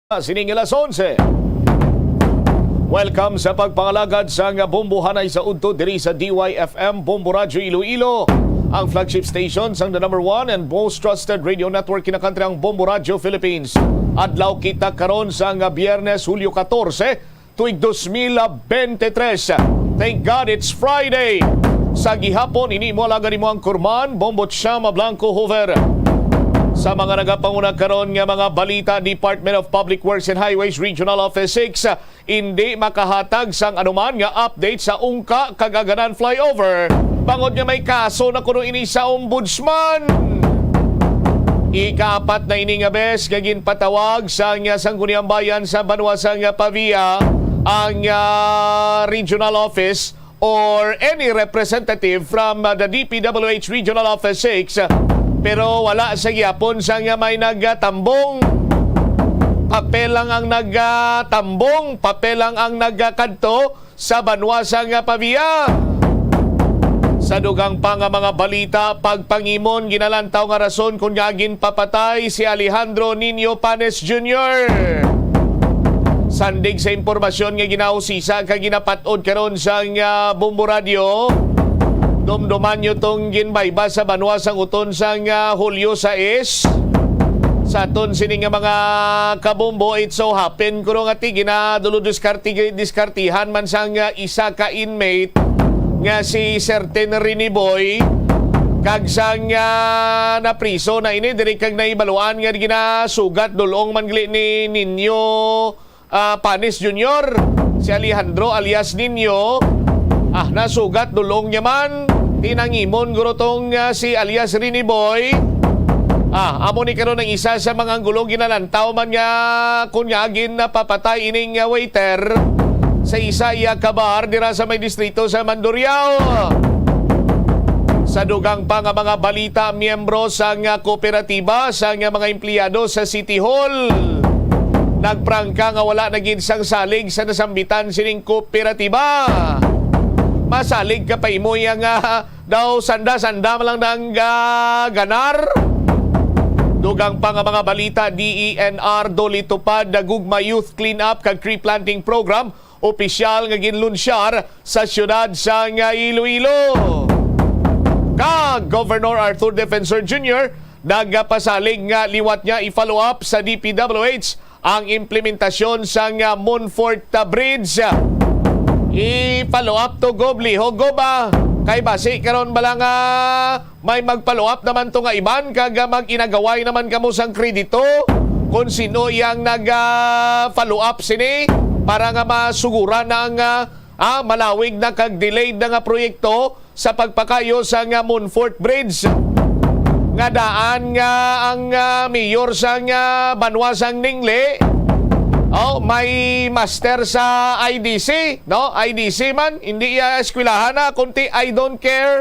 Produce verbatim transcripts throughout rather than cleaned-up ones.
Sining alas onse. Welcome sa pagpangalagad sang Bombo Hanay sa Udto diri sa D Y F M Bombo Radyo Iloilo, ang flagship station sang the number one and most trusted radio network kinakantri ang Bombo Radyo Philippines. Adlaw kita karon sang Biyernes, Hulyo katorse, tuig dos mil bente tres. Thank God it's Friday. Sa gihapon, ini mo alagad mo ang kurman, Bombo Chama Blanco Hoover. Sa mga nagapanguna karon nga mga balita, Department of Public Works and Highways Regional Office six, hindi makahatag sang anuman nga update sa Ungka kag Aganan flyover, bangod nga may kaso na kuno ini sa Ombudsman. Ikaapat na ini nga bes nga ginpatawag sang Sangguniang Bayan sa banwa sang Pavia ang, ah, regional office or any representative from, uh, the D P W H Regional Office six, pero wala sa gihapon sang may nagtambong. Papel lang ang nagtambong, papel lang ang nagkadto sa banwa sang Pavia. Sa dugang pa nga mga balita, pagpangimon ginalantaw nga rason kon ngaa ginpapatay si Alejandro Nino Panes Junior. Sandig sa impormasyon nga ginausisa kag ginapat-od karon sang, ah, Bombo Radyo, dumduman nyo tong ginbayba sa banwa sang uton sang, ah, Hulyo sais. Sa aton sini nga mga kabombo, it so happen kuno nga ti ginadulo-diskarte-, diskartihan man sang, ah, isa ka inmate nga si Serten Riniboy, kag sang, ah, napriso na ini diri kag nahibaluan nga ginasugat dulong man gali ni Nino, ah, Panis Junior, si Alejandro alias Nino. Ah, nasugat dulong niya man. Tinangimon guro tong, ah, si alias Riniboy. Ah, amo ni karon ang isa sa mga anggulo ginalantaw man nga kun nga gin napapatay ining, ah, waiter sa isa iya ka bar dira sa may distrito sa Mandurriao. Sa dugang pa nga mga balita, miyembro sang kooperatiba sang mga empleyado sa City Hall nagprangka nga wala na gid sang salig sa nasambitan sining kooperatiba. Masalig ka pa imo iya nga daw sanda-sanda man lang nang, ah, ganar. Dugang pa nga mga balita, D E N R dulitupad, Gugma Youth Cleanup kag Tree Planting Program opisyal nga ginlunsyar sa siyudad sang Iloilo. Kag Governor Arthur Defensor Junior nagapasalig nga liwat niya i-follow up sa D P W H ang implementasyon sang, ah, Monfort, ah, Bridge. I-follow up to, Gob, lihog, Gob, ah. Kay basi karon bala nga may mag-follow up naman to nga iban, kag, ah, mag-inagaway naman kamo sang kredito kung sino iyang nag, ah, follow up sini para nga masuguran ang, ah, ah, malawig na kag delayed na nga proyekto sa pagpakayo sang, ah, Monfort Bridge. Nga daan nga ang, ah, mayor sang, ah, banwa sang Ningle, oh, may master sa I D C, no? I D C man, hindi iya eskwelahan na, kundi I don't care.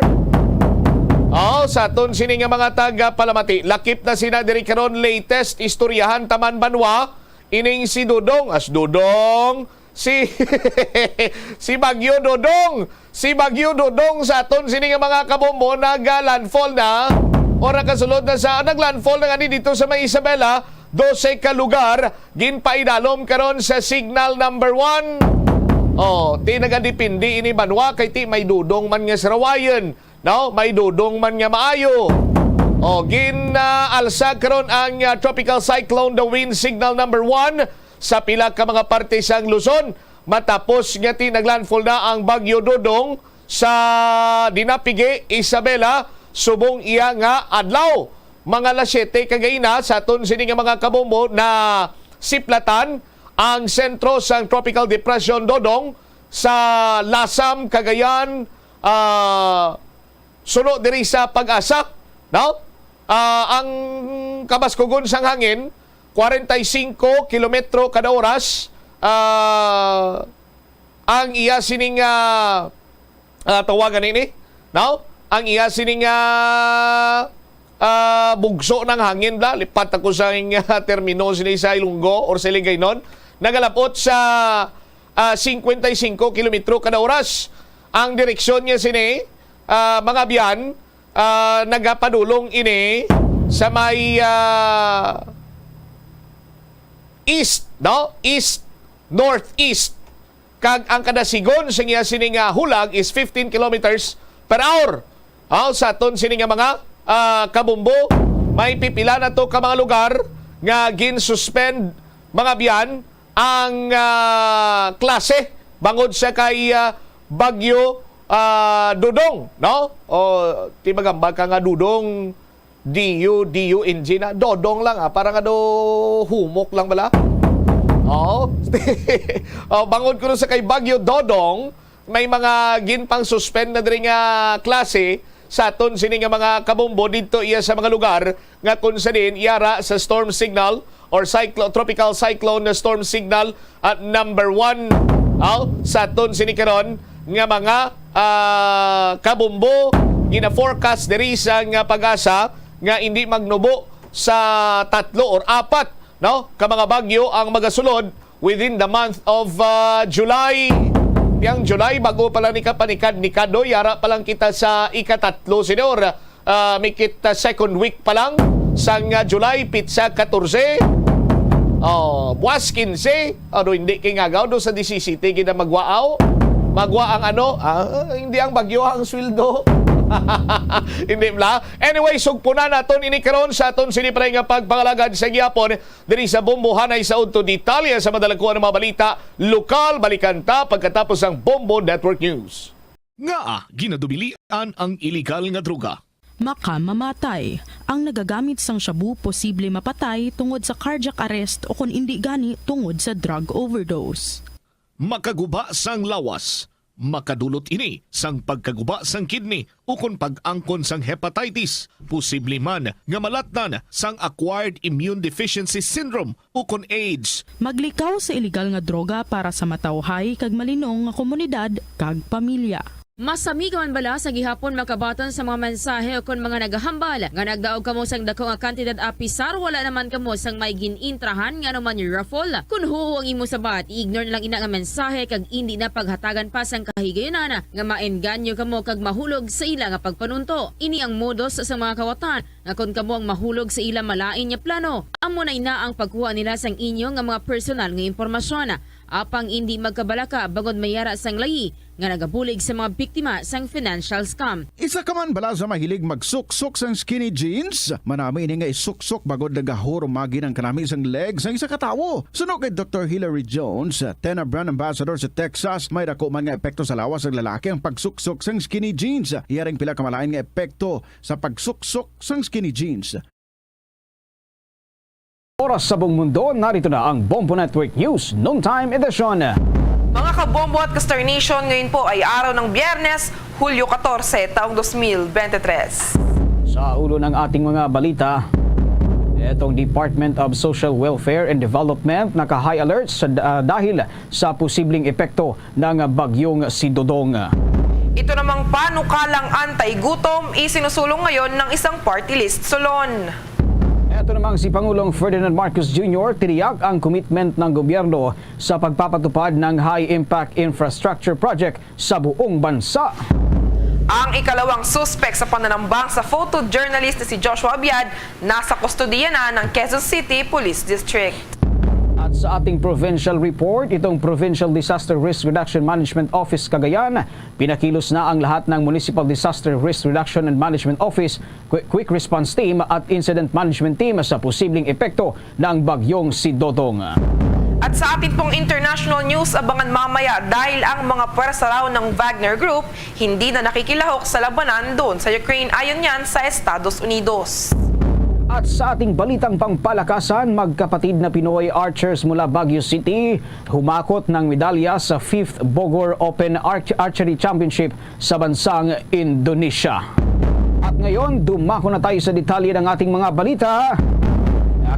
Oh, sa aton sini nga mga taga Palamati, lakip na sina diri karon, latest istoryahan taman banwa, ining si Dodong, as Dodong, si, si Bagyo Dodong, si Bagyo Dodong sa aton sini nga mga kabombo nag-landfall na, ora kasulod na sa, nag-landfall na gani dito sa may Isabela, dose ka lugar, ginpaidalom karon sa signal number one. Oh, ti nagadepende ini banwa kay ti may Dodong man nga sarawayon, no? May Dodong man nga maayo. Oh, gin, ah, alsa karon ang, ah, Tropical Cyclone The Wind signal number one sa pila ka mga parte sang Luzon, matapos nga ti naglandfall na ang Bagyo Dodong sa Dinapigue, Isabela, subong iya nga adlaw. Mga alas siyete kagaina, sa aton sini nga mga kabombo, nasiplatan ang sentro sang Tropical Depression Dodong sa Lasam, Cagayan, ah, suno diri sa Pag-asa, no? Ah, ang kabaskugon sang hangin, kwarenta y singko kilometro kada oras, ah, ang iya sining, ah, ah, tawagan ini, no? Ang iya sining, ah, ah, bugso ng hangin, bla, lipat ako sa ing, ah, termino sini sa Ilonggo or sa Hiligaynon, nagalabot sa, ah, singkwenta y singko kilometro kada oras. Ang direksyon niya sini, ah, mga biyan, ah, nagapadulong ini sa may, ah, east, no? East, northeast. Kag ang kada sigon sa iya sini nga hulag is fifteen kilometers per hour. Aw, sa aton sini nga mga, ah, kabumbo, may pipila na to ka mga lugar nga gin-suspend, mga biyan, ang, ah, klase bangod sa kay, ah, Bagyo, ah, Dodong, no? O, di magambag ka nga Dodong, D U, D U N G na, Dodong lang, ah, para nga do humok lang bala. Oo. Oh, bangod kuno sa kay Bagyo Dodong, may mga ginpang-suspend na diri nga klase sa aton sini nga mga kabombo didto iya sa mga lugar nga kung sa diin yara sa storm signal or cyclo-, tropical cyclone na storm signal at number one, aw, sa aton sini karon nga mga, ah, kabombo, gina-forecast diri sa nga PAGASA nga hindi magnubo sa tatlo or apat, no, ka mga bagyo ang magasulod within the month of, ah, July. Yang July, bago pa lang ni kapanikad ni Kadoy, yara pa lang kita sa ikatatlo, senyor. Ah, mikit, ah, second week pa lang sang, ah, July, pitsa katorse. Oh, buwas kinse. Ano, hindi kay ngagaw do sa disisite gid ang magwaaw. Magwa ang ano, ah, hindi ang bagyo ang sweldo. Hindi bla. Anyway, sugpunan naton ini karon sa aton sini pre nga pagpangalagad sa gihapon diri sa Bombohanay sa udto. Detalye sa madalakuan nga mga balita lokal, balikan ta pagkatapos ang Bombo Network News. Ngaa ginadubilian ang iligal nga droga? Makamamatay. Ang nagagamit sang shabu posible mapatay tungod sa cardiac arrest o kon indi gani tungod sa drug overdose. Makaguba sang lawas, makadulot ini sang pagkaguba sang kidney ukon pag-angkon sang hepatitis, posible man nga malatnan sang acquired immune deficiency syndrome ukon AIDS. Maglikaw sa iligal nga droga para sa matawhay kag malinong nga komunidad kag pamilya. Masami ka man bala sa gihapon makabaton sa mga mensahe ukon mga nagahambal nga nagdaog kamo sang dako nga kantidad apisar wala naman kamo sang may gin-intrahan nga anuman raffle? Kon huo ang imo sabat, i-ignore na lang ina nga mensahe kag indi na paghatagan pa sang kahigayunan nga maengganyo kamo kag mahulog sa ila nga pagpanunto. Ini ang modus sa mga kawatan nga kon kamo ang mahulog sa ila malain nga plano, amo na ina ang pagkuha nila sang inyo nga mga personal nga impormasyon. Apang indi magkabalaka bangod may yara sang layi nga nagabulig sa mga biktima sang financial scam. Isa ka man bala sa mahilig magsuksok sang skinny jeans? Manami ini nga isuksok bangod nagahurumagi ang kanami sang leg sang isa ka tawo. Suno kay Doktor Hilary Jones, TENA brand ambassador sa Texas, may dako man nga epekto sa lawas sang lalaki ang pagsuksok sang skinny jeans. Iya ring pila ka malain nga epekto sa pagsuksok sang skinny jeans. Oras sa buong mundo, narito na ang Bombo Network News Noontime Edition. Mga kabombo at ka-Star Nation, ngayon po ay araw ng Biyernes, Hulyo katorse, taong dos mil bente tres. Sa ulo ng ating mga balita, itong Department of Social Welfare and Development naka-high alert sa, ah, dahil sa posibleng epekto ng bagyong si Dodong. Ito namang panukalang anti-gutom isinusulong ngayon ng isang party list sulon. Ito namang si Pangulong Ferdinand Marcos Junior tiniyak ang commitment ng gobyerno sa pagpapatupad ng high-impact infrastructure project sa buong bansa. Ang ikalawang suspek sa pananambang sa photojournalist na si Joshua Abiad nasa kustodiya na ng Quezon City Police District. At sa ating provincial report, itong Provincial Disaster Risk Reduction Management Office Cagayan, pinakilos na ang lahat ng Municipal Disaster Risk Reduction and Management Office, Qui-, Quick Response Team at Incident Management Team sa posibleng epekto ng bagyong si Dodong. At sa atin pong international news, abangan mamaya dahil ang mga pwersa raw ng Wagner Group hindi na nakikilahok sa labanan doon sa Ukraine, ayon yan sa Estados Unidos. At sa ating balitang pangpalakasan, magkapatid na Pinoy archers mula Baguio City humakot ng medalya sa fifth Bogor Open Arch-, Archery Championship sa bansang Indonesia. At ngayon, dumako na tayo sa detalye ng ating mga balita.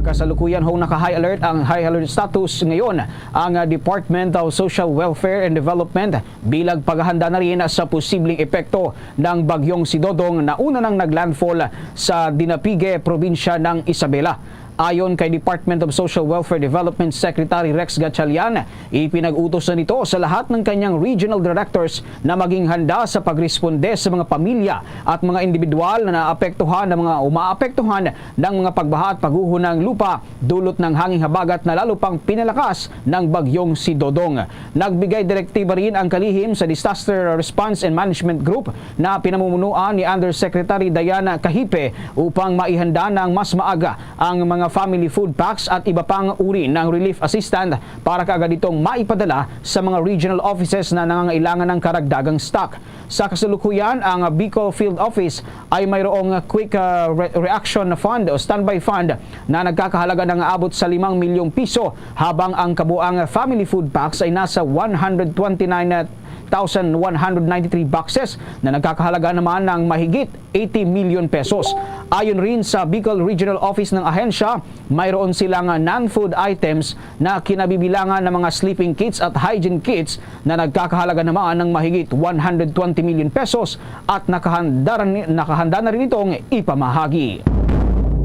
Kasalukuyan hong naka-high alert ang high alert status ngayon ang, ah, Department of Social Welfare and Development bilang paghahanda na rin sa posibleng epekto ng bagyong si Dodong na una nang naglandfall sa Dinapigue, probinsya ng Isabela. Ayon kay Department of Social Welfare Development Secretary Rex Gatchalian, ipinag-utos na nito sa lahat ng kanyang regional directors na maging handa sa pagresponde sa mga pamilya at mga individual na naapektuhan ng mga umaapektuhan ng mga pagbaha at pagguho ng lupa dulot ng hanging habagat na lalo pang pinalakas ng bagyong si Dodong. Nagbigay direktiba rin ang kalihim sa Disaster Response and Management Group na pinamumunuan ni Undersecretary Diana Cahipe upang maihanda ng mas maaga ang mga family food packs at iba pang uri ng relief assistance para kaagad itong maipadala sa mga regional offices na nangangailangan ng karagdagang stock. Sa kasalukuyan, ang Bicol Field Office ay mayroong Quick, ah, Re-, Reaction Fund o Standby Fund na nagkakahalaga ng aabot sa limang milyong piso, habang ang kabuang family food packs ay nasa one hundred twenty-nine thousand one hundred ninety-three boxes na nagkakahalaga naman ng mahigit eighty million pesos. Ayon rin sa Bicol Regional Office ng ahensya, mayroon silang non-food items na kinabibilangan ng mga sleeping kits at hygiene kits na nagkakahalaga naman ng mahigit one hundred twenty million pesos at nakahanda, nakahanda na rin itong ipamahagi.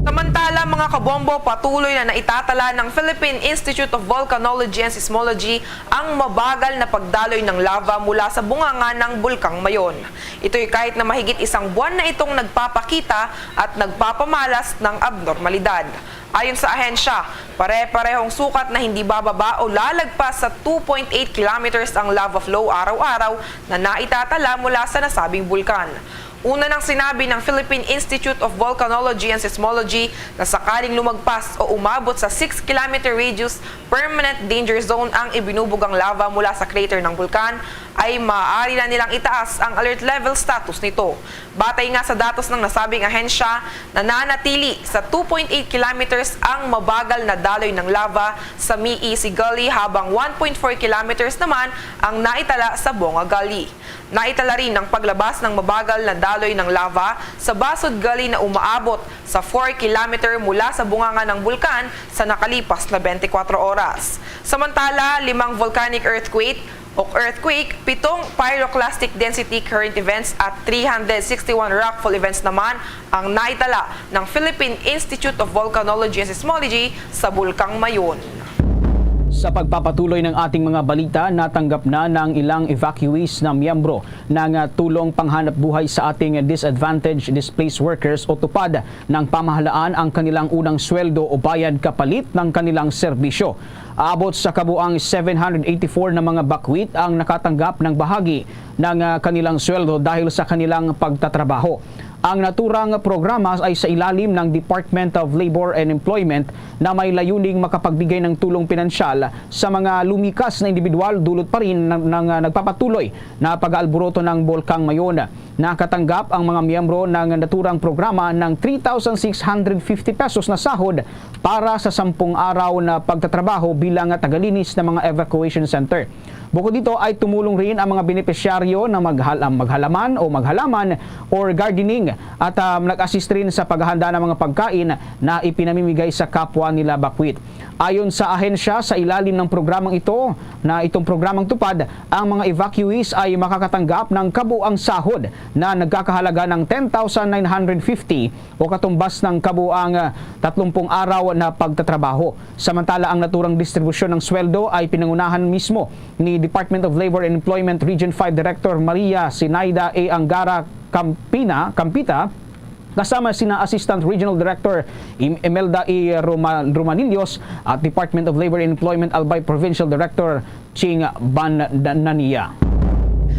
Samantala, mga kabombo, patuloy na naitatala ng Philippine Institute of Volcanology and Seismology ang mabagal na pagdaloy ng lava mula sa bunganga ng Bulkang Mayon. Ito'y kahit na mahigit isang buwan na itong nagpapakita at nagpapamalas ng abnormalidad. Ayon sa ahensya, pare-parehong sukat na hindi bababa o lalagpas sa two point eight kilometers ang lava flow araw-araw na naitatala mula sa nasabing bulkan. Una nang sinabi ng Philippine Institute of Volcanology and Seismology na sakaling lumagpas o umabot sa six kilometer radius, permanent danger zone ang ibinubugang lava mula sa crater ng bulkan, ay maaari na nilang itaas ang alert level status nito. Batay nga sa datos ng nasabing ahensya, nananatili sa two point eight kilometers ang mabagal na daloy ng lava sa Miisi Gully, habang one point four kilometers naman ang naitala sa Bonga Gully. Naitala rin ang paglabas ng mabagal na daloy ng lava sa Basud Gully na umaabot sa four kilometer mula sa bunganga ng bulkan sa nakalipas na twenty-four oras. Samantala, limang volcanic earthquake o earthquake, pitong pyroclastic density current events at three hundred sixty-one rockfall events naman ang naitala ng Philippine Institute of Volcanology and Seismology sa Bulkang Mayon. Sa pagpapatuloy ng ating mga balita, natanggap na ng ilang evacuees na miyembro ng, ah, Tulong Panghanapbuhay sa Ating Disadvantaged Displaced Workers o TUPAD ng pamahalaan ang kanilang unang sweldo o bayad kapalit ng kanilang serbisyo. Aabot sa kabuang seven hundred eighty-four na mga bakwit ang nakatanggap ng bahagi ng, ah, kanilang sweldo dahil sa kanilang pagtatrabaho. Ang naturang programa ay sa ilalim ng Department of Labor and Employment na may layuning makapagbigay ng tulong pinansyal sa mga lumikas na individual dulot pa rin ng, ng, ah, nagpapatuloy na pag-aalburoto ng Bulkang Mayon. Nakatanggap ang mga miyembro ng naturang programa ng three thousand six hundred fifty pesos na sahod para sa sampung araw na pagtatrabaho bilang tagalinis ng mga evacuation center. Bukod dito ay tumulong rin ang mga benepisyaryo na maghal-, maghalaman o maghalaman or gardening at, ah, nag-assist rin sa paghahanda ng mga pagkain na ipinamimigay sa kapwa nila bakwit. Ayon sa ahensya, sa ilalim ng programang ito, na itong programang TUPAD, ang mga evacuees ay makakatanggap ng kabuang sahod na nagkakahalaga ng ten thousand nine hundred fifty o katumbas ng kabuang, ah, tatlumpung araw na pagtatrabaho. Samantala, ang naturang distribusyon ng sweldo ay pinangunahan mismo ni Department of Labor and Employment Region five Director Maria Sinaida A. Angara Campina, Campita, kasama sina Assistant Regional Director Im-, Imelda E. Roma-, Romanillos at Department of Labor and Employment Albay Provincial Director Ching Bandanania.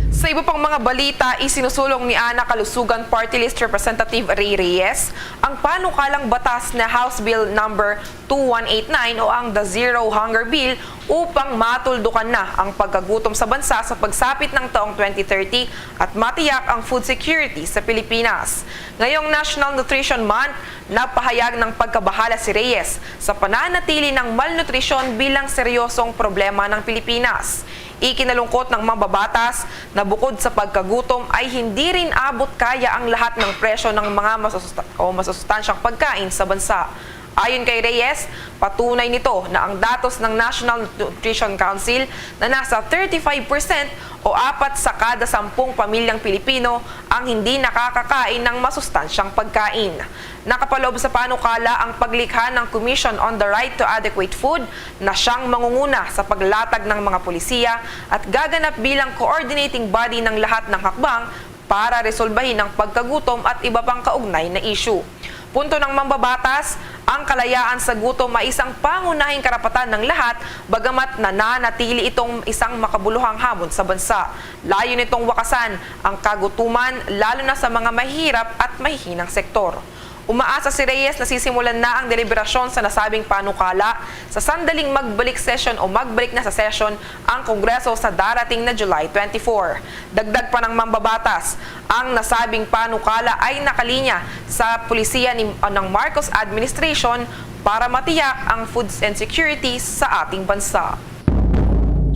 Sa iba pang mga balita, isinusulong ni Ana Kalusugan Party List Representative Ray Reyes ang panukalang batas na House Bill Number two one eight nine o ang The Zero Hunger Bill upang matuldukan na ang pagkagutom sa bansa sa pagsapit ng taong twenty thirty at matiyak ang food security sa Pilipinas. Ngayong National Nutrition Month, napahayag ng pagkabahala si Reyes sa pananatili ng malnutrisyon bilang seryosong problema ng Pilipinas. Ikinalungkot ng mambabatas na bukod sa pagkagutom ay hindi rin abot kaya ang lahat ng presyo ng mga masususta-, o masusustansyang pagkain sa bansa. Ayon kay Reyes, patunay nito na ang datos ng National Nutrition Council na nasa thirty-five percent o apat sa kada sampung pamilyang Pilipino ang hindi nakakakain ng masustansyang pagkain. Nakapaloob sa panukala ang paglikha ng Commission on the Right to Adequate Food na siyang mangunguna sa paglatag ng mga polisiya at gaganap bilang coordinating body ng lahat ng hakbang para resolbahin ang pagkagutom at iba pang kaugnay na issue. Punto ng mambabatas, ang kalayaan sa gutom ay isang pangunahing karapatan ng lahat, bagamat nananatili itong isang makabuluhang hamon sa bansa. Layo nitong wakasan ang kagutuman, lalo na sa mga mahihirap at mahihinang sektor. Umaasa si Reyes na sisimulan na ang deliberasyon sa nasabing panukala sa sandaling magbalik session o magbalik na sa session ang Kongreso sa darating na July twenty-four. Dagdag pa ng mambabatas, ang nasabing panukala ay nakalinya sa polisiya ni, ng Marcos administration para matiyak ang food and security sa ating bansa.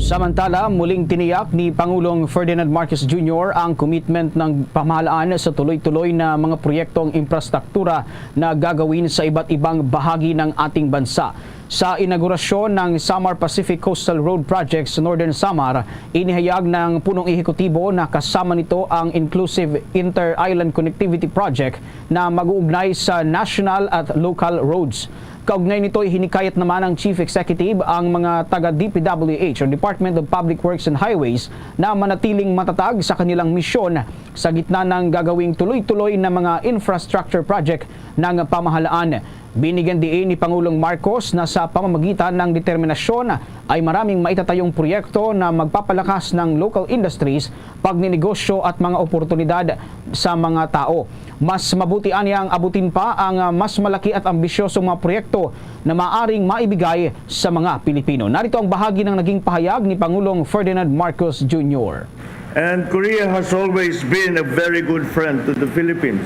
Samantala, muling tiniyak ni Pangulong Ferdinand Marcos Junior ang commitment ng pamahalaan sa tuloy-tuloy na mga proyektong infrastruktura na gagawin sa iba't ibang bahagi ng ating bansa. Sa inaugurasyon ng Samar Pacific Coastal Road Project sa Northern Samar, inihayag ng punong ehekutibo na kasama nito ang Inclusive Inter-Island Connectivity Project na mag-uugnay sa national at local roads. Kaugnay nito, ihinikayat naman ang Chief Executive ang mga taga D P W H o Department of Public Works and Highways na manatiling matatag sa kanilang misyon sa gitna ng gagawing tuloy-tuloy na mga infrastructure project ng pamahalaan. Binigyan diin ni Pangulong Marcos na sa pamamagitan ng determinasyon ay maraming maitatayong proyekto na magpapalakas ng local industries, pagninegosyo at mga oportunidad sa mga tao. Mas mabuti anya ang abutin pa ang, ah, mas malaki at ambisyosong mga proyekto na maaring maibigay sa mga Pilipino. Narito ang bahagi ng naging pahayag ni Pangulong Ferdinand Marcos Junior. And Korea has always been a very good friend to the Philippines.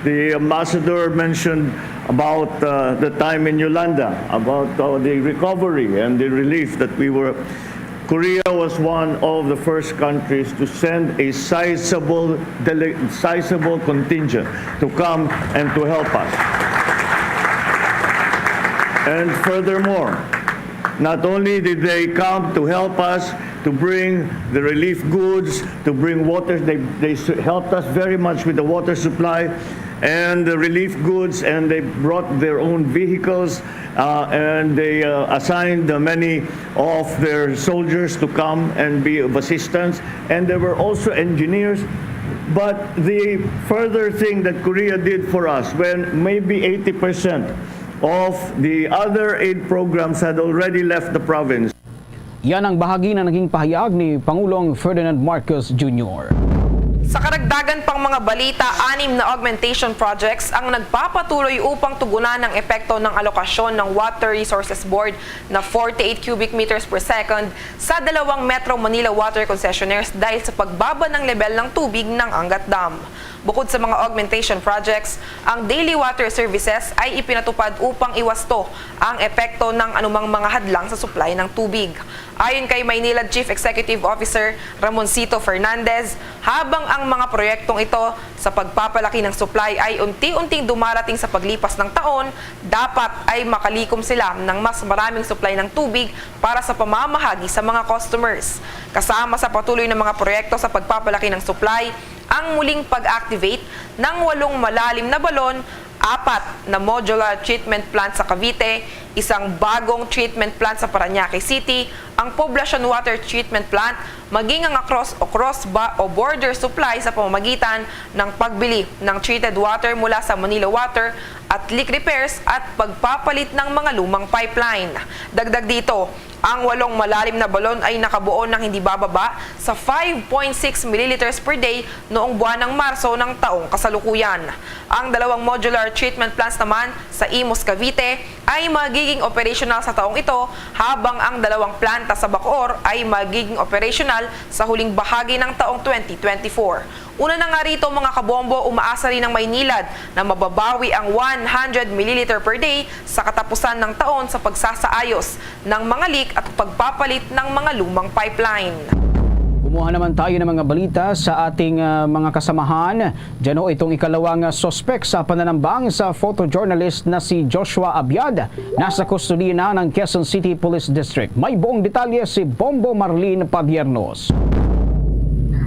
The ambassador mentioned about, uh, the time in Yolanda, about, uh, the recovery and the relief that we were. Korea was one of the first countries to send a sizable dele-, sizable contingent to come and to help us. And furthermore, not only did they come to help us to bring the relief goods, to bring water, they, they s-, helped us very much with the water supply and the relief goods, and they brought their own vehicles, uh, and they, uh, assigned, uh, many of their soldiers to come and be of assistance. And there were also engineers. But the further thing that Korea did for us, when maybe eighty percent of the other aid programs had already left the province. Yan ang bahagi na naging pahayag ni Pangulong Ferdinand Marcos Junior. Sa karagdagan pang mga balita, anim na augmentation projects ang nagpapatuloy upang tugunan ang epekto ng alokasyon ng Water Resources Board na forty-eight cubic meters per second sa dalawang Metro Manila water concessionaires dahil sa pagbaba ng lebel ng tubig ng Angat Dam. Bukod sa mga augmentation projects, ang daily water services ay ipinatupad upang iwasto ang epekto ng anumang mga hadlang sa supply ng tubig. Ayon kay Maynilad Chief Executive Officer Ramoncito Fernandez, habang ang mga proyektong ito sa pagpapalaki ng supply ay unti-unting dumarating sa paglipas ng taon, dapat ay makalikom sila ng mas maraming supply ng tubig para sa pamamahagi sa mga customers. Kasama sa patuloy na mga proyekto sa pagpapalaki ng supply, ang muling pag-activate ng walong malalim na balon, apat na modular treatment plant sa Cavite, isang bagong treatment plant sa Parañaque City, ang Poblacion Water Treatment Plant, maging ang across o cross ba o border supply sa pamamagitan ng pagbili ng treated water mula sa Manila Water at leak repairs at pagpapalit ng mga lumang pipeline. Dagdag dito, ang walong malalim na balon ay nakabuo ng hindi bababa sa five point six milliliters per day noong buwan ng Marso ng taong kasalukuyan. Ang dalawang modular treatment plants naman sa Imus, Cavite ay magiging operational sa taong ito, habang ang dalawang planta sa Bacoor ay magiging operational sa huling bahagi ng taong twenty twenty-four. Una na nga rito, mga kabombo, umaasa rin ang Maynilad na mababawi ang one hundred milliliter per day sa katapusan ng taon sa pagsasaayos ng mga leak at pagpapalit ng mga lumang pipeline. Kumuha naman tayo ng mga balita sa ating, ah, mga kasamahan. Dyan ho itong ikalawang, ah, suspek sa pananambang sa photojournalist na si Joshua Abiad. Nasa kustodiya na ng Quezon City Police District. May buong detalye si Bombo Marlene Padiernos.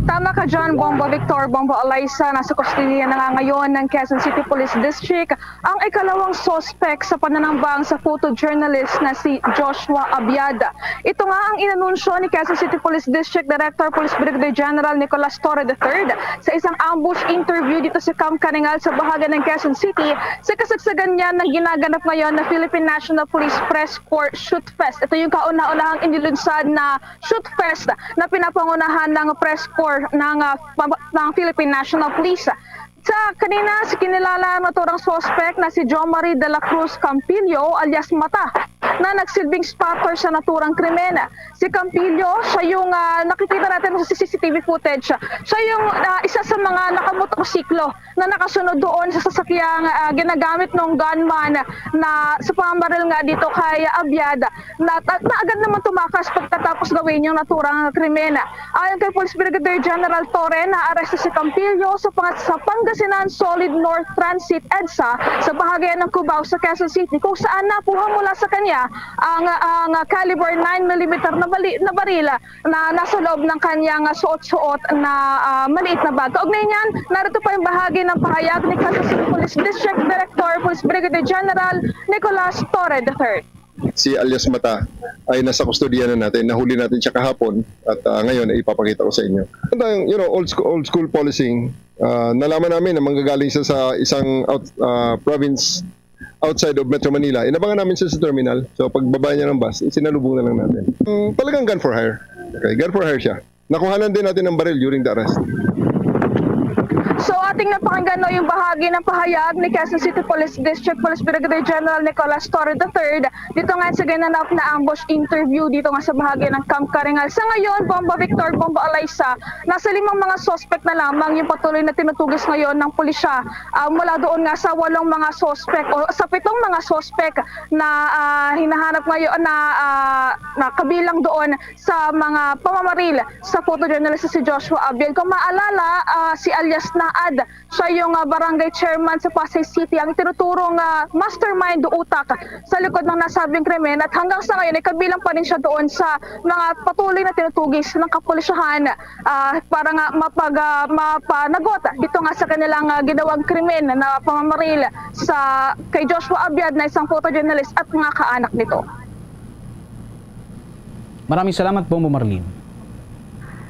Tama ka dyan, Bombo Victor, Bombo Alaysa. Nasa kustodiya na nga ngayon ng Quezon City Police District ang ikalawang suspek sa pananambang sa photojournalist na si Joshua Abiad. Ito nga ang inanunsyo ni Quezon City Police District Director Police Brigadier General Nicolas Torre the third sa isang ambush interview dito sa Camp Caringal sa bahagi ng Quezon City, sa kasagsagan niya ng ginaganap ngayon na Philippine National Police Press Corps Shoot Fest. Ito yung kauna-unahang inilunsad na Shoot Fest na pinapangunahan ng Press Corps ng, ah, pam-, ng Philippine National Police. Sa kanina, si kinilala ang naturang suspek na si Jomari de la Cruz Campillo alias Mata, na nagsilbing spotter sa naturang krimen. Si Campillo, siya yung, ah, nakikita natin sa C C T V footage. Siya yung, ah, isa sa mga nakamotorsiklo na nakasunod doon sa sasakyang, ah, ginagamit ng gunman na sa pamamaril nga dito kay Abiad, na, na agad naman tumakas pagkatapos gawin yung naturang krimen. Ayon kay Police Brigadier General Torre, naaresto si Campillo sa, pang-, sa Pangasinan Solid North Transit EDSA sa bahagi ng Cubao sa Quezon City, kung saan nakuha mula sa kanya ang, ang caliber nine millimeter na bali-, na baril na nasa loob ng kanyang suot-suot na, ah, maliit na bag. Kaugnay niyan, narito pa yung bahagi ng pahayag ni Quezon City Police District Director, Police Brigadier General Nicolas Torre the third. Si alias Mata ay nasa kustodiya na natin. Nahuli natin siya kahapon at, ah, ngayon ay ipapakita ko sa inyo. At ang, you know, old school, old school policing, ah, nalaman namin na manggagaling siya sa isang out-, ah, province outside of Metro Manila. Inabangan namin siya sa terminal. So, pagbaba niya ng bus, isinalubong na lang natin. Mm, talagang gun for hire. Okay, gun for hire siya. Nakuhanan din natin ng baril during the arrest. So, ating napakinggan, no, yung bahagi ng pahayag ni Quezon City Police District Police Brigadier General Nicolas Torre the third dito nga sa ginanap na ambush interview dito nga sa bahagi ng Camp Caringal. Sa ngayon, Bombo Victor, Bombo Alaysa, nasa limang mga suspect na lamang yung patuloy na tinutugis ngayon ng pulisya, ah, mula doon nga sa walong mga suspect o sa pitong mga suspect na, ah, hinahanap ngayon na, ah, na kabilang doon sa mga pamamaril sa photojournalist si Joshua Abiad. Kung maalala, ah, si alias Naad, siya yung, ah, barangay chairman sa Pasay City, ang tinuturong, ah, mastermind o utak sa likod ng nasabing krimen. At hanggang sa ngayon ay kabilang pa rin siya doon sa mga patuloy na tinutugis ng kapulisyahan, ah, para nga mapag-, ah, mapanagot dito nga sa kanilang, ah, ginawang krimen na pamamaril sa kay Joshua Abiad na isang photojournalist at mga kaanak nito. Maraming salamat, Bombo Marlene.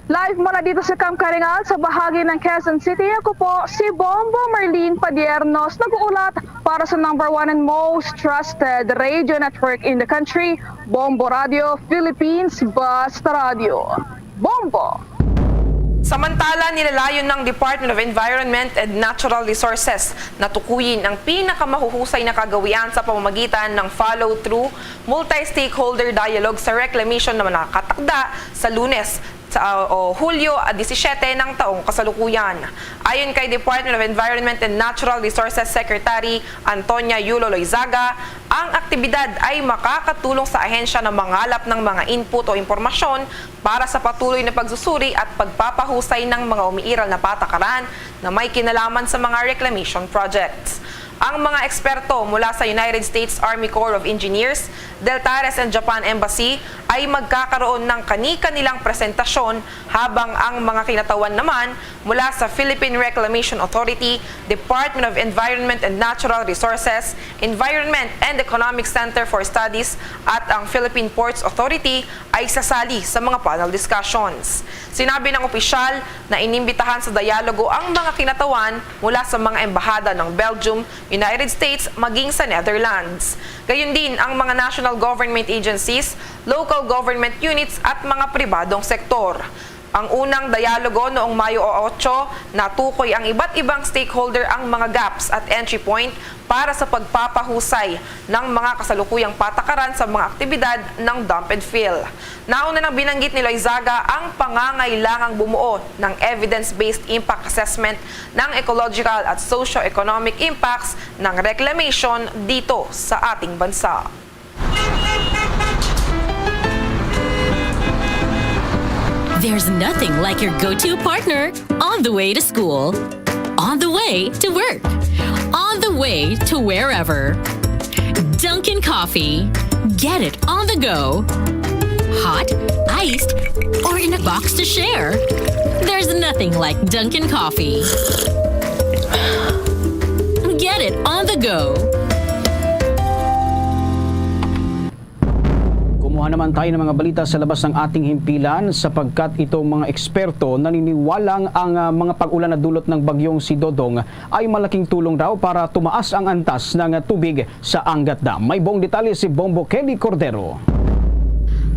Live mula dito sa Camp Caringal, sa bahagi ng Quezon City, ako po si Bombo Marlene Padiernos, nag-uulat para sa number one and most trusted radio network in the country, Bombo Radio Philippines, Basta Radio. Bombo! Samantala, nilalayon ng Department of Environment and Natural Resources na tukuyin ang pinakamahuhusay na kagawian sa pamamagitan ng follow-through multi-stakeholder dialogue sa reclamation na nakatakda sa Lunes, sa, o Hulyo, ah, disisiete ng taong kasalukuyan. Ayon kay Department of Environment and Natural Resources Secretary Antonia Yulo Loizaga, ang aktibidad ay makakatulong sa ahensya na mangalap ng mga input o impormasyon para sa patuloy na pagsusuri at pagpapahusay ng mga umiiral na patakaran na may kinalaman sa mga reclamation projects. Ang mga eksperto mula sa United States Army Corps of Engineers, Deltares and Japan Embassy ay magkakaroon ng kani-kanilang presentasyon, habang ang mga kinatawan naman mula sa Philippine Reclamation Authority, Department of Environment and Natural Resources, Environment and Economic Center for Studies at ang Philippine Ports Authority ay sasali sa mga panel discussions. Sinabi ng opisyal na inimbitahan sa dialogo ang mga kinatawan mula sa mga embahada ng Belgium, United States, maging sa Netherlands. Gayon din ang mga national government agencies, local government units at mga pribadong sektor. Ang unang dialogo noong Mayo otso, natukoy ang iba't ibang stakeholder ang mga gaps at entry point para sa pagpapahusay ng mga kasalukuyang patakaran sa mga aktibidad ng dump and fill. Nauna nang binanggit ni Loizaga ang pangangailangang bumuo ng evidence-based impact assessment ng ecological at socio-economic impacts ng reclamation dito sa ating bansa. There's nothing like your go-to partner on the way to school, on the way to work, on the way to wherever. Dunkin' Coffee. Get it on the go. Hot, iced, or in a box to share. There's nothing like Dunkin' Coffee. Get it on the go. Kumuha naman tayo ng mga balita sa labas ng ating himpilan, sapagkat itong mga eksperto naniniwalang ang, ah, mga pag-ulan na dulot ng bagyong si Dodong ay malaking tulong raw para tumaas ang antas ng tubig sa Angat Dam. May buong detalye si Bombo Kelly Cordero.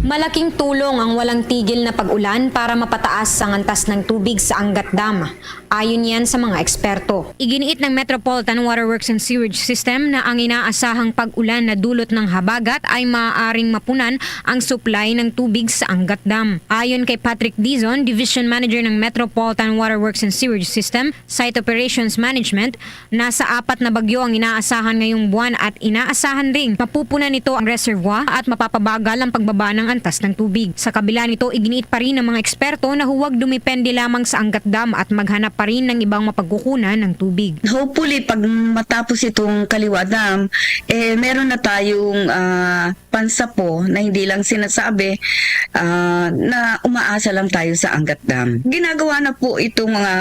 Malaking tulong ang walang tigil na pag-ulan para mapataas ang antas ng tubig sa Angat Dam, ayon yan sa mga eksperto. Iginiit ng Metropolitan Waterworks and Sewerage System na ang inaasahang pag-ulan na dulot ng habagat ay maaaring mapunan ang supply ng tubig sa Angat Dam. Ayon kay Patrick Dizon, Division Manager ng Metropolitan Waterworks and Sewerage System, Site Operations Management, nasa apat na bagyo ang inaasahan ngayong buwan at inaasahan ring mapupunan nito ang reservoir at mapapabagal ang pagbaba ng antas ng tubig. Sa kabila nito, iginiit pa rin ng mga eksperto na huwag dumepende lamang sa Angat Dam at maghanap pa rin ng ibang mapagkukunan ng tubig. Hopefully, pag matapos itong Kaliwa Dam, eh, meron na tayong ah, pansapo na hindi lang sinasabi ah, na umaasa lang tayo sa Angat Dam. Ginagawa na po itong mga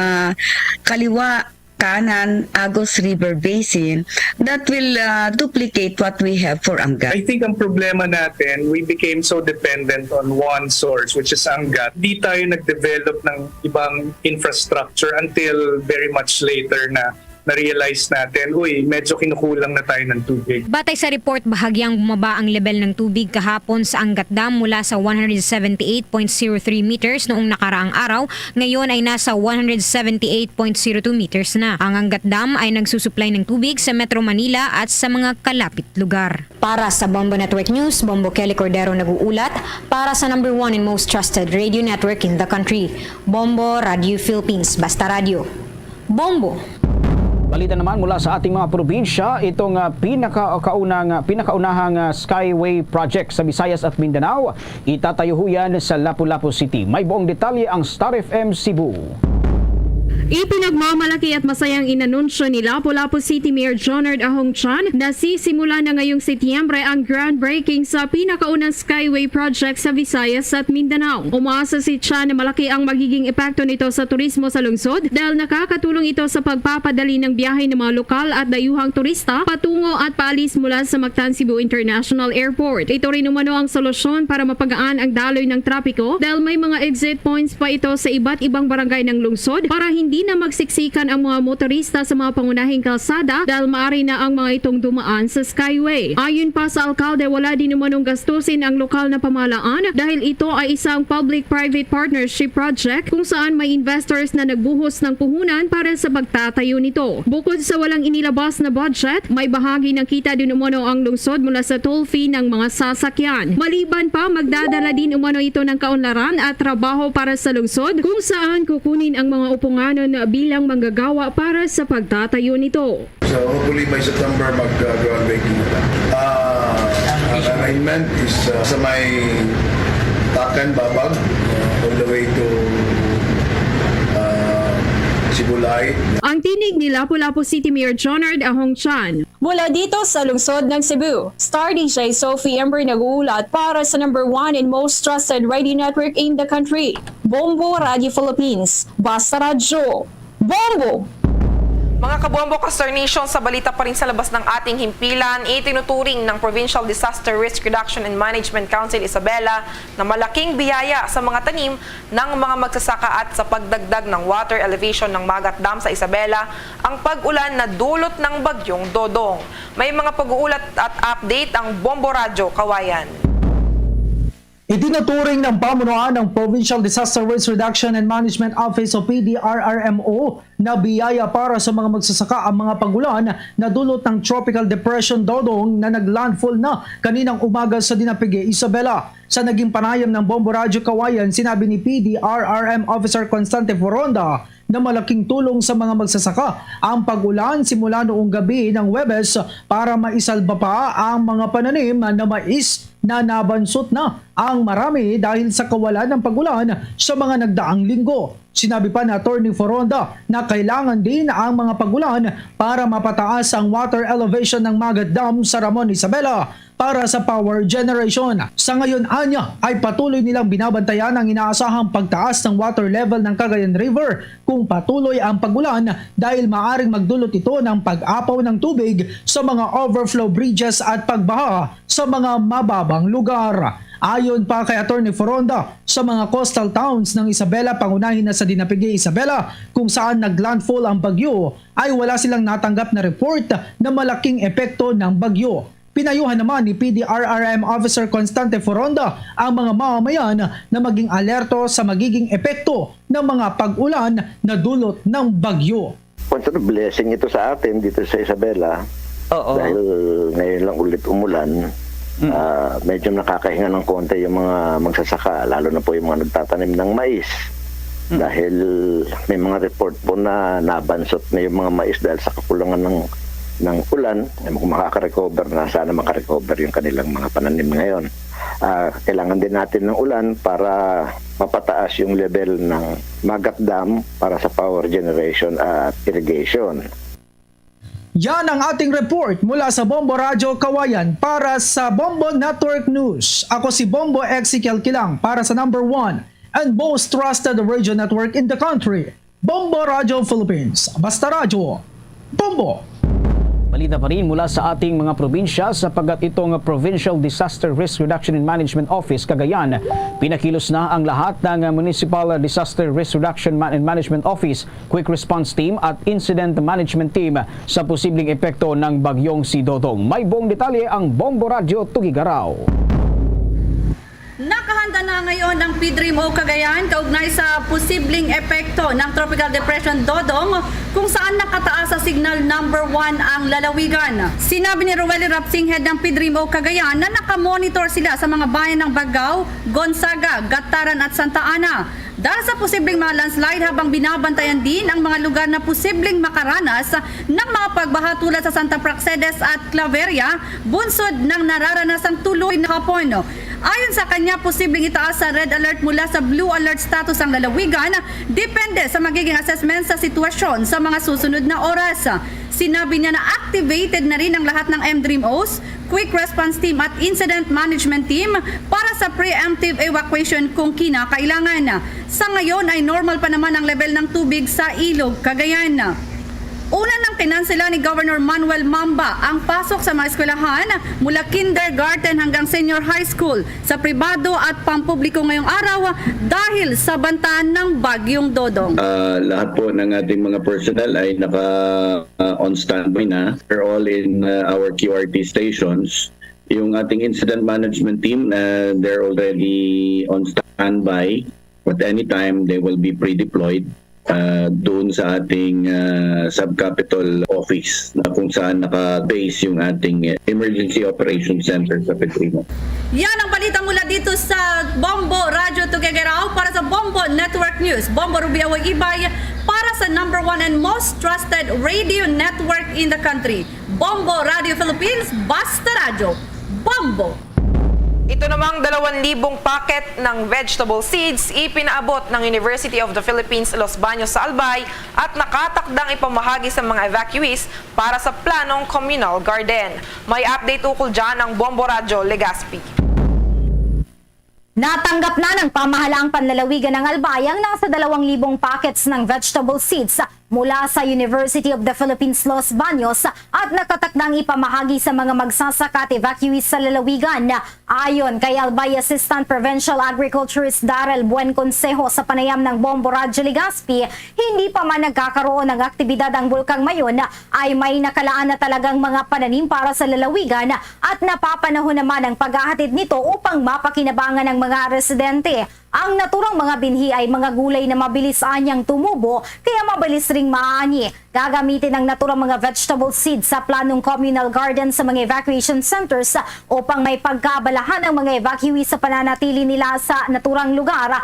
Kaliwa, Kanan, Agos River Basin that will ah, duplicate what we have for Angat. I think ang problema natin, we became so dependent on one source, which is Angat. Di tayo nag-develop ng ibang infrastructure until very much later na na-realize natin, uy, medyo kinukulang na tayo ng tubig. Batay sa report, bahagyang bumaba ang level ng tubig kahapon sa Angat Dam mula sa one hundred seventy-eight point zero three meters noong nakaraang araw, ngayon ay nasa one hundred seventy-eight point zero two meters na. Ang Angat Dam ay nagsusuplay ng tubig sa Metro Manila at sa mga kalapit lugar. Para sa Bombo Network News, Bombo Kelly Cordero nag-uulat para sa number one and most trusted radio network in the country, Bombo Radio Philippines, Basta Radio. Bombo. Balita naman mula sa ating mga probinsya, itong ah, pinakakaunang, pinakaunahang ah, Skyway Project sa Visayas at Mindanao, itatayo ho yan sa Lapu-Lapu City. May buong detalye ang Star F M Cebu. Ipinagmamalaki at masayang inanunsyo ni Lapu-Lapu City Mayor Jonard Ahong Chan na sisimula na ngayong Setyembre ang groundbreaking sa pinakaunang Skyway Project sa Visayas at Mindanao. Umaasa si Chan na malaki ang magiging epekto nito sa turismo sa lungsod dahil nakakatulong ito sa pagpapadali ng biyahe ng mga lokal at dayuhang turista patungo at paalis mula sa Mactan Cebu International Airport. Ito rin umano ang solusyon para mapagaan ang daloy ng trapiko dahil may mga exit points pa ito sa iba't ibang barangay ng lungsod para hindi na magsiksikan ang mga motorista sa mga pangunahing kalsada dahil maaari na ang mga itong dumaan sa Skyway. Ayon pa sa alkalde, wala din umanong gastusin ang lokal na pamahalaan dahil ito ay isang public-private partnership project kung saan may investors na nagbuhos ng puhunan para sa pagtatayo nito. Bukod sa walang inilabas na budget, may bahagi ng kita din umano ang lungsod mula sa toll fee ng mga sasakyan. Maliban pa, magdadala din umano ito ng kaunlaran at trabaho para sa lungsod kung saan kukunin ang mga upunganon bilang manggagawa para sa pagtatayo nito. So hopefully by September mag-groundbreaking na ta. Ah, ang alignment is ah, sa may Takan, Babag, ah, all the way to ah, Sibulay. Ang tinig ni Lapu-Lapu City Mayor Jonard Ahong Chan. Mula dito sa lungsod ng Cebu, Star D J Sophie Ember nag-uulat para sa number one and most trusted radio network in the country, Bombo Radio Philippines. Basta Radyo, Bombo! Mga kabombo, Kastar Nation, sa balita pa rin sa labas ng ating himpilan, itinuturing ng Provincial Disaster Risk Reduction and Management Council Isabela na malaking biyaya sa mga tanim ng mga magsasaka at sa pagdagdag ng water elevation ng Magat Dam sa Isabela ang pag-ulan na dulot ng Bagyong Dodong. May mga pag-uulat at update ang Bombo Radyo Kawayan. Itinuturing ng pamunuan ng Provincial Disaster Risk Reduction and Management Office o P D R R M O na biyaya para sa mga magsasaka ang mga pag-ulan na dulot ng Tropical Depression Dodong na naglandfall na kaninang umaga sa Dinapigue, Isabela. Sa naging panayam ng Bombo Radyo Kawayan, sinabi ni P D R R M Officer Constante Foronda na malaking tulong sa mga magsasaka ang pag-ulan simula noong gabi ng Huwebes para maisalba pa ang mga pananim na mais na nabansot na ang marami dahil sa kawalan ng pag-ulan sa mga nagdaang linggo. Sinabi pa ni Attorney Foronda na kailangan din ang mga pag-ulan para mapataas ang water elevation ng Magat Dam sa Ramon Isabela para sa power generation. Sa ngayon, anya, ay patuloy nilang binabantayan ang inaasahang pagtaas ng water level ng Cagayan River kung patuloy ang pag-ulan, dahil maaring magdulot ito ng pag-apaw ng tubig sa mga overflow bridges at pagbaha sa mga mababang lugar. Ayon pa kay Attorney Foronda, sa mga coastal towns ng Isabela, pangunahin na sa Dinapigue, Isabela, kung saan naglandfall ang bagyo, ay wala silang natanggap na report na malaking epekto ng bagyo. Pinayuhan naman ni P D R R M Officer Constante Foronda ang mga mamamayan na maging alerto sa magiging epekto ng mga pag-ulan na dulot ng bagyo. Kung ano, blessing ito sa atin dito sa Isabela. Oo. Dahil ngayon lang ulit umulan, Mm. ah, medyo nakakahinga ng konti yung mga magsasaka, lalo na po yung mga nagtatanim ng mais. Mm. Dahil may mga report po na nabansot na yung mga mais dahil sa kakulangan ng, ng ulan. Eh, kung makaka-recover na, sana makarecover yung kanilang mga pananim ngayon. Ah, kailangan din natin ng ulan para mapataas yung level ng Magat Dam para sa power generation at irrigation. Yan ang ating report mula sa Bombo Radyo Kawayan. Para sa Bombo Network News, ako si Bombo Ezekiel Kilang para sa number one and most trusted radio network in the country, Bombo Radyo Philippines. Basta Radyo, Bombo! Balita pa rin mula sa ating mga probinsya, sapagkat itong Provincial Disaster Risk Reduction and Management Office Cagayan, pinakilos na ang lahat ng Municipal Disaster Risk Reduction Man-, and Management Office, Quick Response Team at Incident Management Team sa posibleng epekto ng Bagyong si Dodong. May buong detalye ang Bombo Radyo Tugigaraw. Nakahanda na ngayon ang P D R M O Cagayan kaugnay sa posibleng epekto ng Tropical Depression Dodong, kung saan nakataas sa signal number one ang lalawigan. Sinabi ni Roel Rapsing, head ng P D R M O Cagayan, na nakamonitor sila sa mga bayan ng Bagao, Gonzaga, Gataran at Santa Ana. Dahil sa posibleng mga landslide, habang binabantayan din ang mga lugar na posibleng makaranas ng mga pagbaha tulad sa Santa Praxedes at Claveria, bunsod ng nararanas ang tuloy na hapon. Ayon sa kanya, posibleng itaas sa red alert mula sa blue alert status ang lalawigan, depende sa magiging assessment sa sitwasyon sa mga susunod na oras. Sinabi niya na activated na rin ang lahat ng M D R M Os, Quick Response Team at Incident Management Team para sa preemptive evacuation kung kinakailangan. Sa ngayon ay normal pa naman ang level ng tubig sa Ilog, Cagayan. Una nang kinansela ni Governor Manuel Mamba ang pasok sa mga eskwelahan mula kindergarten hanggang senior high school sa pribado at pampubliko ngayong araw dahil sa banta ng Bagyong Dodong. Ah, lahat po ng ating mga personnel ay naka, ah, on standby na. They're all in, ah, our Q R T stations. Yung ating incident management team, ah, they're already on standby. At any time, they will be pre-deployed, ah, doon sa ating, ah, subcapital office na kung saan naka-base yung ating Emergency Operations Center sa Petrino. Yan ang balita mula dito sa Bombo Radyo Tuguegarao. Para sa Bombo Network News, Bombo Ruby Awoy Ibay, para sa number one and most trusted radio network in the country, Bombo Radio Philippines, Basta Radyo, Bombo! Ito namang dalawang libong packet ng vegetable seeds ipinaabot ng University of the Philippines Los Baños sa Albay at nakatakdang ipamahagi sa mga evacuees para sa planong communal garden. May update ukol dyan ang Bombo Radyo Legazpi. Natanggap na ng pamahalaang panlalawigan ng Albay ang nasa dalawang libong packets ng vegetable seeds mula sa University of the Philippines Los Baños at nakatakdang ipamahagi sa mga magsasaka at evacuees sa lalawigan. Ayon kay Albay Assistant Provincial Agriculturist Darrell Buen Consejo sa panayam ng Bombo Radyo Legazpi, hindi pa man nagkakaroon ng aktibidad ang Bulkang Mayon ay may nakalaan na talagang mga pananim para sa lalawigan at napapanahon naman ang paghahatid nito upang mapakinabangan ang mga residente. Ang naturang mga binhi ay mga gulay na mabilis anyang tumubo, kaya mabilis ring maani. Gagamitin ang naturang mga vegetable seeds sa planong communal garden sa mga evacuation centers upang may pagkaabalahan ang mga evacuees sa pananatili nila sa naturang lugar.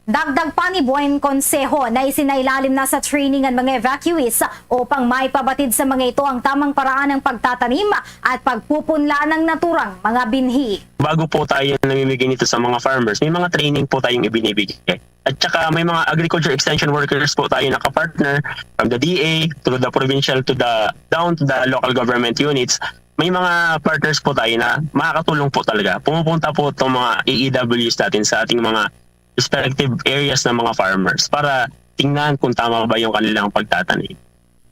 Dagdag pa ni Buen Consejo na isinailalim na sa training ang mga evacuees upang maipabatid sa mga ito ang tamang paraan ng pagtatanim at pagpupunla ng naturang mga binhi. Bago po tayo namimigay nito sa mga farmers, may mga training po tayong ibinibigay. At saka may mga agriculture extension workers po tayo nakapartner from the D A to the provincial to the down to the local government units. May mga partners po tayo na makakatulong po talaga. Pumupunta po itong mga A E Ws natin sa ating mga respective areas ng mga farmers para tingnan kung tama ba yung kanilang pagtatanim.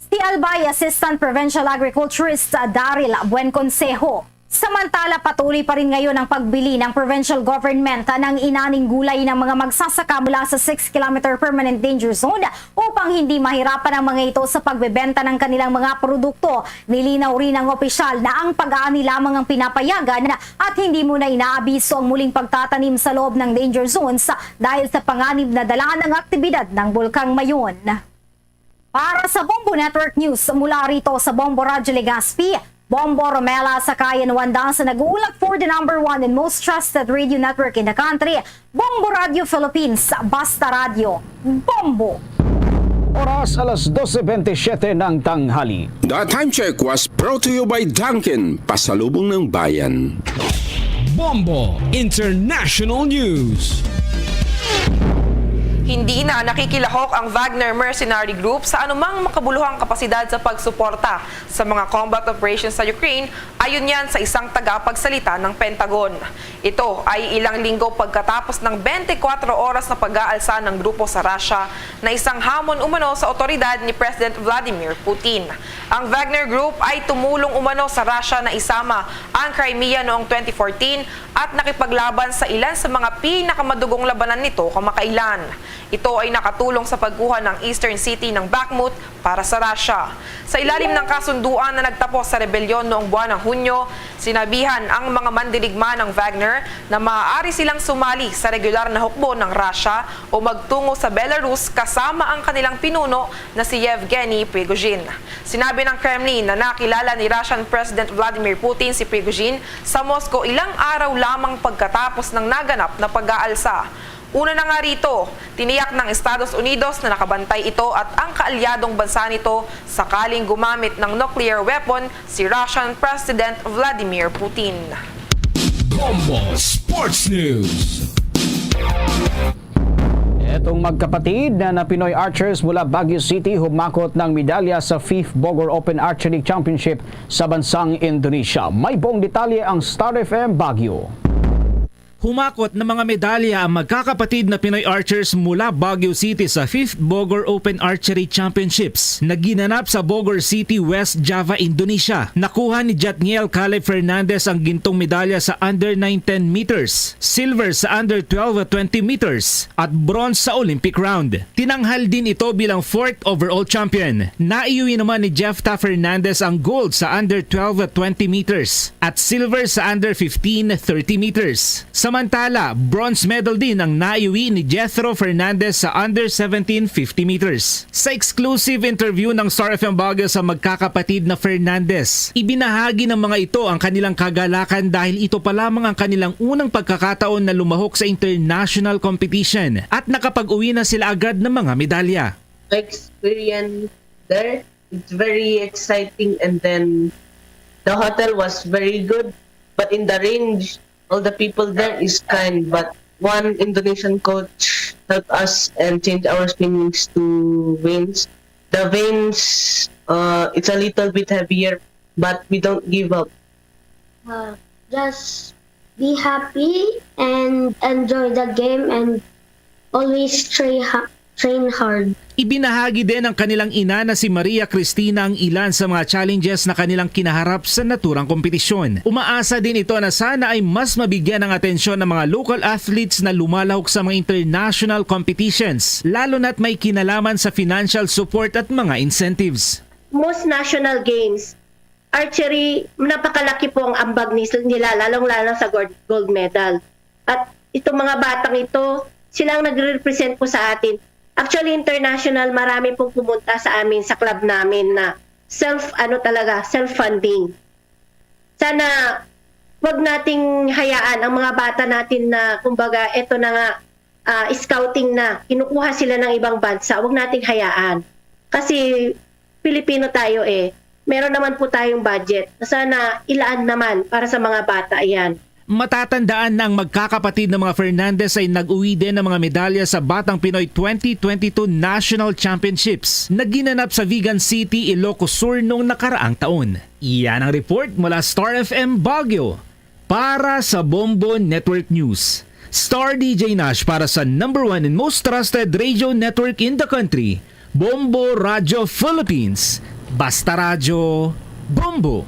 Si Albay Assistant Provincial Agriculturist Daryl Buen Consejo. Samantala, patuloy pa rin ngayon ang pagbili ng provincial government ng inaning gulay ng mga magsasaka mula sa six kilometer permanent danger zone upang hindi mahirapan ang mga ito sa pagbebenta ng kanilang mga produkto. Nilinaw rin ng opisyal na ang pag-aani lamang ang pinapayagan at hindi muna inaabiso ang muling pagtatanim sa loob ng danger zones dahil sa panganib na dala ng aktibidad ng Bulkang Mayon. Para sa Bombo Network News, mula rito sa Bombo Radyo Legazpi, Bombo Romela Sakayan Wanda sa nag-uulak for the number one and most trusted radio network in the country, Bombo Radio Philippines, Basta Radio, Bombo! Oras alas doce veintisiete ng tanghali. The time check was brought to you by Dunkin, pasalubong ng bayan. Bombo International News. Hindi na nakikilahok ang Wagner mercenary group sa anumang makabuluhang kapasidad sa pagsuporta sa mga combat operations sa Ukraine, ayon yan sa isang tagapagsalita ng Pentagon. Ito ay ilang linggo pagkatapos ng twenty-four oras na pag-aalsa ng grupo sa Russia na isang hamon umano sa otoridad ni President Vladimir Putin. Ang Wagner Group ay tumulong umano sa Russia na isama ang Crimea noong twenty fourteen at nakipaglaban sa ilan sa mga pinakamadugong labanan nito kamakailan. Ito ay nakatulong sa pagkuha ng eastern city ng Bakhmut para sa Russia. Sa ilalim ng kasunduan na nagtapos sa rebelyon noong buwan ng Hunyo, sinabihan ang mga mandirigma ng Wagner na maaari silang sumali sa regular na hukbo ng Russia o magtungo sa Belarus kasama ang kanilang pinuno na si Yevgeny Prigozhin. Sinabi ng Kremlin na nakilala ni Russian President Vladimir Putin si Prigozhin sa Moscow ilang araw lamang pagkatapos ng naganap na pag-aalsa. Una na nga rito, tiniyak ng Estados Unidos na nakabantay ito at ang kaalyadong bansa nito sakaling gumamit ng nuclear weapon si Russian President Vladimir Putin. Bombo Sports News. Etong magkapatid na, na Pinoy archers mula Baguio City humakot ng medalya sa fifth Bogor Open Archery Championship sa bansang Indonesia. May buong detalye ang Star F M Baguio. Humakot ng mga medalya ang magkakapatid na Pinoy archers mula Baguio City sa fifth Bogor Open Archery Championships na ginanap sa Bogor City, West Java, Indonesia. Nakuha ni Jatniel Caleb Fernandez ang gintong medalya sa under nine ten meters, silver sa under twelve at twenty meters, at bronze sa Olympic round. Tinanghal din ito bilang fourth overall champion. Naiuwi naman ni Jefta Fernandez ang gold sa under twelve at twenty meters at silver sa under fifteen thirty meters. Samantala, bronze medal din ang naiuwi ni Jethro Fernandez sa under seventeen fifty meters. Sa exclusive interview ng Star F M Baguio sa magkakapatid na Fernandez, ibinahagi ng mga ito ang kanilang kagalakan dahil ito pa lamang ang kanilang unang pagkakataon na lumahok sa international competition at nakapag-uwi na sila agad ng mga medalya. Experience there, it's very exciting, and then the hotel was very good, but in the range, all the people there is kind, but one Indonesian coach helped us and changed our swimmings to veins. The veins, uh, it's a little bit heavier, but we don't give up. Uh, just be happy and enjoy the game and always try ha-, train hard. Ibinahagi din ng kanilang ina na si Maria Cristina ang ilan sa mga challenges na kanilang kinaharap sa naturang kompetisyon. Umaasa din ito na sana ay mas mabigyan ng atensyon ng mga local athletes na lumalahok sa mga international competitions, lalo na't may kinalaman sa financial support at mga incentives. Most national games, archery, napakalaki po ang ambag ni-, nila, lalong-lalo sa gold, gold medal. At itong mga batang ito, sila ang nagre-represent po sa atin. Actually, international, marami pong pumunta sa amin, sa club namin na self, ano talaga, self-funding. Sana wag nating hayaan ang mga bata natin na, kumbaga, eto na nga, ah, scouting na, kinukuha sila ng ibang bansa, wag nating hayaan. Kasi Pilipino tayo eh. Meron naman po tayong budget na sana ilaan naman para sa mga bata yan. Matatandaan na ang magkakapatid na mga Fernandez ay nag-uwi din ng mga medalya sa Batang Pinoy twenty twenty-two National Championships na ginanap sa Vigan City, Ilocos Sur noong nakaraang taon. Iyan ang report mula Star F M Baguio. Para sa Bombo Network News, Star D J Nash para sa number one and most trusted radio network in the country, Bombo Radio Philippines. Basta Radyo, Bombo.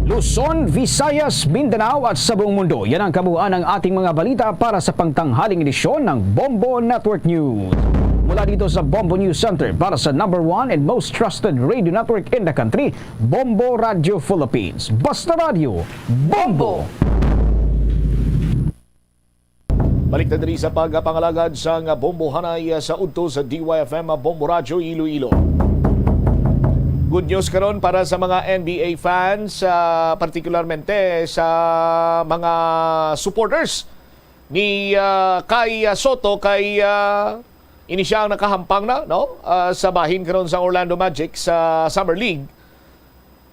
Luzon, Visayas, Mindanao at sa buong mundo. Yan ang kabuuan ng ating mga balita para sa pangtanghaling edisyon ng Bombo Network News. Mula dito sa Bombo News Center para sa number one and most trusted radio network in the country, Bombo Radio Philippines. Basta Radyo, Bombo! Balik na diri sa pagpangalagad sang Bombo Hanay sa udto sa D Y F M Bombo Radyo Iloilo. Good news karon para sa mga N B A fans, ah, partikularmente sa mga supporters ni, ah, kay, ah, Soto, kay, ah, ini siya ang nakahampang na, no? Ah, sa bahin karon sa Orlando Magic sa Summer League.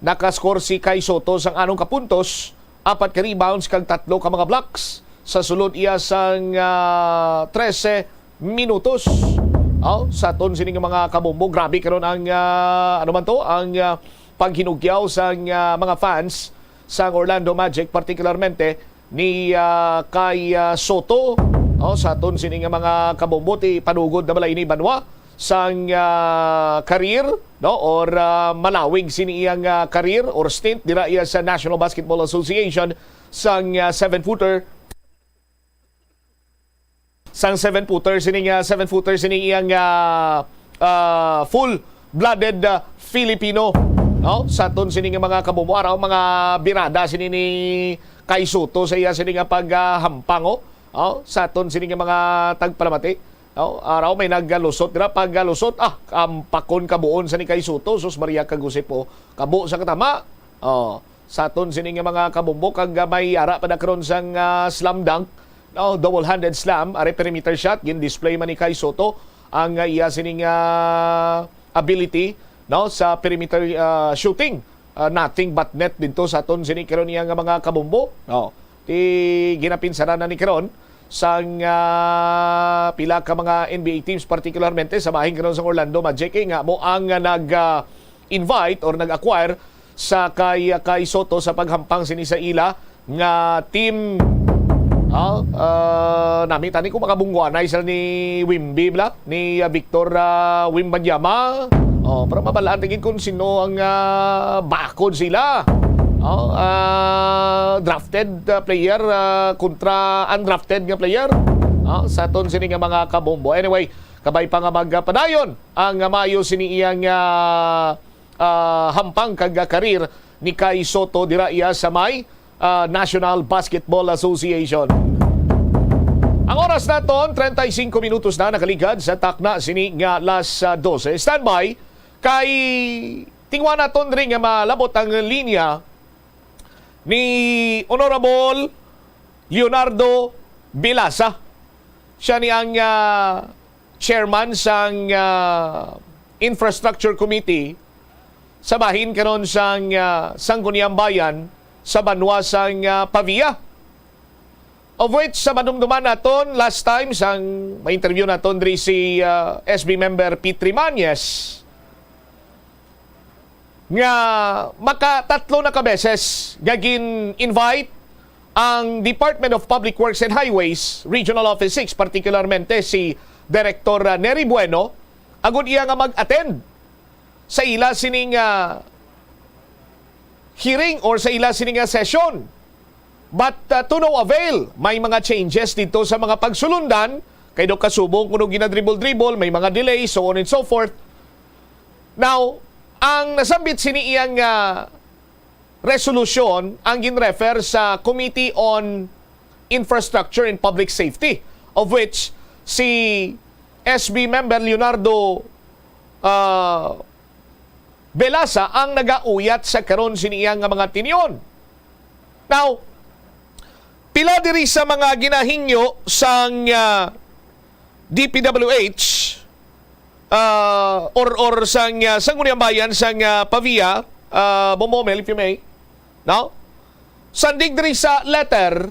Nakascore si Kai Soto sang anom ka puntos, apat ka rebounds, kag tatlo ka mga blocks sa sulod iya sang, ah, trese minutos. Aw, sa aton sini nga mga kabombo, grabe karon ang, ah, ano man to, ang, ah, paghinugyaw sang, ah, mga fans sang Orlando Magic, partikularmente ni, ah, kay, ah, Soto. Oh, sa aton sini nga mga kabombo, ti panugod na balay ni banwa sang, ah, career, no? Or, ah, malawig sini iyang, ah, career or stint dira iya sa National Basketball Association sang, ah, seven-footer. Sang seven-footer sini nga, seven-footer sini iyang, ah, ah, full-blooded, ah, Filipino, no? Sa aton sini nga mga kabombo, araw mga birada sini ni Kai Soto sa iya sini nga paghampang, oh. Oh, sa aton sini nga mga tagpalamati, oh, araw may naglusot dira, paglusot, ah, ampakon kabuon sa ni Kai Soto, sus Maria kag Jose po, kabo sa katama. Oh, sa aton sini nga mga kabombo, kag, ah, may ara pa na karon sang, ah, slam dunk, no, double-handed slam, ari perimeter shot, gin-display man ni Kai Soto ang, ah, iya sining, ah, ability, no, sa perimeter, ah, shooting. Ah, nothing but net didto sa aton sini karon niya nga mga kabombo. Oh, ti ginapinsaran na ni karon sang, ah, pila ka mga N B A teams, partikularmente sa bahin karon sa Orlando Magic, eh, nga mo ang, ah, nag, ah, invite or nag-acquire sa kay, kay Soto sa paghampang sini sa ila nga team. Ah, ah, nami tani kung makabungguanay sila ni Wimby bla, ni, ah, Victor, ah, Wembanyama. Oh, para mabalaan tingin kung sino ang, ah, bakod sila. Oh, ah, drafted, ah, player, ah, kontra undrafted nga player. Ah, sa aton sini nga mga kabombo. Anyway, kabay pa nga magpadayon ang, ah, maayo sini iyang, ah, ah, hampang kag, ah, karir ni Kai Soto dira iya sa may, ah, National Basketball Association. Ang oras naton, treinta y cinco minutos na nakaligad sa takna sini nga alas, ah, dose. Standby, kay tingwa naton diri nga malabot ang linya ni Honorable Leonardo Bilasa. Siya ni ang, ah, chairman sang, ah, Infrastructure Committee sa bahin karon sang, ah, Sangguniang Bayan sa banwa sang, ah, Pavia. Of which, sa madumduman naton last time, sang ma-interview naton diri si, ah, S B member Petrie Mañez, nga makatatlo na ka beses nga gin-invite ang Department of Public Works and Highways Regional Office six, partikularmente si Director, ah, Nery Bueno, agud iya nga mag-attend sa ila sining, ah, hearing or sa ila sining, ah, session. But, uh, to no avail, may mga changes dito sa mga pagsulundan, kay daw kasubong kuno ginadribol-dribol, may mga delay, so on and so forth. Now, ang nasambit sini iyang, uh, resolusyon ang ginrefer sa Committee on Infrastructure and Public Safety, of which si S B member Leonardo, uh, Belasa ang nagauyat sa karon sini iya nga mga tinion. Now, Pila diri sa mga ginahingyo sang, ah, D P W H, ah, or, or sang, ah, Sangguniang Bayan sang, ah, Pavia, ah, Bombo Mel, if you may, no? Sandig diri sa letter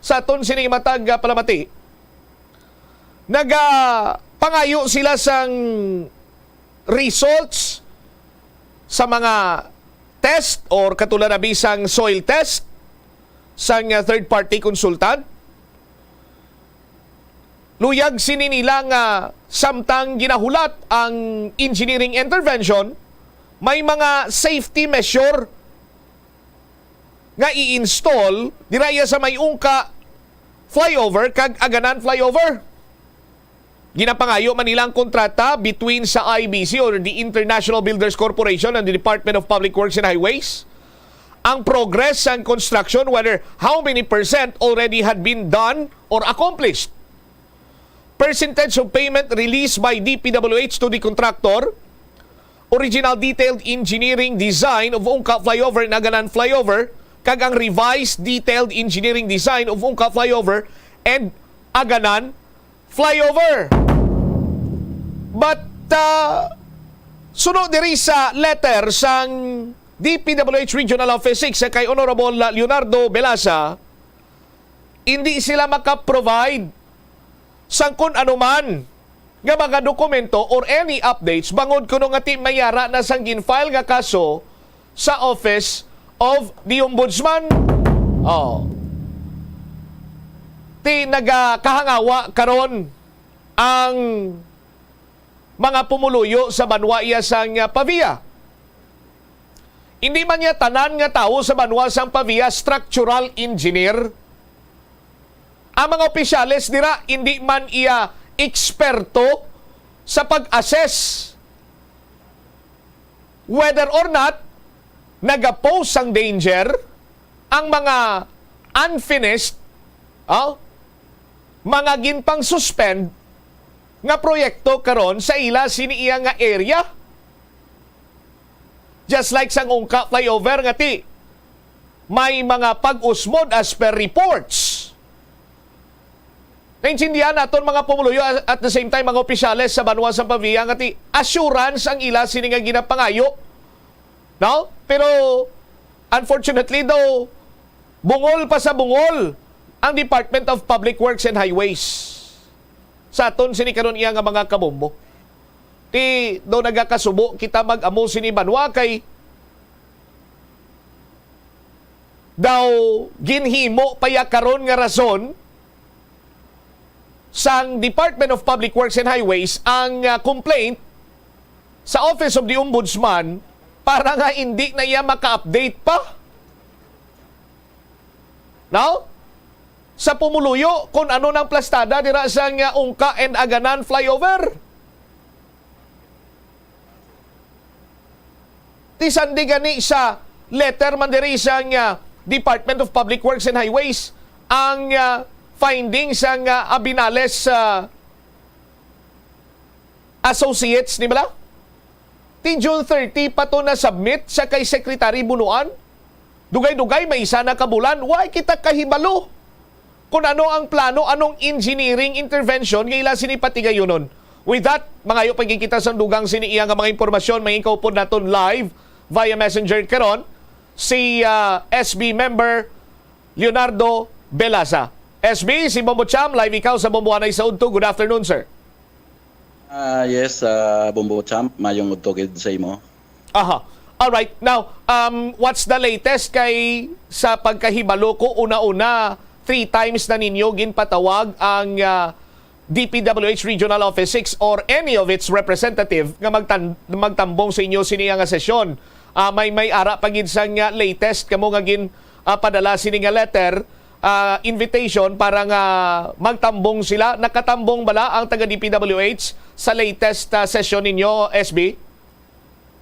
sa aton sini matag, ah, palamati, nagapangayo sila sang results sa mga test or katulad na bisang soil test sang, ah, third party consultant. Luyag sini nila nga samtang ginahulat ang engineering intervention, may mga safety measure nga i-install dira iya sa may Ungka flyover kag Aganan flyover. Ginapangayo man nila ang kontrata between sa I B C or the International Builders Corporation and the Department of Public Works and Highways. Ang progress sang construction, whether how many percent already had been done or accomplished. Percentage of payment released by D P W H to the contractor, original detailed engineering design of Ungka Flyover and Aganan Flyover, kag ang revised detailed engineering design of Ungka Flyover and Aganan Flyover. But, uh, suno diri sa letter sang D P W H Regional Office six sa kay Honorable Leonardo Belasa, hindi sila maka-provide sang kun ano man nga mga dokumento or any updates bangod kuno nga ti may ara na sang gin-file nga kaso sa Office of the Ombudsman. Oh. Ti nagakahangawa karon ang mga pumuluyo sa banwa iya sang, ah, Pavia. Hindi man niya tanan nga tawo sa banwa sang Pavia structural engineer. Ang mga opisyales dira hindi man iya eksperto sa pag-assess whether or not nagapose sang danger ang mga unfinished, oh, mga ginpang-suspend nga proyekto karon sa ila sini iya nga area. Just like sang Ungka flyover nga ti may mga pag-usmod as per reports. Naintindihan naton, mga pumuluyo, at the same time, mga opisyales sa banwa sa Pavia nga ti assurance ang ila sini nga ginapangayo, no? Pero unfortunately daw, bungol pa sa bungol ang Department of Public Works and Highways sa aton sini karon iya nga mga kabombo. Ti daw nagakasubo kita mag-amo sini banwa kay daw ginhimo pa ya karon nga rason sang Department of Public Works and Highways ang, ah, complaint sa Office of the Ombudsman para nga hindi na iya maka-update pa. No? Sa pumuluyo kung ano nang plastada dira sa nga Ungka and Aganan flyover. Ti sandi gani sa letter man diri sa nga Department of Public Works and Highways ang, ah, findings sa nga Abinales, ah, Associates, di bala? Ti June thirty pa to na-submit sa kay Secretary Bunuan. Dugay-dugay, may isa na ka bulan. Wa kita kahibalo kung ano ang plano, anong engineering intervention nga ila sini patigayunon. With that, mangayo pa gid kita sa dugang sini iya nga mga impormasyon, may ikaupod naton live via messenger karon, si, ah, S B member Leonardo Belasa. S B, si Bombo Cham, live ikaw sa Bombohanay sa Udto. Good afternoon, sir. Ah, yes, ah, Bombo Champ, mayong udto gid sa imo. Aha. All right. Now, um, what's the latest kay sa pagkahibalo ko, una-una, three times na ninyo ginpatawag ang, ah, D P W H Regional Office six or any of its representative nga magtan-, magtambong sa inyo sini nga sesyon? Ah, may, may ara pa gid sang, ah, latest kamo nga gin, ah, padala sini nga letter, ah, invitation para nga magtambong sila. Nakatambong bala ang taga D P W H sa latest, ah, session ninyo, S B?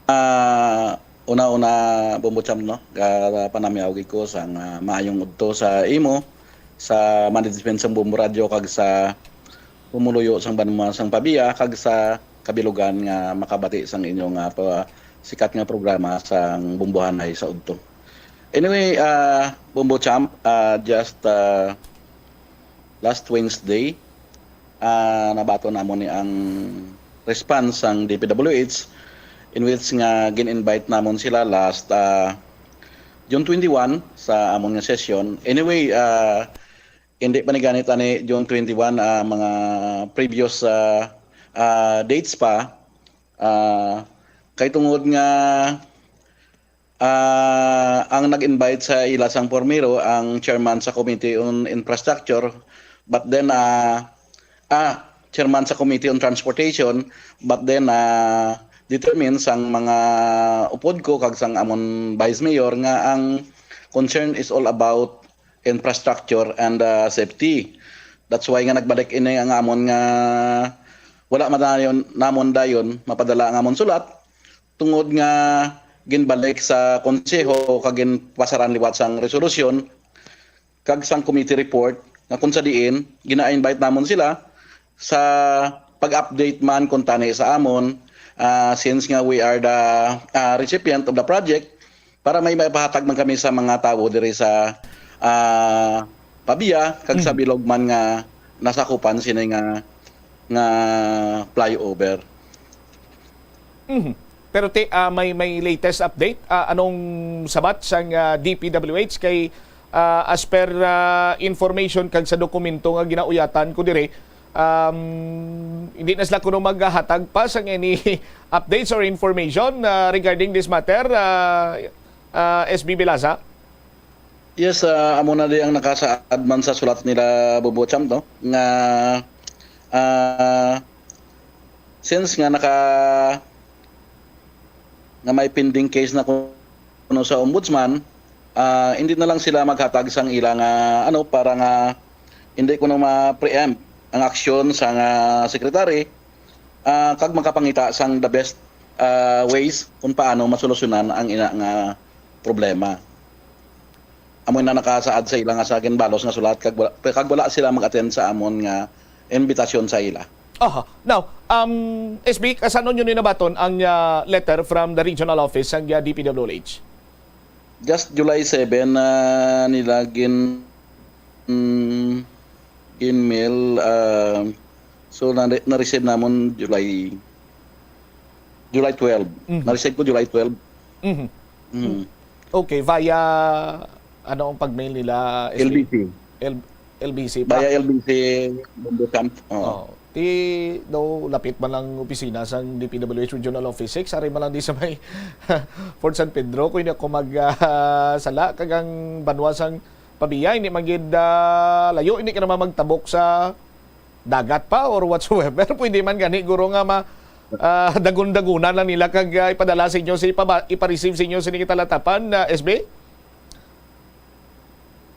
Ah, una-una, Bombo Cham, no? Ga-, panamyaw gid ko sang, ah, maayong udto sa imo, sa management sang Bombo Radyo, kag sa pumuluyo sang banwa sang Pavia, kag sa kabilugan nga makabati sang inyo nga pa-, sikat nga programa sang Bombohanay sa Udto. Anyway, uh, Bombo Champ, uh, just uh, last Wednesday, uh, nabaton namo ni ang response sang D P W H, in which nga gin-invite namon sila last uh, June twenty-one sa amon nga session. Anyway, uh, hindi pa ni ganit ani June twenty-one, uh, mga previous uh, uh, dates pa. Uh, kay tungod nga Ah, ang nag-invite sa ila sang pormero ang chairman sa Committee on Infrastructure, but then, ah, ah, chairman sa Committee on Transportation, but then, ah, determine sang mga upod ko kag sang amon vice mayor nga ang concern is all about infrastructure and, ah, safety. That's why nga nagbalik ini ang amon nga wala man dayon, namon dayon mapadala ang amon sulat tungod nga ginbalik sa konseho kag ginpasaran liwat sang resolusyon kag sang committee report nga kung sa diin gina-invite namon sila sa pag-update man kung tani sa amon, ah, since nga we are the, ah, recipient of the project, para may maipahatag man kami sa mga tawo diri sa, ah, Pavia kag sa Mm. bilog man nga nasakupan sini nga, nga flyover. Mhm. Pero ti, ah, may, may latest update? Ah, anong sabat sang, ah, D P W H? Kay, ah, as per, ah, information kag sa dokumento nga ginauyatan ko diri, um, hindi na sila kuno maghatag pa sang any updates or information, ah, regarding this matter, ah, ah, S B Belaza? Yes, ah, amo na di ang nakasaad man sa sulat nila, Bobo Champ, no? Nga, ah, since nga naka-, nga may pending case na kuno sa ombudsman, ah, hindi na lang sila maghatag sang ila nga, ano, para nga hindi kuno ma-preempt ang aksyon sa nga secretary, ah, kag makapangita sang the best, ah, ways kung paano masolusyonan ang ina nga problema. Amo na nakasaad sa ila nga sa ginbalos nga sulat kag wala, kag wala sila mag-attend sa amon nga imbitasyon sa ila. Aha. Now, um, S B, kasano nyo ni nabaton ang, ah, letter from the regional office sang, ah, D P W H? Just July seven na nila gin, mm, gin-mail, ah, so na, na-receive namon July, July twelve. Mhm. Na-receive ko July twelve. Mhm. Mm. Okay, via ano ang pag-mail nila, S B? L B C. L-, L B C pa? Via L B C, Bombo Champ. Oo. Oh, ti daw lapit man lang opisina sang D P W H Regional Office six, ari man lang di sa may Fort San Pedro, kung hindi ako mag, ah, sala, kag ang banwa sang Pavia, hindi man gid, ah, layo, hindi ka naman magtabok sa dagat pa or whatsoever. Pwede man gani, guro, nga ma-, ah, dagon-dagunan lang nila kag, ah, ipadala sa inyo, sa ipaba-, ipa-receive sa inyo sa inyong talatapan, ah, S B?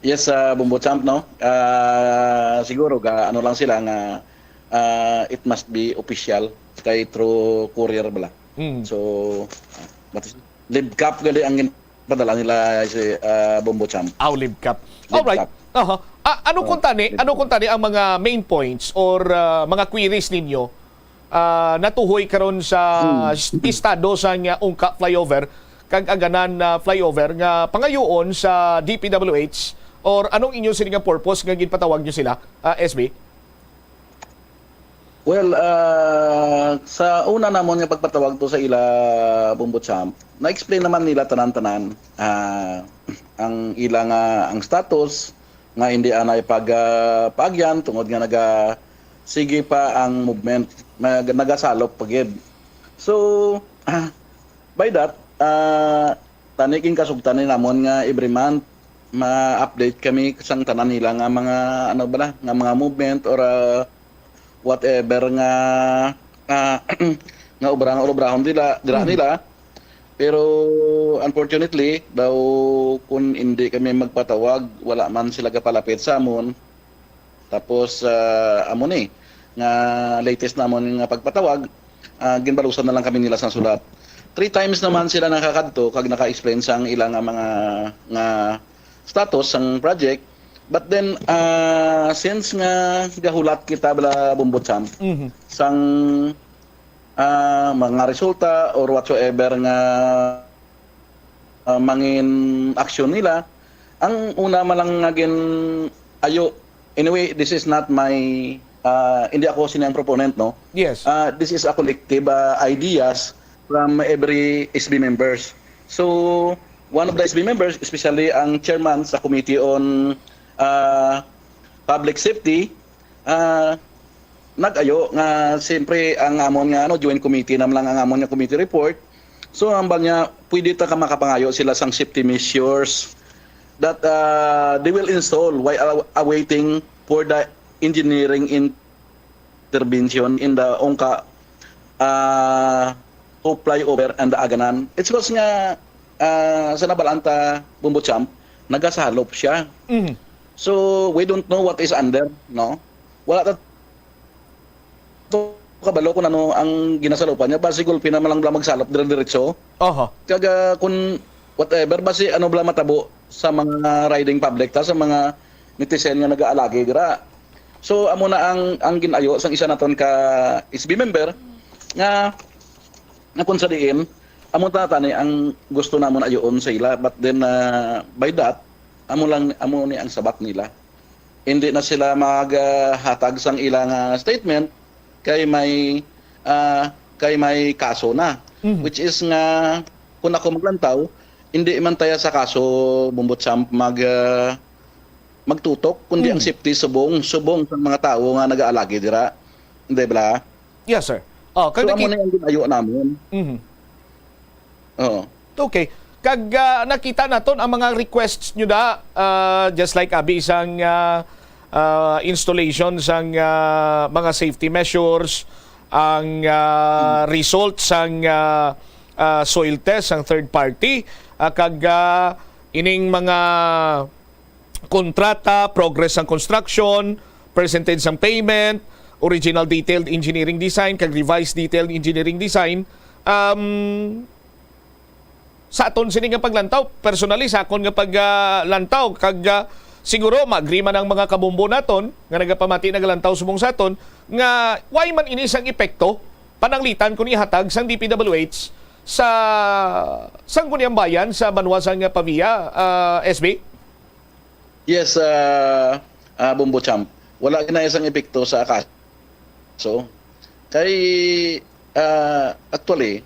Yes, ah, Bombo Champ, no? Ah, siguro ga ano lang sila nga, ah, it must be official kay through courier bala. Mm. So, ah, but Libcap gali ang gin-, padala nila si, ah, Bombo Champ. Aw, Libcap. Alright. Libcap. Aha. Ah, ano Oo, kung tani, ano Libcap. kung tani ang mga main points or, ah, mga queries ninyo, ah, natuhoy karon sa Hmm. s-, estado sa nga Ungka flyover kag Aganan, ah, flyover nga pangayoon sa D P W H, or anong inyo sini nga purpose nga ginpatawag nyo sila, ah, S B? Well, ah, sa una namon nga pagpatawag to sa ila, Bombo Champ, na-explain naman nila tanan-tanan, ah, ang ila nga, ang status nga hindi anay pag, ah, paagyan tungod nga naga-, sige pa ang movement, nag-, nagasalop pa gid. So, ah, by that, ah, tani ginkasugtan ni namon nga every month ma-update kami sang tanan nila nga mga, ano ba na, nga mga movement or, ah, whatever nga, ah, nga obra nga obrahon nila, dira Mhm. nila. Pero unfortunately, daw kung hindi kami magpatawag, wala man sila gapalapit sa amon. Tapos, ah, amo ni nga latest namon nga pagpatawag, ah, ginbalusan na lang kami nila sang sulat. Three times naman sila nakakadto kag naka-explain sang ila nga mga, nga status sang project. But then, ah, since nga gahulat kita bala, Bombo Champ, Mhm. sang, ah, mga resulta or whatsoever nga ah, mangin aksyon nila. Ang una man lang nga gin-ayo, anyway, this is not my, ah, hindi ako sini ang proponent, no? Yes. Ah, this is a collective, ah, ideas from every S B members. So, one of the S B members, especially ang chairman sa Committee on, ah, Public Safety, ah, nag-ayo nga siyempre ang amon nga, ano, joint committee naman lang ang amon nga committee report. So, ang bang niya, pwede ta ka makapangayo sila sang safety measures that, ah, they will install while aw- awaiting for the engineering intervention in the Ongka, ah, to flyover and the Aganan. It's because nga, ah, sa nabalaan ta, Bumbo Champ, nagasalop siya. Mhm. So, we don't know what is under, no? Wala ta to kabalo kung ano ang ginasalopan niya. Basi gulpi naman lang bala magsalop dire-diretso. Oho. Kag, ah, kung whatever, basi ano bala matabo sa mga riding public ta, sa mga netizen nga nagaalagi dira. So, amo na ang, ang ginayo sang isa naton ka S B member nga, nga kung sa diin, amo ta tani ang gusto namon ayoon sa ila. But then, ah, by that, amo lang, amo ni ang sabat nila. Hindi na sila maghatag sang ilang, ah, statement kay may, ah, kay may kaso na. Mhm. Which is nga, kung ako maglantaw, hindi man taya sa kaso, Bumbo Champ, mag, ah, magtutok, kundi ang Mhm. safety subong, subong sa mga tawo nga nagaalagi dira. Hindi bala? Yes, sir. Oh, kag So, amo nakita na yung ginayo namon. Mhm. Oo. Okay. Kag ah, nakita naton ang mga requests nyo da, ah, just like abi isang ah, ah, installation sang ah, mga safety measures, ang ah, result sang ah, ah, soil test sang third party, ah, kag ah, ining mga kontrata, progress sang construction, percentage sang payment, original detailed engineering design kag revised detailed engineering design. Um, sa aton sini nga paglantaw, personally, sa akon nga paglantaw, kag ah, siguro ma-agree man ang mga kabumbo naton nga nagapamati, nagalantaw subong sa aton, nga why man ini sang epekto pananglitan kun ihatag sang D P W H sa Sangguniang Bayan sa banwa sang Pavia, ah, S B? Yes, ah, ah, Bumbo Champ. Wala gina isang epekto sa kaso. Kay, ah, actually,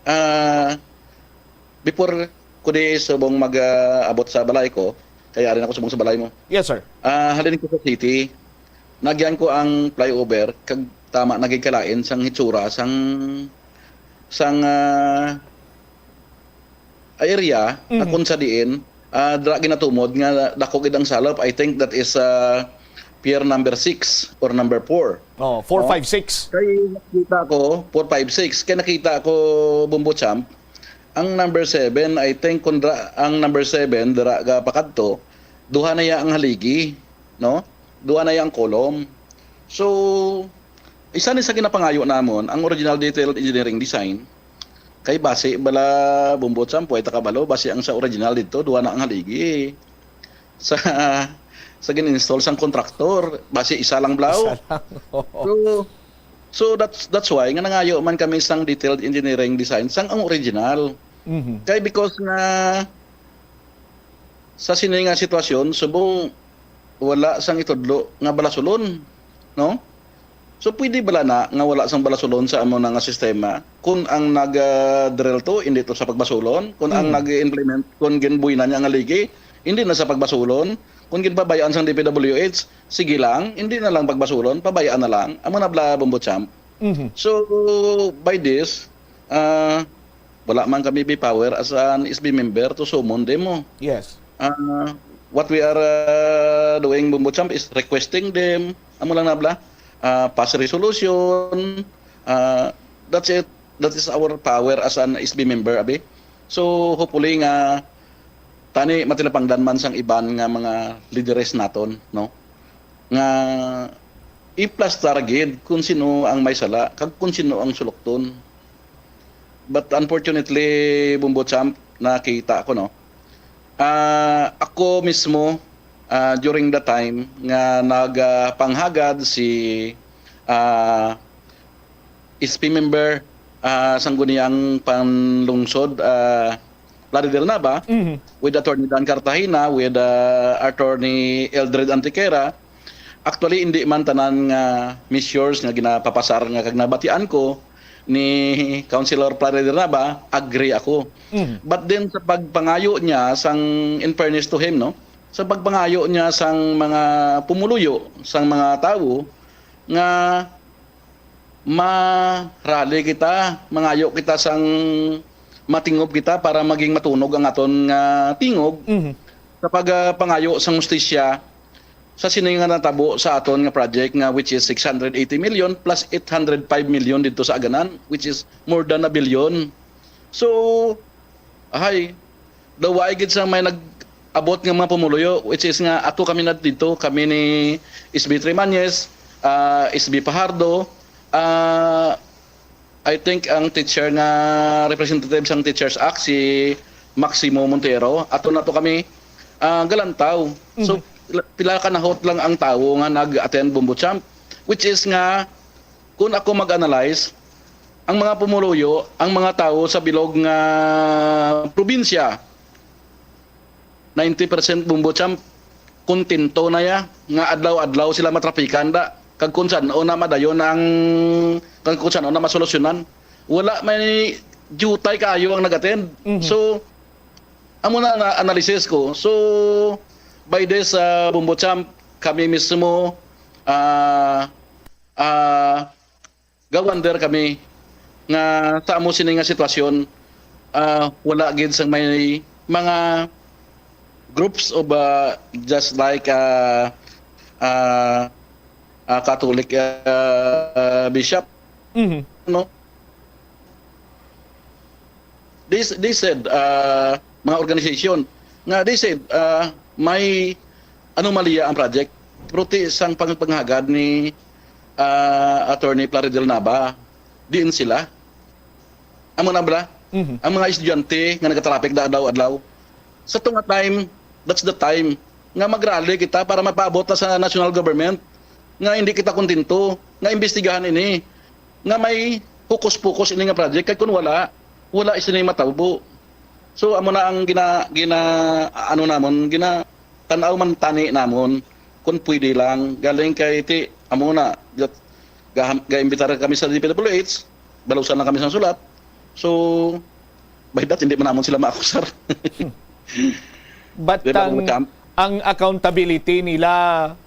ah, before ko di subong mag, ah, abot sa balay ko, kaya rin ako subong sa balay mo. Yes, sir. Ah, halin ko sa city, nagyan ko ang flyover, kag tama naging kalain sang hitsura, sang, sang, ah, area, Mhm. Akon sa diin, ah, dira ginatumod nga dako gid ang salop. I think that is, ah, pier number six or number four. Oh, four five six. Kay nakita ko, four five six, kay nakita ko, Bumbo Champ, ang number seven, I think, kung dra, ang number seven, dira ga pakadto, duha na ya ang haligi, no? Duha na ya ang column. So, isa ni sa ginapangayo namon, ang original detailed engineering design, kay basi bala, Bumbo Champ, way ta kabalo, basi ang sa original dito, duha na ang haligi. Sa, sa gin-install sang kontraktor, basi isa lang blaw. Isa lang. So, so that's, that's why nga nangayo man kami sang detailed engineering design sang ang original. Mhm. Kay because nga sa sini nga sitwasyon, subong wala sang itudlo nga balasulon, no? So, pwede bala na nga wala sang balasulon sa amo na nga sistema? Kung ang nag-drill to, hindi to sa pagbasulon. Kung ang Mm. nag-implement, kung ginbuhinan niya ang haligi, hindi na sa pagbasulon. Kung ginpabayaan sang D P W H, sige lang, hindi na lang pagbasulon, pabayaan na lang. Amo na bala, Bumbo Champ. Mhm. So, by this, ah, wala man kami be power as an S B member to summon them, oh. Yes. Ah, what we are, ah, doing, Bumbo Champ, is requesting them, amo lang na bala, ah, pass resolution, ah, that's it. That is our power as an S B member, abi. So, hopefully nga, tani matinapangdan man sang iban nga mga lideres naton, no? Nga iplastar gid kung sino ang may sala, kag kung sino ang sulokton. But unfortunately, Bumbo Champ, nakita ko, no? Ah, ako mismo, ah, during the time nga nagapanghagad si, ah, S P member, ah, Sangguniang Panlungsod, ah, Plaridel Nava, Mhm. with Attorney Dan Cartagena, with, uh, Attorney Eldred Antequera. Actually, hindi man tanan nga measures nga ginapapasar nga kag nabatian ko ni Councilor Plaridel Nava, agree ako. Mhm. But then, sa pagpangayo niya, sang, in fairness to him, no? Sa pagpangayo niya sang mga pumuluyo, sang mga tawo, nga ma-rally kita, mangayo kita sang matingob kita para maging matunog ang aton nga tingog Mhm. sa pag, ah, pangayo sang hustisya sa sini nga natabo sa aton nga project nga, which is six hundred eighty million plus eight hundred five million dito sa Aganan, which is more than a billion. So, ahay, daw waay gid sa may nag-abot nga mga pumuluyo, which is nga ato kami na dito, kami ni S B Trimañez, ah, S B Fajardo, ah, I think ang teacher nga representative sang Teachers Act, si Maximo Montero, ato na to kami, ah, galantaw. So, Mhm. pila, pila ka nahot lang ang tawo nga nag-attend Bombo Champ, which is nga, kung ako mag-analyze, ang mga pumuluyo, ang mga tawo sa bilog nga probinsya, ninety percent Bombo Champ, kontento na ya, nga adlaw-adlaw sila matrapikan da, kag kung san-o na madayon ang, kag kung san-o na masolusyonan. Wala may diutay kaayo ang nag-attend. Mhm. So, amo na, na analysis ko. So, by this, uh, Bombo Champ, kami mismo, ah, ah, ga-wonder kami nga sa amo sini nga sitwasyon, ah, wala gid sang may mga groups of, ah, just like, ah, ah, ah, Catholic, ah, bishop, Mhm. no? They, s- they said, ah, mga organization, nga they said, ah, may anomalya ang project. Pero ti sang pangpanghagad ni, ah, Attorney Plaridel Nava, diin sila? Amo na bala? Mhm. Ang mga estudyante nga nagatraffic da adlaw-adlaw. Sa tunga time, that's the time nga magrally kita para mapaabot na sa national government nga hindi kita kontento, nga imbestigahan ini, nga may hokus-pokus ini nga project, kay kun wala, wala sini matabo. So, amo na ang gina-, gina-, ano namon, gina-, tan-aw man tani namon kung pwede lang. Galing kay ti, amo na, ga-, ga-, gaimbitar kami sa D P W H, balusan na kami sa sulat. So, by that, hindi man namon sila maakusar. But Di ba, ang, Kong Champ? Ang accountability nila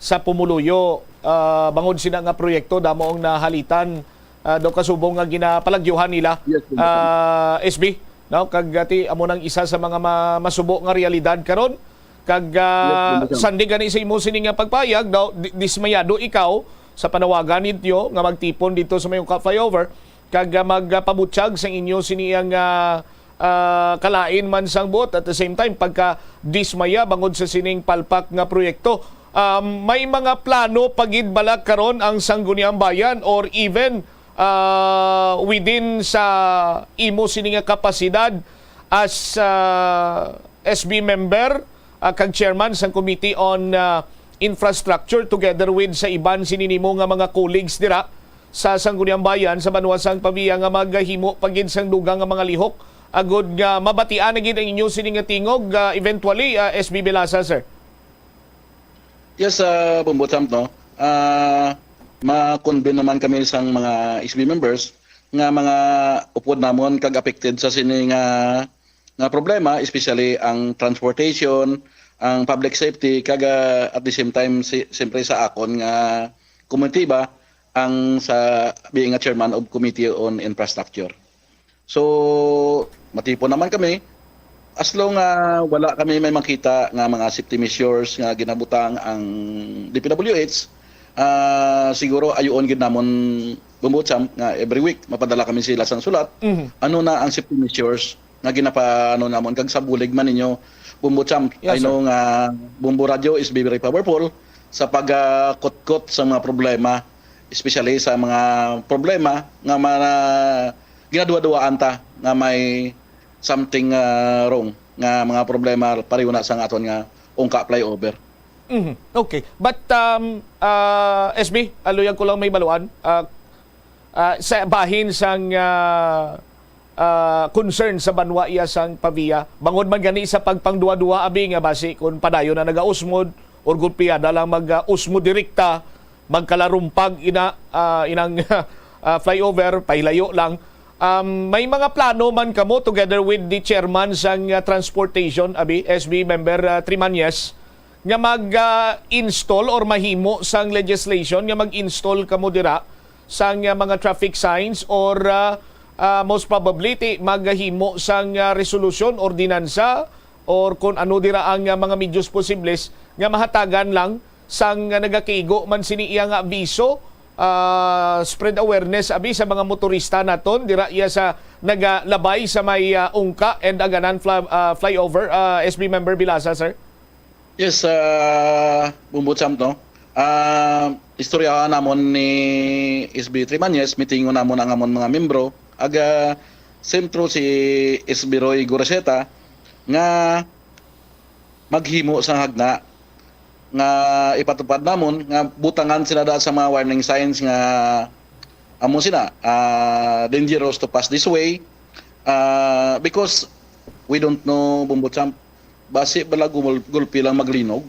sa pumuluyo, ah, bangod sina nga proyekto, damo ang nahalitan, ah, daw kasubong nga ginapalagyuhan nila, Yes, Kong Champ. ah, S B, no? Kag, ah, ti, amo nang isa sa mga ma-, masubo nga realidad karon. Kag, ah, Yes, Kong Champ. Sandig gani sa imo sini nga pagpayag, daw, di-, dismayado ikaw sa panawagan ninyo nga magtipon dito sa may Ungkap Flyover, kag, ah, magpabutyag sa inyo sini ang, ah, ah, kalain man sang buot. At the same time, pagka dismaya bangod sa sining palpak nga proyekto, ah, may mga plano pa gid bala karon ang Sangguniang Bayan or even, ah, within sa imo sini nga kapasidad as, ah, S B member, ah, kag chairman sang Committee on, ah, Infrastructure, together with sa iban sini nimo nga mga colleagues dira sa Sangguniang Bayan sa banwa sang Pavia nga maghimo pa gid sang dugang nga mga lihok agud nga mabatian na gid ang inyo sini nga tingog, ah, eventually, ah, S B Belasa, sir? Yes, ah, Bombo Champ, no? Ah, ma-convene naman kami sang mga S B members nga mga upod namon kag affected sa sini nga, nga problema, especially ang transportation, ang public safety, kag, ah, at the same time, si-, siyempre sa akon nga komitiba, ang sa being a chairman of Committee on Infrastructure. So, matipon naman kami. As long nga wala kami may makita nga mga safety measures nga ginabutang ang D P W H, ah, siguro ayuon gid namon, Bombo Champ, nga every week mapadala kami sila sang sulat. Mhm. Ano na ang safety measures nga ginapa-, ano namon, kag sa bulig man ninyo, Bombo Champ, Yes, I sir. know nga Bombo Radio is very powerful sa pagkutkot sa mga problema, especially sa mga problema nga mga ginaduwa-duwaan ta nga may something, ah, wrong, nga mga problema pareho na sa aton nga Ungkap Flyover. Mhm. Okay. But, um, ah, S B, aluyag ko lang may baluan. Ah, ah, sa bahin sang, ah, ah, concern sa banwa iya sang Pavia. Bangod man gani sa pagpangduwa-duwa, abi, nga basi kung padayon na nagausmod or gulpiyada lang mag-usmod direkta, magkalarumpag ina, ah, inang, ah, flyover, pahilayo lang. Um, may mga plano man kamo together with the chairman sang, ah, transportation, abi, S B member, ah, Trimañez, nga mag, ah, install or mahimo sang legislation nga mag-install kamo dira sang, ah, mga traffic signs or, ah, ah, most probably ti maghimo sang, ah, resolusyon, ordinansa, or kon ano dira ang, ah, mga medyos posibles nga mahatagan lang sang, ah, nagakigo man sini iya nga abiso, ah, spread awareness, abi, sa mga motorista naton dira iya sa nagalabay sa may, ah, Ungka and Aganan fly-, ah, flyover, ah, S B member Bilasa, sir? Yes, ah, Bumbo Champ, no? Ah, istoryahan namon ni S B Trimañez, mitingon namon ang amon mga membro, aga sentro si S B Roy Goraceta, nga maghimo sang hagna nga ipatupad namon nga butangan sila da sa mga warning signs nga amo sina, ah, dangerous to pass this way, ah, because we don't know, Bumbo Champ, basi bala gumul-, gulpi lang maglinog.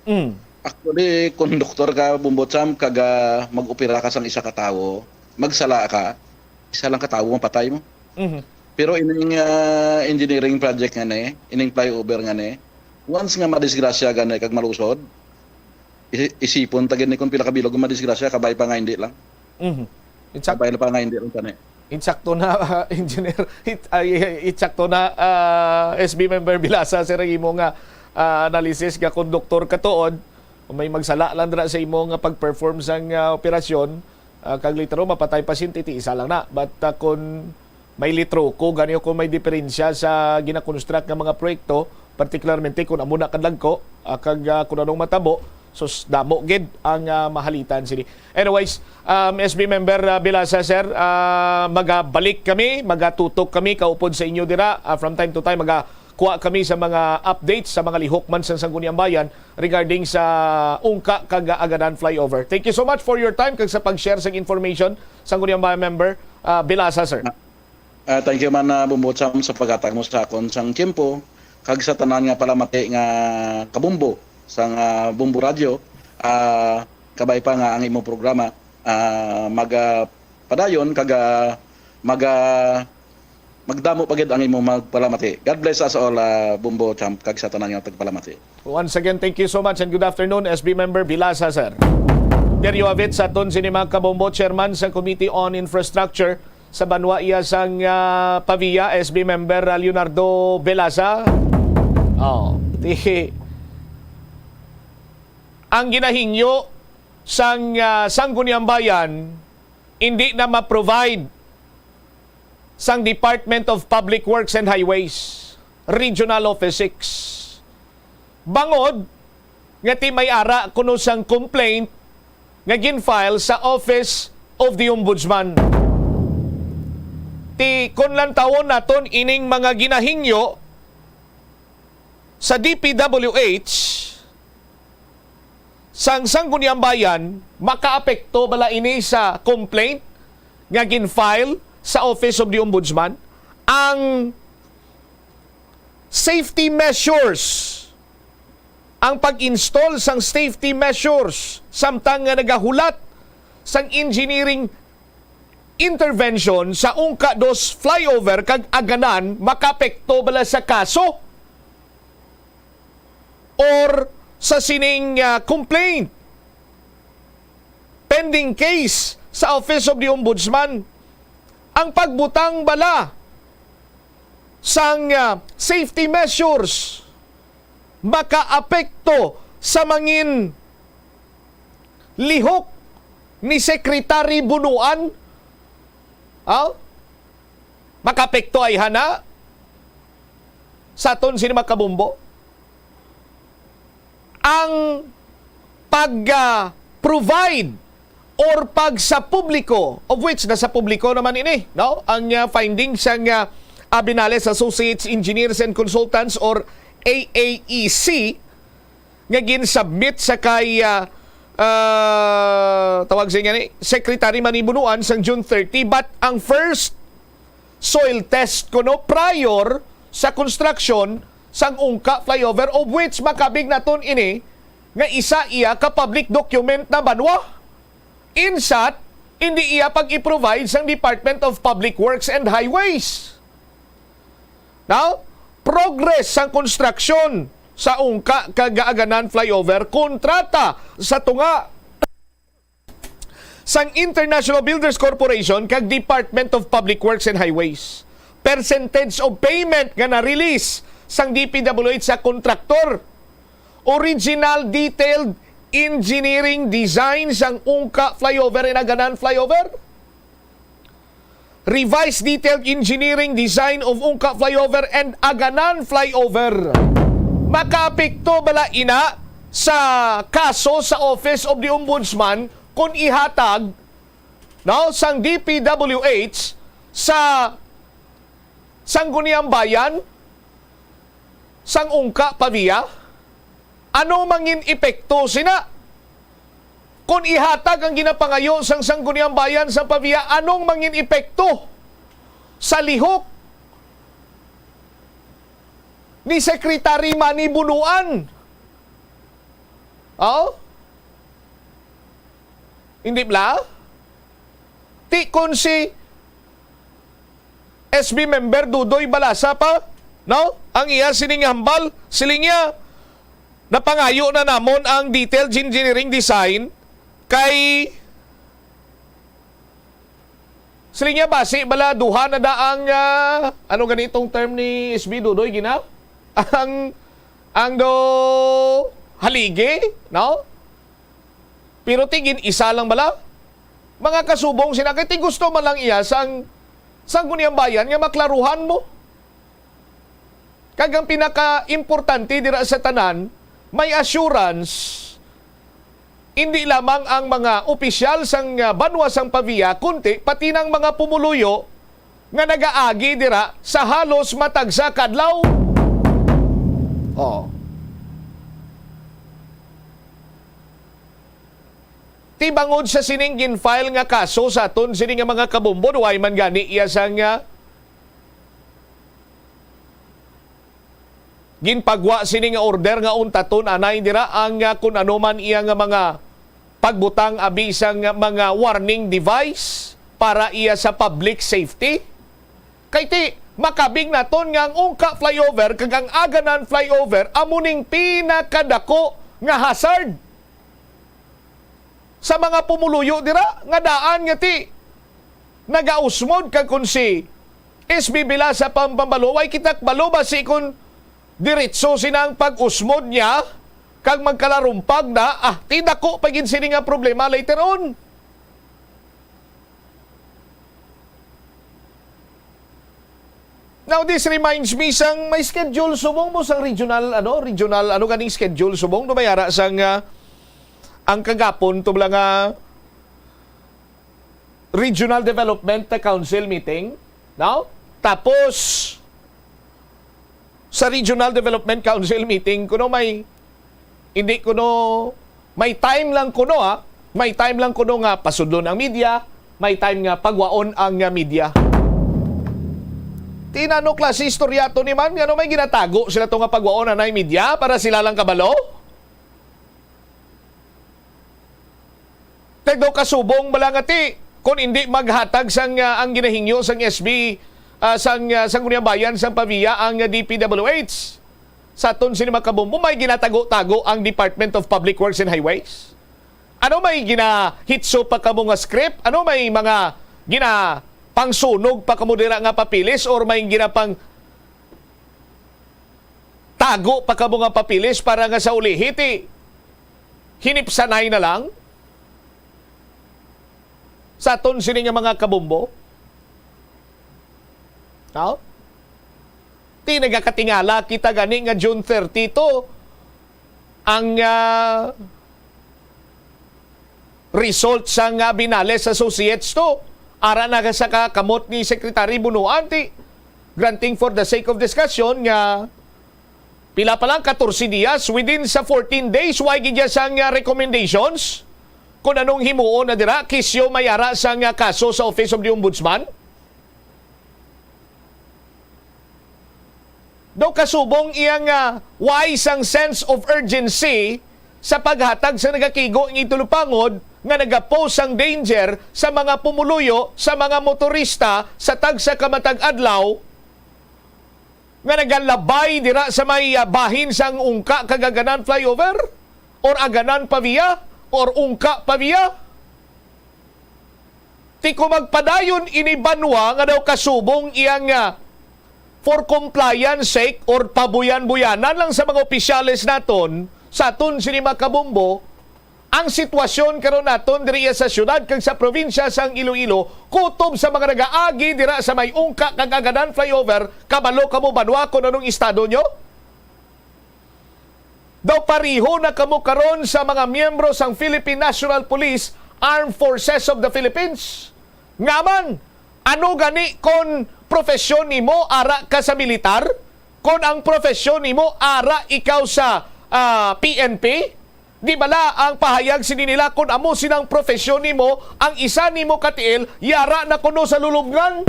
Mm. Actually, kung doktor ka, Bumbo Champ, kag, ah, mag-opera ka sang isa ka tawo, magsala ka, isa lang ka tawo mapatay mo. Mhm. Pero ining, ah, engineering project nga ni, ining flyover nga ni, once nga madisgrasya gani kag malusod, i-, isipon ta gid ni kung pila ka bilog ang madisgrasya, kabay pa nga hindi lang. Mhm. Insakto. Kabay pa nga hindi lang tani. Insakto na, ah, engineer. It-, ay, insakto na, ah, S B member Bilasa, sir, ang imo nga, ah, analysis nga kung doktor ka tuod, may magsala lang dira sa imo nga pag-perform sang, ah, operasyon, ah, kag later on mapatay pasyente, ti isa lang na. But, ah, kung may litro ko gani o kung may diferensya sa ginakonstruct nga mga proyekto, particularmente kung amo na kadagko, ah, kag, ah, kung anong matabo, sus, damo gid ang, ah, mahalitan sini. Anyways, um, S B member, ah, Bilasa, sir, ah, magabalik kami, magatutok kami kaupod sa inyo dira. Ah, from time to time, magakuha kami sa mga updates, sa mga lihok man sa Sangguniang Bayan regarding sa Ungka kag Aganan flyover. Thank you so much for your time kag sa pag-share sa information, Sangguniang Bayan member, ah, Bilasa, sir. Ah, thank you man, ah, Bumbo Cham, sa paghatag mo sa akon sang tiyempo, kag sa tanan nga palamati nga kabumbo sang, ah, Bumbo Radyo. Ah, kabay pa nga ang imong programa, ah, mag, ah, padayon kag, ah, mag, ah, magdamo pa gid ang imong magpalamati. God bless us all, ah, Bumbo Cham, kag sa tanan nga tagpalamati. Once again, thank you so much and good afternoon, S B member Bilasa, sir. There you have it, sa aton sini, mga kabombo, chairman sa Committee on Infrastructure sa banwa iya sang, ah, Pavia, S B member, ah, Leonardo Belasa. Oh, ti-, ang ginahingyo sang, ah, Sangguniang Bayan, hindi na ma-provide sang Department of Public Works and Highways, Regional Office six. Bangod nga ti may ara kuno sang complaint nga gin-file sa Office of the Ombudsman. Ti kon lantawon naton ining mga ginahingyo sa D P W H, sang Sangguniang Bayan, makaapekto bala ini sa complaint nga gin-file sa Office of the Ombudsman? Ang safety measures, ang pag-install sang safety measures samtang nga nagahulat sang engineering intervention sa Ungka dos flyover kag Aganan, makaapekto bala sa kaso or sa sining, ah, complaint, pending case sa Office of the Ombudsman? Ang pagbutang bala sang, ah, safety measures makaapekto sa mangin lihok ni Secretary Bunuan? Aw? Makapekto ay hana sa aton sini, mga kabombo? Ang pag, ah, provide or pag sa publiko, of which nasa publiko naman ini, no? Ang, ah, findings sang, ah, Abinales Associates Engineers and Consultants or A A E C, nga gin-submit sa kay, ah, ah, tawag sa nga ni, Secretary Manny Bunuan sang June thirty, but ang first soil test kuno prior sa construction sang Ungka flyover, of which makabig naton ini nga isa iya ka public document na banwa. In short, hindi iya pag-i-provide sang Department of Public Works and Highways. Now, progress sang konstruksyon sa Ungka kag Aganan flyover, kontrata sa tunga sang International Builders Corporation kag Department of Public Works and Highways. Percentage of payment nga na-release sang D P W H sa kontraktor. Original detailed engineering design sang Ungka flyover and Aganan flyover. Revised detailed engineering design of Ungka flyover and Aganan flyover. Makaapekto bala ina sa kaso sa Office of the Ombudsman kung ihatag, no, sang D P W H sa Sangguniang Bayan sang Ungka Pavia? Ano mangin epekto sina? Kung ihatag ang ginapangayo sang Sangguniang Bayan sa Pavia, anong mangin epekto sa lihok ni Secretary Manny Bonoan? Oh? Hindi bala? Ti kon si S B member Dudoy Balasa pa, no? Ang iya sining hambal, siling niya, "Napangayo na namon ang detailed engineering design kay," siling niya, "basi bala duha na daang, ah, ano gani itong term ni S B Dudoy, gina? Ang, ang do haligi, no? Pero ti gin-isa lang bala?" Mga kasubong, sina kay ti gusto man lang iya sang Sangguniang Bayan nga maklaruhan mo. Kag ang pinaka-importante dira sa tanan, may assurance, hindi lamang ang mga opisyal sang, ah, banwa sang Pavia, kundi pati nang mga pumuluyo nga nagaagi dira sa halos matag sa kadlaw. Oh. Ti bangod sa sining gin-file nga kaso sa aton sini nga mga kabombo, way man gani iya sang, ah, ginpagwa sini nga order nga untaton anay dira ang, ah, kun ano man iya nga mga pagbutang abi sang mga warning device para iya sa public safety. Kay ti, makabig naton nga ang Ungka flyover kag ang Aganan flyover amo ning pinakadako nga hazard sa mga pumuluyo dira nga daan nga ti nagausmod, kag kon si S B Bilasa pa ang pambalo, way kita kabalo basi kon diretso sina ang pag-usmod niya kag magkalarumpag na, ah, ti dako pa gid sini nga problema later on. Now, this reminds me sang may schedule subong mo sang regional, ano, regional, ano ganing schedule subong? Do may ara sang, ah, ang kagapon to lang nga Regional Development Council meeting, no? Tapos, sa Regional Development Council meeting, kuno may, hindi kuno, may time lang kuno, ha? May time lang kuno nga pasudlon ang media, may time nga pagwaon ang, ah, media. Ti ano klase istorya to ni man? Ngano may ginatago sila to nga pagwaon anay media para sila lang kabalo? Ti daw kasubong bala nga ti, kung hindi maghatag sang, ah, ang ginahingyo sang S B, ah, sang, ah, Sangguniang Bayan sang Pavia ang, ah, D P W H. Sa aton sini mga kabombo, may ginatago-tago ang Department of Public Works and Highways? Ano may ginahitso pa kamo nga script? Ano may mga ginapangsunog pa kamo dira nga papeles or may ginapang tago pa kamo nga papeles para nga sa ulihi ti hinipsanay na lang sa aton sini nga mga kabombo? No? Ti nagakatingala kita gani nga June thirty to ang, ah, result sang, ah, Binales Associates to. Ara na sa kakamot ni Secretary Bonoan ti granting for the sake of discussion nga pila pa lang, katorse dias, within sa fourteen days, way gid sang, ah, recommendations kung anong himuon na dira, kisyo may ara sang, ah, kaso sa Office of the Ombudsman. Daw kasubong iya nga way sang sense of urgency sa paghatag sa nagakigo nga itulupangod nga nagapose sang danger sa mga pumuluyo, sa mga motorista sa tagsa ka matag adlaw nga nagalabay dira sa may, ah, bahin sang Ungka kag Aganan flyover or Aganan Pavia or Ungka Pavia. Ti kung magpadayon ini banwa nga daw kasubong iyang, ah, for compliance sake or pabuyan-buyanan lang sa mga opisyales naton, sa aton sini mga kabombo, ang sitwasyon karon naton diri sa syudad kag sa probinsya sang Iloilo, kutob sa mga nagaagi dira sa may Ungka kag Aganan flyover, kabalo kamo banwa kung anong estado nyo? Daw pareho na kamo karon sa mga miyembro sang Philippine National Police, Armed Forces of the Philippines. Nga man, ano gani kon profesyon nimo ara ka sa militar? Kon ang profesyon nimo ara ikaw sa, ah, P N P? Di bala ang pahayag sini nila, kon amo sinang profesyon nimo, ang isa nimo ka tiil, yara na kuno sa lulubngan?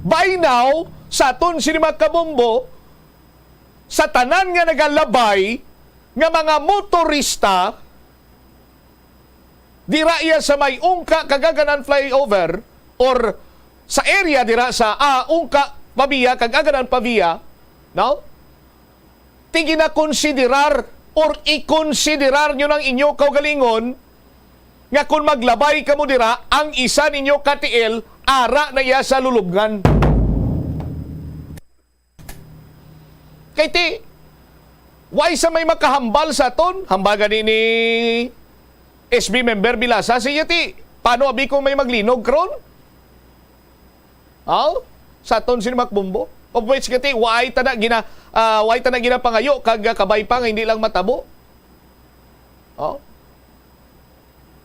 By now, sa aton sini mga kabombo, sa tanan nga nagalabay nga mga motorista, dira iya sa may Ungka kag Aganan flyover or sa area dira sa, ah, Ungka Pavia kag Aganan Pavia, no? Ti ginakonsiderar or ikonsiderar nyo ng inyo kaugalingon nga kung maglabay kamo dira, ang isa ninyo ka tiil ara na iya sa lulubngan. Kay ti, why sa may makahambal sa aton? Hambal gani ni S B member Bilasa, siya ti, paano abi kung may maglinog karon? Aw, sa aton sini mga kabombo? Of which kati, why ta na gina, ah, why ta na ginapangayo kag, ah, kabay pa nga hindi lang matabo? Oh.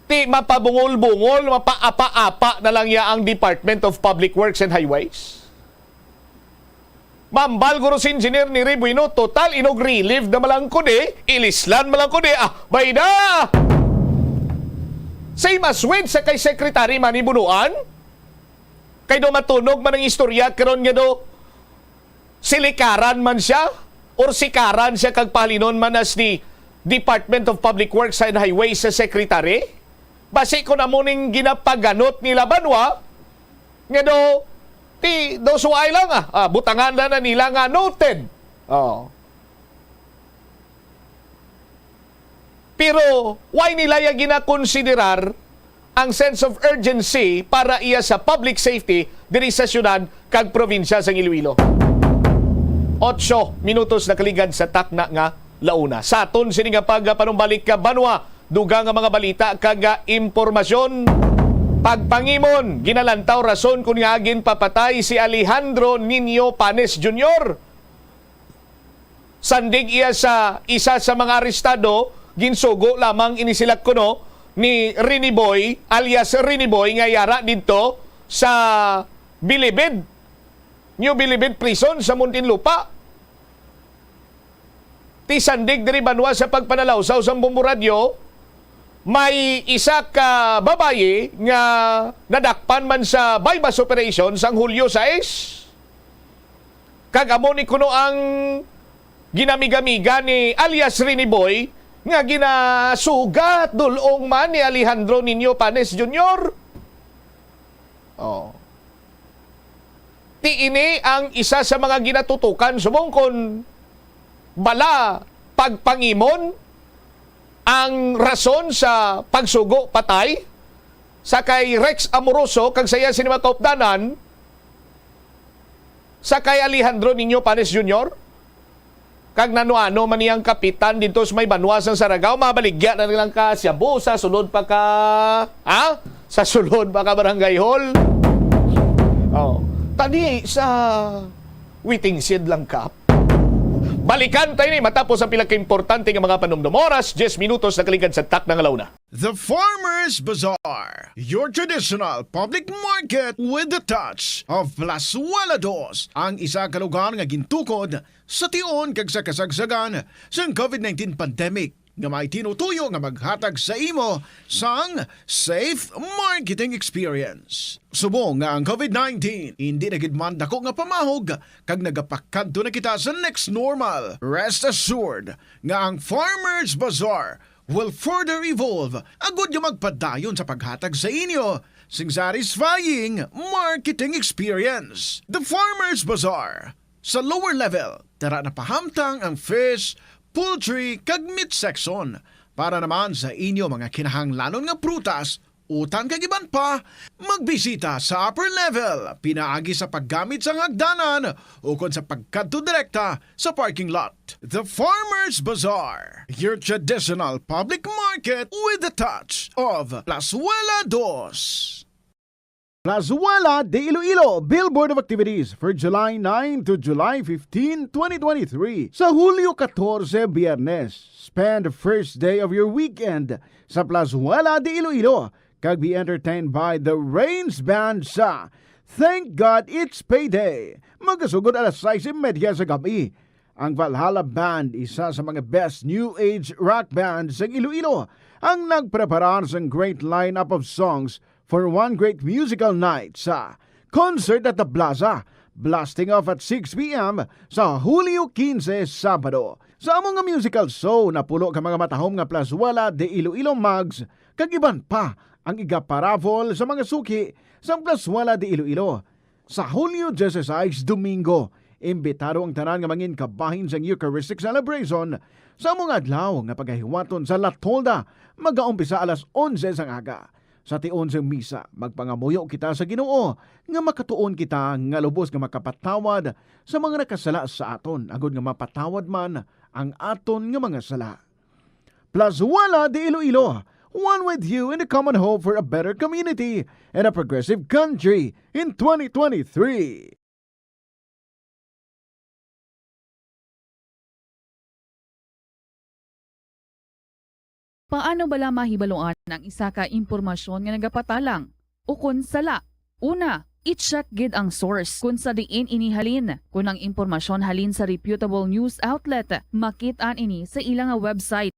Ti mapabungol-bungol, mapaapa-apa na lang ya ang Department of Public Works and Highways. Mambal guro si Engineer Neri Bueno, total inog relief na malangkod eh, ilislan malangkod eh, ah, bayda! Same as with sa kay Secretary Manny Bonoan, kay do matunog man ang istorya karon nga do silikaran man siya or sikaran siya kag pahalinon man as the Department of Public Works and Highways sa Secretary. Basi kun amo ning ginapaganot nila banwa, nga do, ti, do suway lang, ah, ah, butangan na, na nila nga noted. Oh. Pero why nila ya ginakonsiderar ang sense of urgency para iya sa public safety diri sa syudad kag probinsya sang Iloilo? Otso minutos nakaligad sa takna nga launa. Sa aton sini nga pagpanumbalik ka banwa, dugang nga mga balita kag impormasyon. Pagpangimon, ginalantaw rason kon ngaa ginpapatay si Alejandro Nino Panes Junior. Sandig iya sa isa sa mga arestado, ginsugo lamang ini sila kuno ni Rene Boy, alias Rene Boy, nga yara didto sa Bilibid, New Bilibid Prison sa Muntinlupa. Ti sandig diri banwa sa pagpanalawsaw sang Bombo Radyo, may isa ka babayi nga nadakpan man sa buy-bust operation sang Hulyo sais. Kag amo ni kuno ang ginamigamiga ni alias Rene Boy nga ginasugat dul-ong man ni Alejandro Nino Panes Junior. Oh. Ti ini ang isa sa mga ginatutukan subong kon bala pagpangimon ang rason sa pagsugo patay sa kay Rex Amoroso kag sa iya sini mga kaupdanan, sa kay Alejandro Nino Panes Junior? Kag nano-ano man niyang kapitan didto sa may banwa sang Saragao, mabaligya na nilang ka Shabu sa sulod pa ka, ha? Sa sulod pa ka barangay hall. Oh. Tani sa waiting shed lang ka. Balikan tayo ni matapos ang pila ka importante nga mga panumdum. Oras, diyes minutos nakaligad sa takna nga launa. The Farmers Bazaar, your traditional public market with the touch of Plazuela Dos, ang isa ka lugar nga gintukod sa tion kag sa kasagsagan sang COVID nineteen pandemic. nga may tinutuyo nga maghatag sa imo sang safe marketing experience. Subong nga ang COVID nineteen hindi na gid man dako nga pamahog kag nagapakadto na kita sa next normal, rest assured nga ang Farmers Bazaar will further evolve agud nga magpadayon sa paghatag sa inyo sing satisfying marketing experience. The Farmers Bazaar. Sa lower level, tara na pahamtang ang fish, poultry, kag meat section. Para naman sa inyo mga kinahanglanon nga prutas, utan kag iban pa, magbisita sa upper level pinaagi sa paggamit sang hagdanan ukon sa pagkadto direkta sa parking lot. The Farmers Bazaar, your traditional public market with a touch of Plazuela Dos. Plazuela de Iloilo, Billboard of Activities for July nine to July fifteen, twenty twenty-three. Sa Hulyo katorse, Biyernes, spend the first day of your weekend sa Plazuela de Iloilo kag be entertained by the Rains Band sa Thank God It's Payday. Magasugod alas sais y media sa gab-i. Ang Valhalla Band, isa sa mga best new age rock band sa Iloilo, ang nagpreparar sang great lineup of songs for one great musical night sa Concert at the Plaza, blasting off at six p m sa Hulyo kinse, Sabado. Sa amo nga musical show, napulo ka mga matahom nga Plazuela de Iloilo mugs kag iban pa ang igaparaffle sa mga suki sang Plazuela de Iloilo. Sa Hulyo disisais, Domingo, imbitado ang tanan nga mangin kabahin sang Eucharistic Celebration sa amo nga adlaw nga pagahiwaton sa La Tolda, magaumpisa alas onse sang aga. Sa tion sang misa, magpangamuyo kita sa Ginoo nga makatuon kita nga lubos nga makapatawad sa mga nakasala sa aton, agod nga mapatawad man ang aton nga mga sala. Plazuela de Iloilo, one with you in the common hope for a better community and a progressive country in twenty twenty-three. Paano bala mahibaluan ang isa ka impormasyon nga nagapatalang ukon sala? Una, i-check gid ang source kon sa diin ini halin. Kon ang impormasyon halin sa reputable news outlet, makit-an ini sa ila nga website.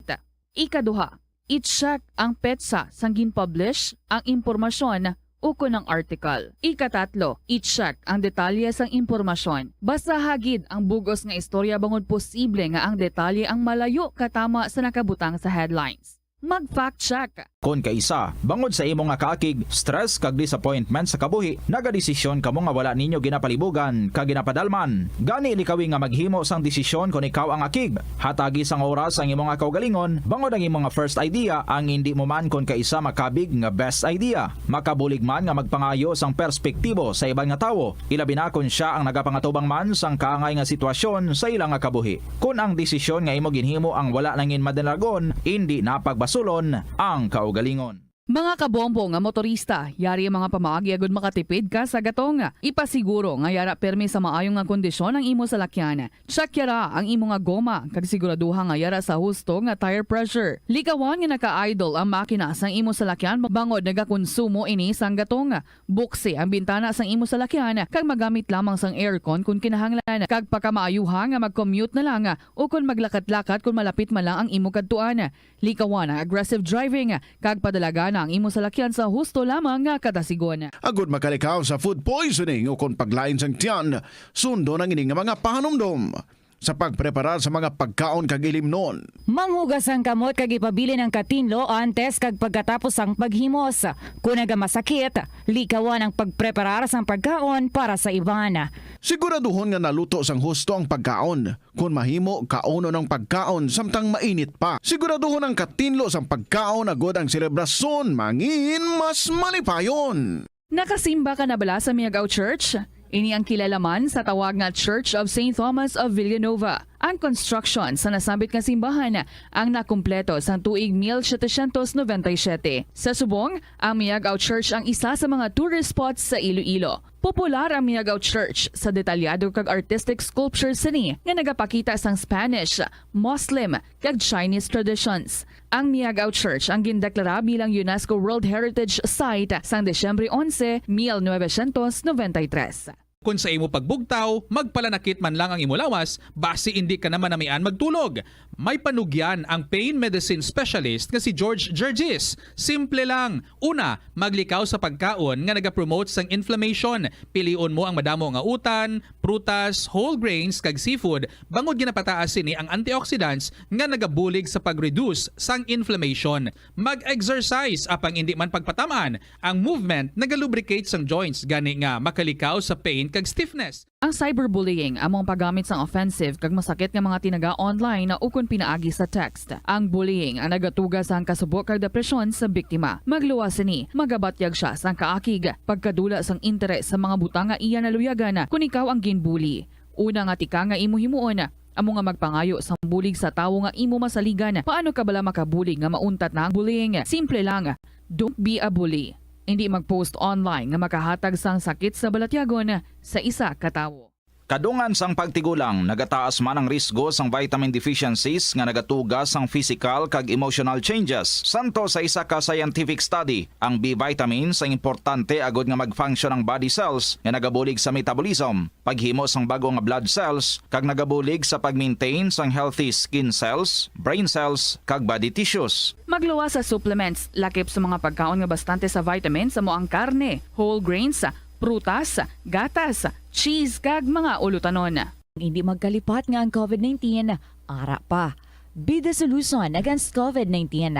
Ikaduha, i-check ang petsa sang gin-publish ang impormasyon ukon ang article. Ikatatlo, i-check ang detalye sang impormasyon. Basaha gid ang bug-os nga istorya bangod posible nga ang detalye ang malayo katama sa nakabutang sa headlines. Mag-fact check. Kon kaisa, bangod sa imo nga kaakig, stress kag disappointment sa kabuhi, nagadesisyon kamo nga wala ninyo ginapalibugan kag ginapadalman. Gani, likawi nga maghimo sang desisyon kon ikaw ang akig. Hatagi sang oras ang imo nga kaugalingon, bangod ang imo nga first idea ang indi mo man kon kaisa makabig nga best idea. Makabulig man nga magpangayo sang perspektibo sa iban nga tawo, ilabi na kon sia ang nagapangatubang man sang kaangay nga sitwasyon sa ila nga kabuhi. Kon ang desisyon nga imo ginhimo ang wala nangin madalagon, indi na pagbasulon ang kaugalingon. Mga kabombo nga motorista, yari ang mga pamaagi agud makatipid ka sa gatong. Ipasiguro nga yara pirmi sa maayo nga kondisyon ang imo salakyan. Check yara ang imo nga goma kag siguraduha nga yara sa husto nga tire pressure. Likawan nga naka-idle ang makina sang imo salakyan bangod nagakonsumo ini sang gatong. Buksi ang bintana sang imo salakyan kag magamit lamang sang aircon kon kinahanglan, kag pakamaayuha nga mag-commute na lang o kon maglakat-lakat kon malapit man lang ang imo kadtuan. Likawan ang aggressive driving kag padalagana ang imo salakyan sa husto lamang nga kadasigon. Agud makalikaw sa food poisoning o kon paglain sang tiyan, sundon ang ini nga mga pahanumdom sa pagpreparar sa mga pagkaon kag ilimnon. Manghugas ang kamot kag ipabilin ang katinlo antes kag pagkatapos sang paghimos. Kon nagamasakit, likawan ang pagpreparar sang pagkaon para sa iban. Siguraduhon nga naluto sang husto ang pagkaon. Kon mahimo, kaunon ang pagkaon samtang mainit pa. Siguraduhon ang katinlo sang pagkaon agud ang selebrasyon mangin mas malipayon. Nakasimba ka na bala sa Miagao Church? Ini ang kilala man sa tawag nga Church of Saint Thomas of Villanova. Ang construction sa nasambit nga simbahan ang nakumpleto sang tuig mil setecientos noventa y siete. Sa subong, ang Miagao Church ang isa sa mga tourist spots sa Iloilo. Popular ang Miagao Church sa detalyado kag artistic sculptures sini nga nagapakita sang Spanish, Muslim, kag Chinese traditions. Ang Miagao Church ang gindeklara bilang UNESCO World Heritage Site sang Disyembre onse, mil novecientos noventa y tres. Kon sa imo pagbugtaw, magpalanakit man lang ang imo lawas, basi indi ka na manamian magtulog. May panugyan ang pain medicine specialist nga si George Gergis. Simple lang. Una, maglikaw sa pagkaon nga nagapromote sang inflammation. Pilion mo ang madamo nga utan, prutas, whole grains, kag seafood, bangod ginapataas sini ang antioxidants nga nagabulig sa pag-reduce sang inflammation. Mag-exercise, apang indi man pagpatam-an, ang movement nagalubricate sang joints, gani nga makalikaw sa pain kag stiffness. Ang cyberbullying amo ang paggamit sang offensive kag masakit nga mga tinaga online ukon pinaagi sa text. Ang bullying ang nagatuga sang kasubo kag depresyon sa biktima. Magluwas sini, magabatyag sia sang kaakig, pagkadula sang interes sa mga butang nga iya naluyagan kon ikaw ang ginbully. Una nga tikang nga imo himuon amo nga magpangayo sang bulig sa tawo nga imo masaligan. Paano ka bala makabulig nga mauntat na ang bullying? Simple lang. Don't be a bully. Indi mag-post online nga makahatag sang sakit sa balatyagon sa isa ka tawo. Kadungan sang pagtigulang, nagataas man ang risgo sang vitamin deficiencies nga nagatuga sang physical kag emotional changes. Santo sa isa ka scientific study, ang B vitamins ang importante agod nga mag-function ang body cells nga nagabulig sa metabolism, paghimo sang bag-o nga blood cells, kag nagabulig sa pag-maintain sang healthy skin cells, brain cells, kag body tissues. Magluwas sa supplements, lakip sa mga pagkaon nga bastante sa vitamins, amo ang karne, whole grains, prutas, gatas, cheese, kag mga ulutanon. Hindi magkalipat nga ang covid nineteen ara pa. Be the solution against covid nineteen.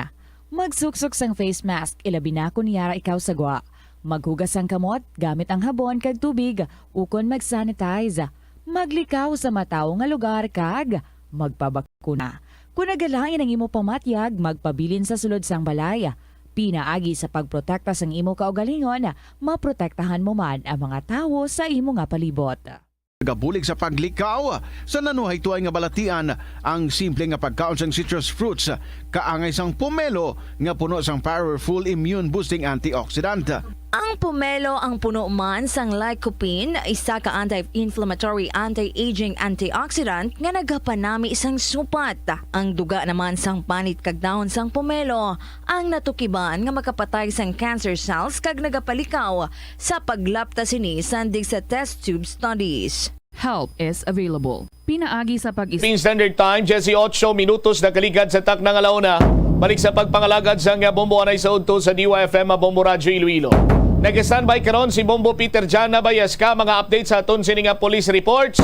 Magsuksok sang face mask, ilabi na kon yara ikaw sa gwa. Maghugas sang kamot gamit ang habon kag tubig, ukon mag-sanitize. Maglikaw sa matawo nga lugar kag magpabakuna. Kon nagalain ang imo pamatyag, magpabilin sa sulod sang balay. Pinaagi sa pagprotekta sang imo kaugalingon, maprotektahan mo man ang mga tawo sa imo nga palibot. Nagabulig sa paglikaw sa nanuhaytoay nga balatian ang simple nga pagkaon sang citrus fruits, kaangay sang pomelo nga puno sang powerful immune-boosting antioxidant. Ang pomelo ang puno man sang lycopene, isa ka anti-inflammatory, anti-aging antioxidant nga nagapanami sang supat. Ang duga naman sang panit kag dahon sang pomelo ang natukiban nga makapatay sang cancer cells kag nagapalikaw sa paglapta sini sandig sa test tube studies. Help is available. Pinaagi sa pag-is- Philippine Standard Time, diyesyocho minutos na kaligad sa takna nga alauna. Balik sa pagpangalagad sang Bombo Anay sa Udto sa D Y F M, Bombo Radyo Iloilo. Nag-standby karon si Bombo Peter Jan Nabayas ka mga update sa aton sini nga police reports.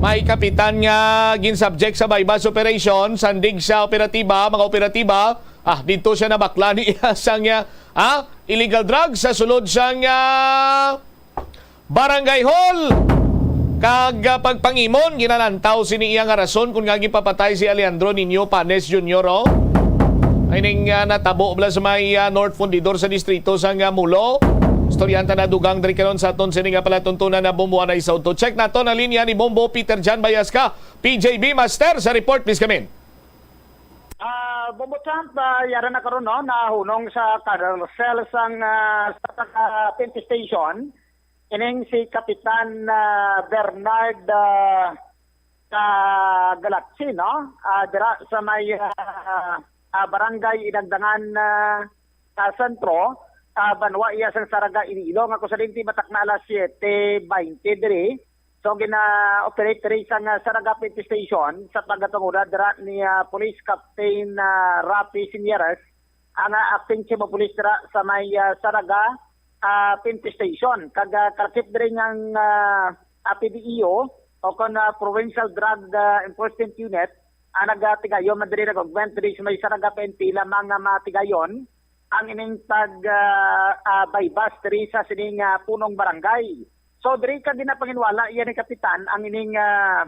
May kapitan nga gin-subject sa buy-bust operation, sandig sa operatiba, mga operatiba. Ah, dito siya nabakla ni sang, ah, illegal drugs sa sulod sang, ah, Barangay Hall. Kag, ah, pagpangimon, ginalantaw sini iya nga rason kung nga gipapatay si Alejandro Niño Panes Junior, oh. Ay ning, ah, natabo bala sa may, ah, North Fundidor sa distrito sa nga Mulo. Istoryahan ta na dugang diri karon sa aton sini nga palatuntunan na Bombo Anay sa Udto. Check nato na linya ni Bombo Peter Jan Bayasca, P J B Master, sa report. Please come in. Ah, Bombo Champ, ah, yara na karon, no, nahunong sa cell sang, ah, sa, ah, P N P station, ining si Kapitan, ah, Bernard, ah, Kagalatsi, no? Ah, dira sa may, ah, ah, Barangay Inagdangan, ah, sa Sentro, ah, banwa iya sang Saraga, Iloilo, nga kusadinti batak na alas siete baynte diri. So, gina-operate diri sang, ah, Saraga P N P Station sa pagkatungod dira ni, ah, Police Captain, ah, Rafi Sinieres, ang, ah, acting chief of police dira sa may, ah, Saraga, ah, P N P Station. Kag, ah, kalakip diri nga ang, ah, ah, P D E O o kon, ah, Provincial Drug, ah, Enforcement Unit, ang nagatigayon man diri, nag-augment diri sa may Saraga P N P lamang nga matigayon ang ining pag, ah, ah, buy-bust diri sa sining, ah, punong barangay. So, diri ka ginapanginwala iya ni Kapitan ang ining, ah,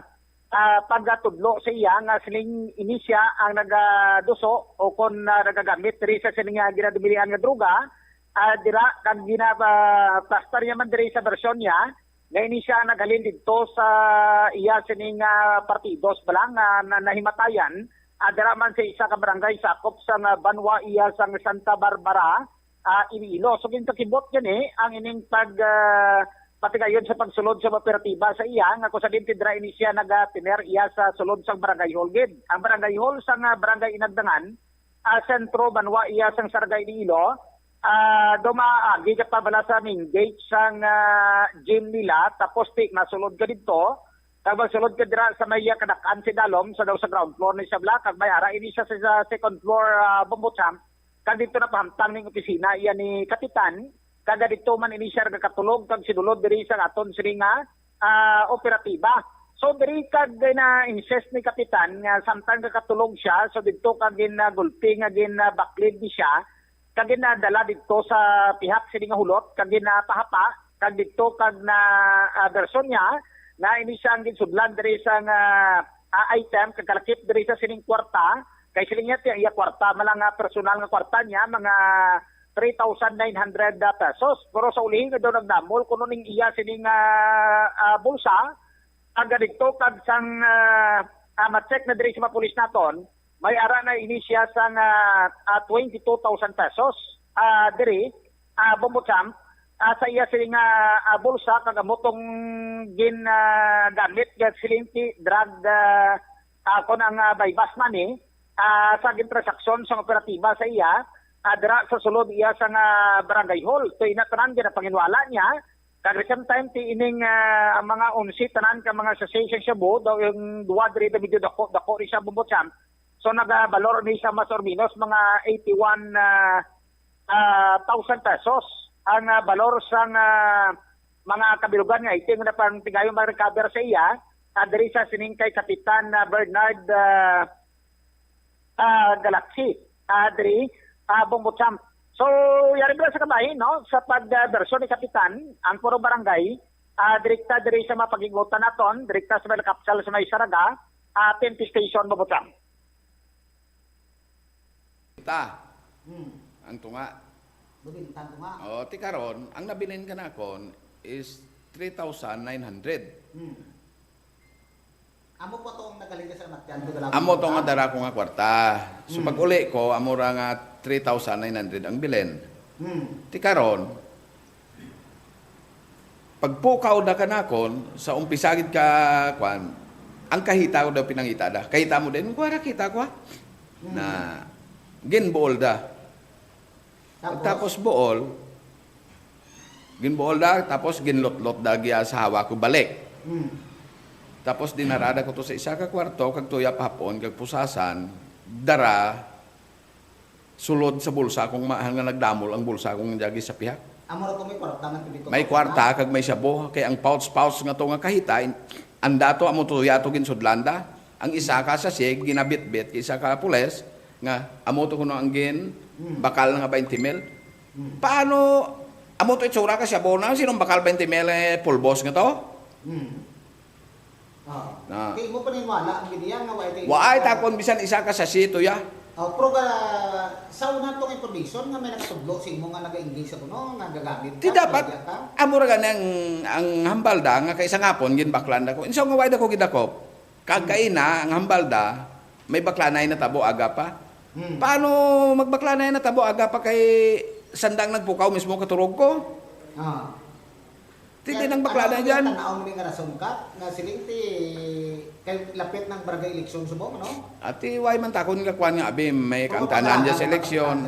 ah, pagkatudlo sa iya nga siling ini sia ang nagaduso o kon, ah, nagagamit diri sa sining, ah, ginadumilian nga droga, ah, dira kag gina-, ah, pastar niya man diri sa bersyon niya nga ini sia naghalin didto sa iya sining, ah, partidos bala nga na-, nahimatayan, ah, dira man sa isa ka barangay sakop sang, ah, banwa iya sang Santa Barbara, ah, Iloilo. So, ginpakibot gani ang ining pag, ah, patigayon sa pagsulod sa operatiba sa iya, nga kusadinti dira ini siya nagatener iya sa sulod sang barangay hall gid. Ang barangay hall sang, ah, barangay Inagdangan, ah, sentro banwa iya sang Saraga, Iloilo, Ah, dumaagi ka pa bala sa main gate sang, ah, gym nila, tapos ti masulod ka didto, kag magsulod ka dira sa may, ah, kadak-an sa dalom, sa daw sa ground floor ni siya bala, kag may ara ini siya sa, sa second floor, ah, Bombo Champ, kag didto na pahamtang ning opisina iya ni Kapitan, kag didto man ini siya nagakatulog, kag sinulod diri sa aton sini nga, ah, operatiba. So, diri kag na-insist ni Kapitan nga samtang nagakatulog siya, so didto kag gin, ah, gulpi nga gin, ah, baklid ni siya, kag ginadala didto sa pihak sini nga hulot, kag ginapahapa, kag didto kag na, ah, berson niya, na ini siya ang ginsudlan diri sa nga, ah, item, kag kalakip diri sa sining kwarta, kay siling niya, ti-, iya kwarta, man lang nga personal nga kwarta niya, mga three thousand nine hundred pesos. Pero sa ulihi nga daw nagdamol, kuno ning iya sining, ah, ah, bulsa, ang ganito, kag sang, ah, ah, ma-check na diri sa mga pulis naton, may ara na ini siya sang, ah, ah, twenty-two thousand pesos, ah, diri, ah, Bombo Champ, ah, sa iya sini nga, ah, bulsa, kag amo tong gin, ah, gamit nga silinti, drug, ah, ah, kon ang, ah, buy-bust money, ah, sa gintransaksyon sang operatiba sa iya, ah, dira sa sulod iya sang, ah, barangay hall. So, ina tanan ginapanginwala niya, kag the same time, ti ining, ah, ang mga onse tanan ka mga sachet sang shabu, daw yung duwa diri na medyo dako, dako ni siya, Bombo Champ. So, nagabalor ni siya mas or minus mga eighty-one, ah, ah, thousand pesos ang, ah, balor sang, ah, mga kabilugan nga item na pang tigayon ma-recover sa iya, ah, diri sa sining kay Kapitan, ah, Bernard, ah, ah, Galaxy, ah, diri, ah, Bombo Champ. So, yari bala sa kabahin, no? Sa pag, ah, bersyon ni Kapitan, ang puro barangay, ah, direkta diri sa mga paghingutan naton, direkta sa may Lakapsal, sa may Saraga, ah, P N P station, Bombo Champ. Ta. Hmm. Ang tunga. Mabinta ang tunga. Oh, ti karon, ang nabilin ka nakon is three thousand nine hundred. Hmm. Amo po tong nagaling ka sa Matyan, to dala Amo ko to nga kwarta. Dara ko nga kwarta. So, Hmm. pag uli ko, amo ra nga three thousand nine hundred ang bilin. Hmm. Ti karon, pagpukaw na kanakon, sa umpisa gid ka, kwan, ang kahita ko daw pinangita da. Kahita mo din, kuha ra kita ko, ha? Hmm. Na, ginbuol da. Tapos? Pagtapos buol, ginbuol da, tapos ginlutlot da giya sa hawak ko balik. Hmm. Tapos dinarada ko to sa isa ka kwarto, kag tuya pahapon, kag pusasan, dara, sulod sa bulsa kong ma-, nga nagdamol ang bulsa kong jagi sa pihak. Amo ra to may kwarta nga dito. May kwarta kag may shabu, kay ang pouch-pouch nga to nga kahita, in-, anda to, amo to, yato ginsudlan da. Ang isa ka sachet, ginabitbit, kay isa ka pulis, nga amo to kuno ang gin, Hmm. bakal nga twenty mil. Hmm. Paano, amo to itsura ka shabu na, sinong bakal twenty mil, eh, pulbos nga to? Hmm. Ah. Na. Kay imo paniniwala ang giniya nga wa ito Wa ay takon bisan isa ka sachet to ya. Oh, pero ga-, sa una tong information nga may nakatudlo sa imo nga nag-engage sa kuno, nga gagamit Ti ka, dapat, media ka? Amo ra gani ang, ang hambal da, nga kay sa ngapon, ginbaklan da ko. Insa nga wa da ko gidakop. Kag Hmm. kaina, ang hambal da, may baklanay na tabo aga pa. Hmm. Paano magbaklanay na tabo aga pa kay sandang nagpukaw mismo katurog ko? Ah. Ti, di nang bakla na dyan. Ano ang tanaw mo nga rason ka? Nga siling ti, kay lapit ng barangay eleksyon subong, ano? Ati, way man takon nga kwan nga, abi, may kaangtanan dyan sa eleksyon.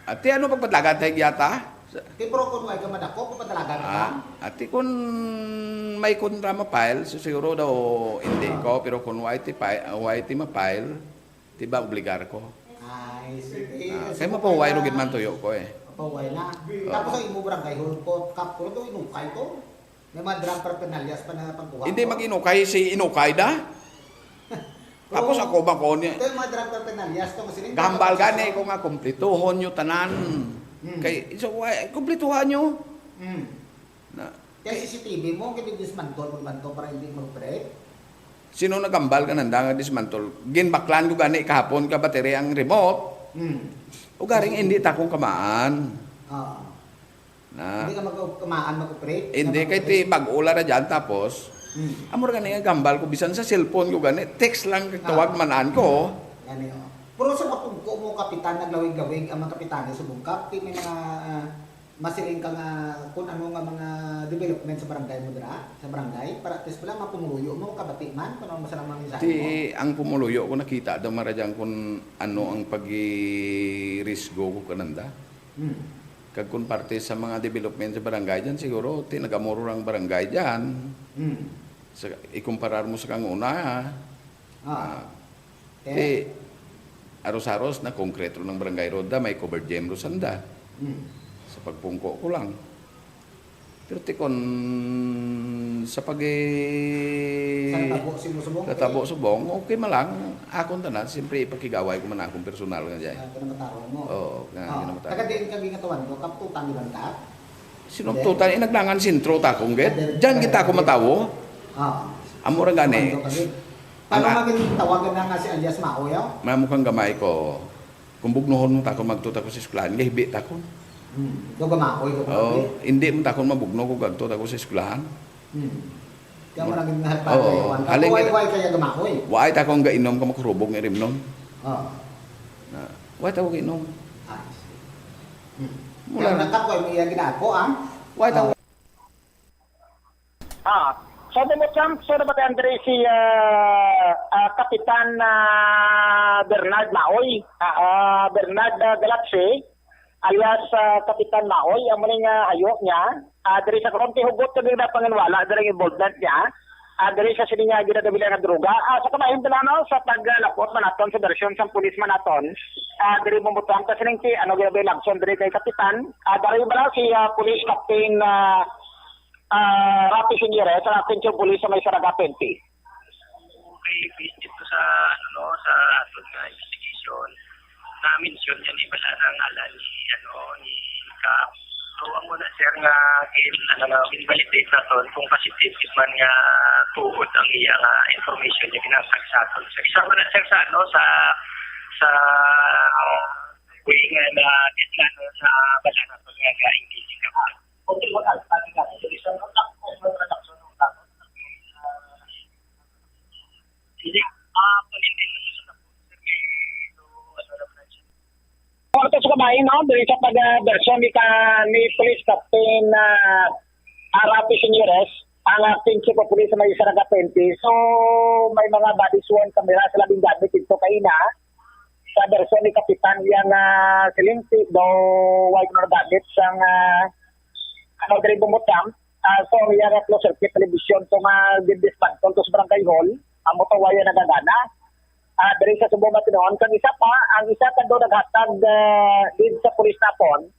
Ati, ano pagpadalagan tayo yata? Ti, pero kung way ka madako, papadalagan ka? Ah, ati, kung may kontra ma-file, so siguro daw hindi ko, pero kung way ti, fi-, way ti ma-file, Di ba, obligar ko? Ay, sige. Ah, kay mapahuway ra gid man tuyo ko, eh. Mapahuway na. Oo. Tapos ang imo barangay hall ko, kap ko to, inukay to. May mga drug paraphernalia pa na pagkuha Hindi ko. Mag-inukay si inukay da. Tapos Oo. Ako ba ko niya? Ito yung mga drug paraphernalia, ito nga sila, Gambal tapos gani ito. Ko nga, kumplituhon nyo tanan. Hmm. Kay, so, why, kumplituhan nyo. Hmm. Na, Kaya C C T V mo, kaya dismantle mo naman to para hindi mag-break. Sino nagambal ka nanda nga dismantle? Ginbaklan ko gani kahapon ka battery ang remote. Hmm. Ugaring hindi ta kong kamaan. Oo. Na. Hindi ka mag-, kamaan mag-operate? Hindi, kay ti bag-o la ra dyan, tapos, Hmm. Amo ra gani nga gambal ko, bisan sa cellphone ko gani, text lang, Ah. Tawag man-an ko. Gani, oh. Pero sa mapungko mo, kapitan, naglawig-lawig ang mga kapitani sa bungkap, ti may mga, ah, Masiling ka nga kung ano nga mga development sa barangay mo dira, sa barangay, para at least pala mapumuluyo mo, kabati man, kung ano mo sa mga mensahe Ti mo. Ang pumuluyo ko nakita daw maradyang kung ano ang pag-irisgo ko kananda. Hmm. Kag kung parte sa mga development sa barangay dyan, siguro, ti nagamuro ang barangay dyan. Hmm. Sa, ikumparar mo sa kang una, Ah. ti, aros-aros na konkreto ng barangay road da, may covered gym ro sanda. Hmm. Sa pagpungko ko lang. Pero ti kon sa pag- Sa tabo si Musubong? Sa tabo subong, okay man lang. Akon tanan, siyempre ipakigaway ko man akong personal nga dyan. Ah, kinamataro mo. Oo, nga Ah, kinamataro. Taga diin ka gingatawan ko? Kaptutan di man ka? Sinuptutan, inaglangan sentro takong git. Diyan kita ako matawo. Ah. Amo ra gani. Ano kami? Paano Ang- maging tawagan na nga si alias Maoy, oh? Mamo kang gamay ko. Kung bugnohon mo takon, magtuta ko sa eskwelahan, nga hibi takon. Hmm. Do gamaoy, do Oh, gamaoy. hindi mo takon mabugno kung gagto takon sa eskwelahan. Hmm. Kaya mo naging Oo. nahagpagay. Halin Why, gid- why kaya gamaoy? Wa ay takong gainom ka makurubog nga rimnon. Oh. Na, wa ay takong gainom. Ah, I see. Hmm. Mula- Kaya nagkakoy mo iya ginako, ah? Wa ay takong Ah, so, Bumbotsam, so, dapat andre si ah, ah, Kapitan ah, Bernard Maoy, ah, ah, Bernard ah, Galatse, alias ah, Kapitan Maoy, amo ni nga hayo niya. Ah, diri sa karon, ti hugot kami na panginwala diri ang involvement niya. Ah, diri sa sini nga ginadabila nga droga. Ah, sa kabahin pala, no, sa paglapot man naton sa bersyon sang pulis man naton. Ah, diri, Bumbotsam, ta sining ti ano, ginadabila diri kay Kapitan. Ah, diri bala si ah, Police Captain ah, ah, Rafi Señores, ang acting chief police sa may Saraga P N P. Okay, based dito sa, ano, no, sa aton nga investigation, na-mention niya ni bala ng ala ni, ano, ni Cap. So, amo na, sir, nga gin, ano, na, invalidate naton kung positive man nga tuod ang iya nga information niya ginatag sa aton. So, isa man na, sir, sa, ano, sa, sa way nga na, ano, sa bala naton nga ga-engage ka. Kwarto sa kabahin, no? Diri sa pag-, ah, bersyon ni ka-, ni Police Captain, ah, ah, Rafi Señores, ang acting chief of police sa may Saraga P N P. So, may mga body sworn camera sila gingamit dito kaina. Sa bersyon ni Kapitan, yang, ah, siling ti do way ko nagamit sang, ah, ano, diri, Bumbotsam. Ah, so, iya nga closed circuit television, so, nga gindismantle to sa barangay hall, amo to waya nagagana. Ah, diri sa subong matinuon, kag isa pa, ang isa ka do naghatag, ah, lead sa pulis napon,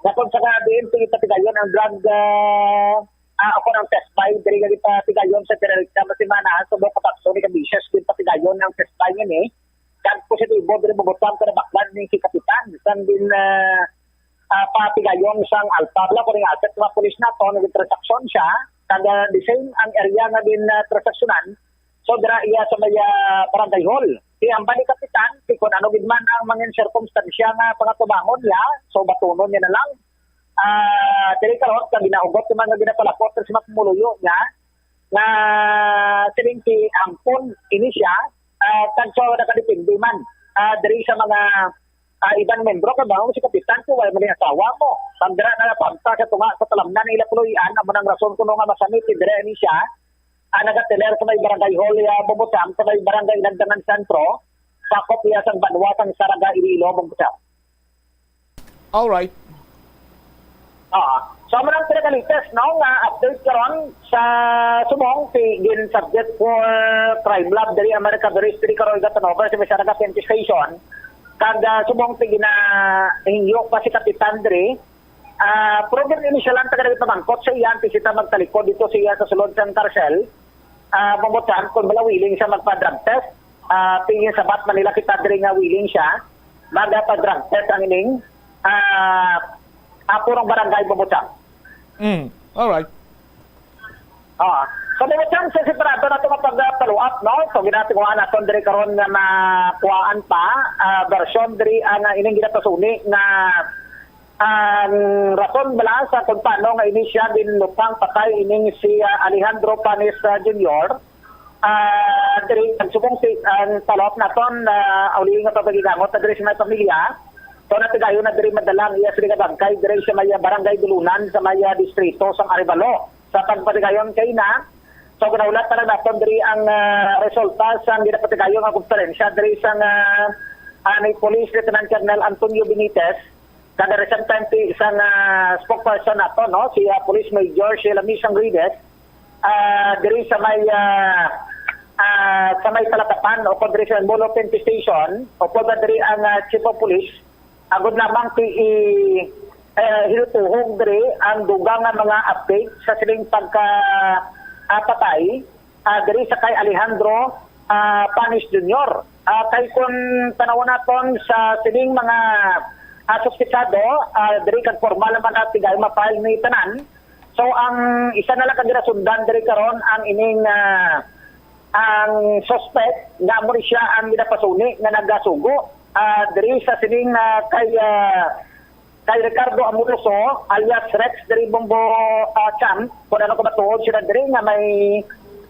nga kung sa nga diin ti patigayon ang drug, ah, ah, o kung ang test buy, diri nga gipatigayon sa direkta nga semana, subong kapatso ni Kabisas, gipatigayon ang test buy ngini, kag positibo diri, Bumbotsam, ka nabaklan ni si Kapitan, sang din, ah, ah, patigayon sang Alpha. Bala ko ning asset nga pulis nato, naging transaksyon siya, kag, ah, the same ang area nga din, ah, transaksyonan. So, dira iya sa may, ah, barangay hall. Di hambal ni Kapitan, di kun ano gid man ang mangin sirkumstansya nga pangatubangon niya, so batunon niya na lang. Ah, diri karon, kag ginahugot naman nga ginapalapot sa mga pumuluyo niya, nga siling ti hangpon ini siya, ah, kag so nakadepende man, ah, diri sa mga, ah, iban membro, kag mao si Kapitan, kung wala man ni asawa mo. Pag dira na napamta sa tunga sa talamnan nila puloy-an, amo nang rason kuno nga masamit, dira ni siya, ah, nagateler sa may barangay hall, ah, Bumbotsam, sa may barangay Nagdangan Sentro, sakop iya sang banwa sang Saraga, Iloilo, Bumbotsam. Alright. Ah, so, amo nang pinakalites, no, nga update karon sa subong ti gin subject for crime lab diri ang mga recoveries diri karon, gatan over sa may Saraga P N P Station. Kag, ah, subong ti ginahingyo pa si Kapitan diri. Ah, pero gin-, initial lang taga nagpamangkot sa iya, antes kita magtalikod dito sa iya sa sulod sang karsel. Ah, Bumbotsam, kung bala willing siya magpa-drug test, ah, tingin sabat man nila kita diri nga willing siya, magpa-drug test ang ining, ah, ah, purong barangay, Bumbotsam. Mm. Alright. Ah, so, Bumbotsam, sa separado nato nga pag-follow up, no? So, ginatinguhaan naton diri karon nga makuhaan pa, ah, version diri ang, ah, ining ginapasuni nga ang rason bala sa kung paano nga ini siya ginlutang patay ining si, ah, Alejandro Panes, ah, Junior. Ah, diri, ang subong ti-, ang follow-up naton, ah, uli nga pagpagigamot na diri sa may pamilya. So, natigayon na diri madala ang iya sila nga bangkay diri sa may, ah, barangay Dulunan sa may, ah, distrito sang Arevalo. Sa pagpatigayon kay na, so, ginahulat pa lang naton diri ang, ah, resulta sa ginapatigayon nga konferensya diri sa, ah, ah, ni Police Lieutenant Colonel Antonio Benitez. Kag at the same time, ti isang ah, spokesperson nato, no, si ah, Police Major Sheila Misang Rides, ah, diri sa may ah, ah, sa may Talatapan o kung diri sa Molo P N P Station, o kung diri ang ah, Chief of Police, agod lamang ti i eh, hinutuhog diri ang dugang nga mga update sa sining pagka ah, patay ah, diri sa kay Alejandro ah, Panis Junior. Ah, kay kung tanawon naton sa sining mga ah, suspitsado, ah, diri kag formal naman na tigay ma-file ni tanan. So ang isa na lang ka ginasundan diri karon ang ining ah, ang suspect nga amo ni siya ang ginapasuni nga nagasugo ah, diri sa sining ah, kay ah, kay Ricardo Amoroso alias Rex diri Bombo ah, Champ, kung ano ka matuod sila diri nga may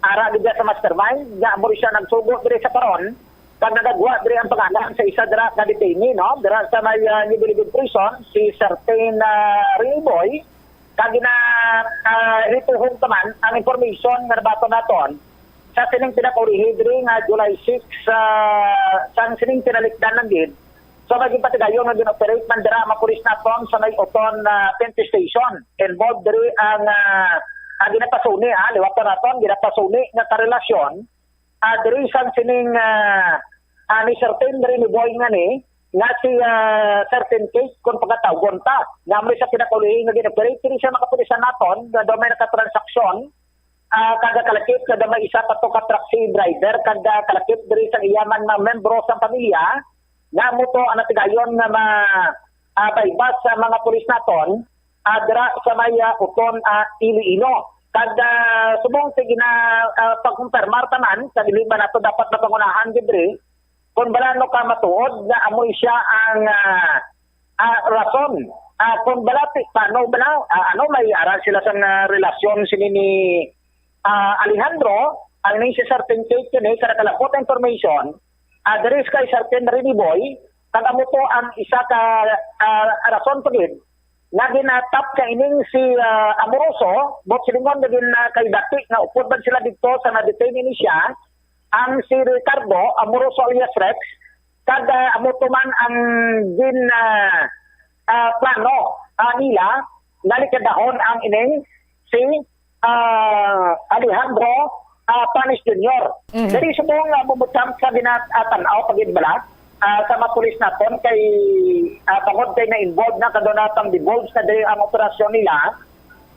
ara gid sa mastermind, nga amo siya nagsugo diri sa karon, kag nagagwa diri ang pangalan sa isa dira ka detainee, no? Dira sa may ah, New Bilibid Prison, si certain ah, Ringboy, kag gina ah, rituhong pa man ang information nga nabaton naton sa sining pinakaulihi diri nga July six, ah, sang sining pinalikdan lang gid. So, may ginpatigayon nga gin-operate man dira ang mga pulis naton sa may Oton ah, P N P Station. Involved diri ang ah, ang ginapasuni, ah, liwat pa naton, ginapasuni nga karelasyon ah, diri sang sining ah, ah, ni certain diri ni Boy nga ni nga si ah, certain Kate kung pagkatawgon ta. Nga mo sa pinakaulihi nga gin-operate diri sa mga kapulisan naton nga daw may nakatransaksyon ah, kada kalakip kada may isa pa to ka taxi driver kada kalakip diri sa iya man mga membro sa pamilya nga mo to ang natigayon nga ma ah, baybas sa mga pulis naton ah, dira sa may ah, Uton ah, Iloilo. Kag ah, subong sa gina ah, pagkumpirmar tanan sa dili ba nato dapat mapangunahan gid diri kung bala no ka matuod nga amoy siya ang ah, ah, rason. Ah, kung bala ti paano bala ah, ano may ara sila sa nga relasyon sini ni ah, Alejandro, ang ning si Sir Tinchay kini kada kalapot information, ah, diri sa kay Sir Henry Boy, kag amo to ang isa ka ah, rason pa gid nga ginatap ka ining si ah, Amoroso, but silingon na gin ah, kay dati nga upod man sila didto sa na-detain ini siya, ang si Ricardo Amoroso alias Rex, kag ah, amo to man ang gin ah, ah, plano ah, nila nga likadahon ang ining si ah, Alejandro ah, Panis Junior. Mhm. Diri subong nga mumutang sa ginat-, ah, tan-aw pagid bala ah, sa mga pulis naton kay ah, tungod kay na-involved na kadto na pang devolves na diri ang operasyon nila.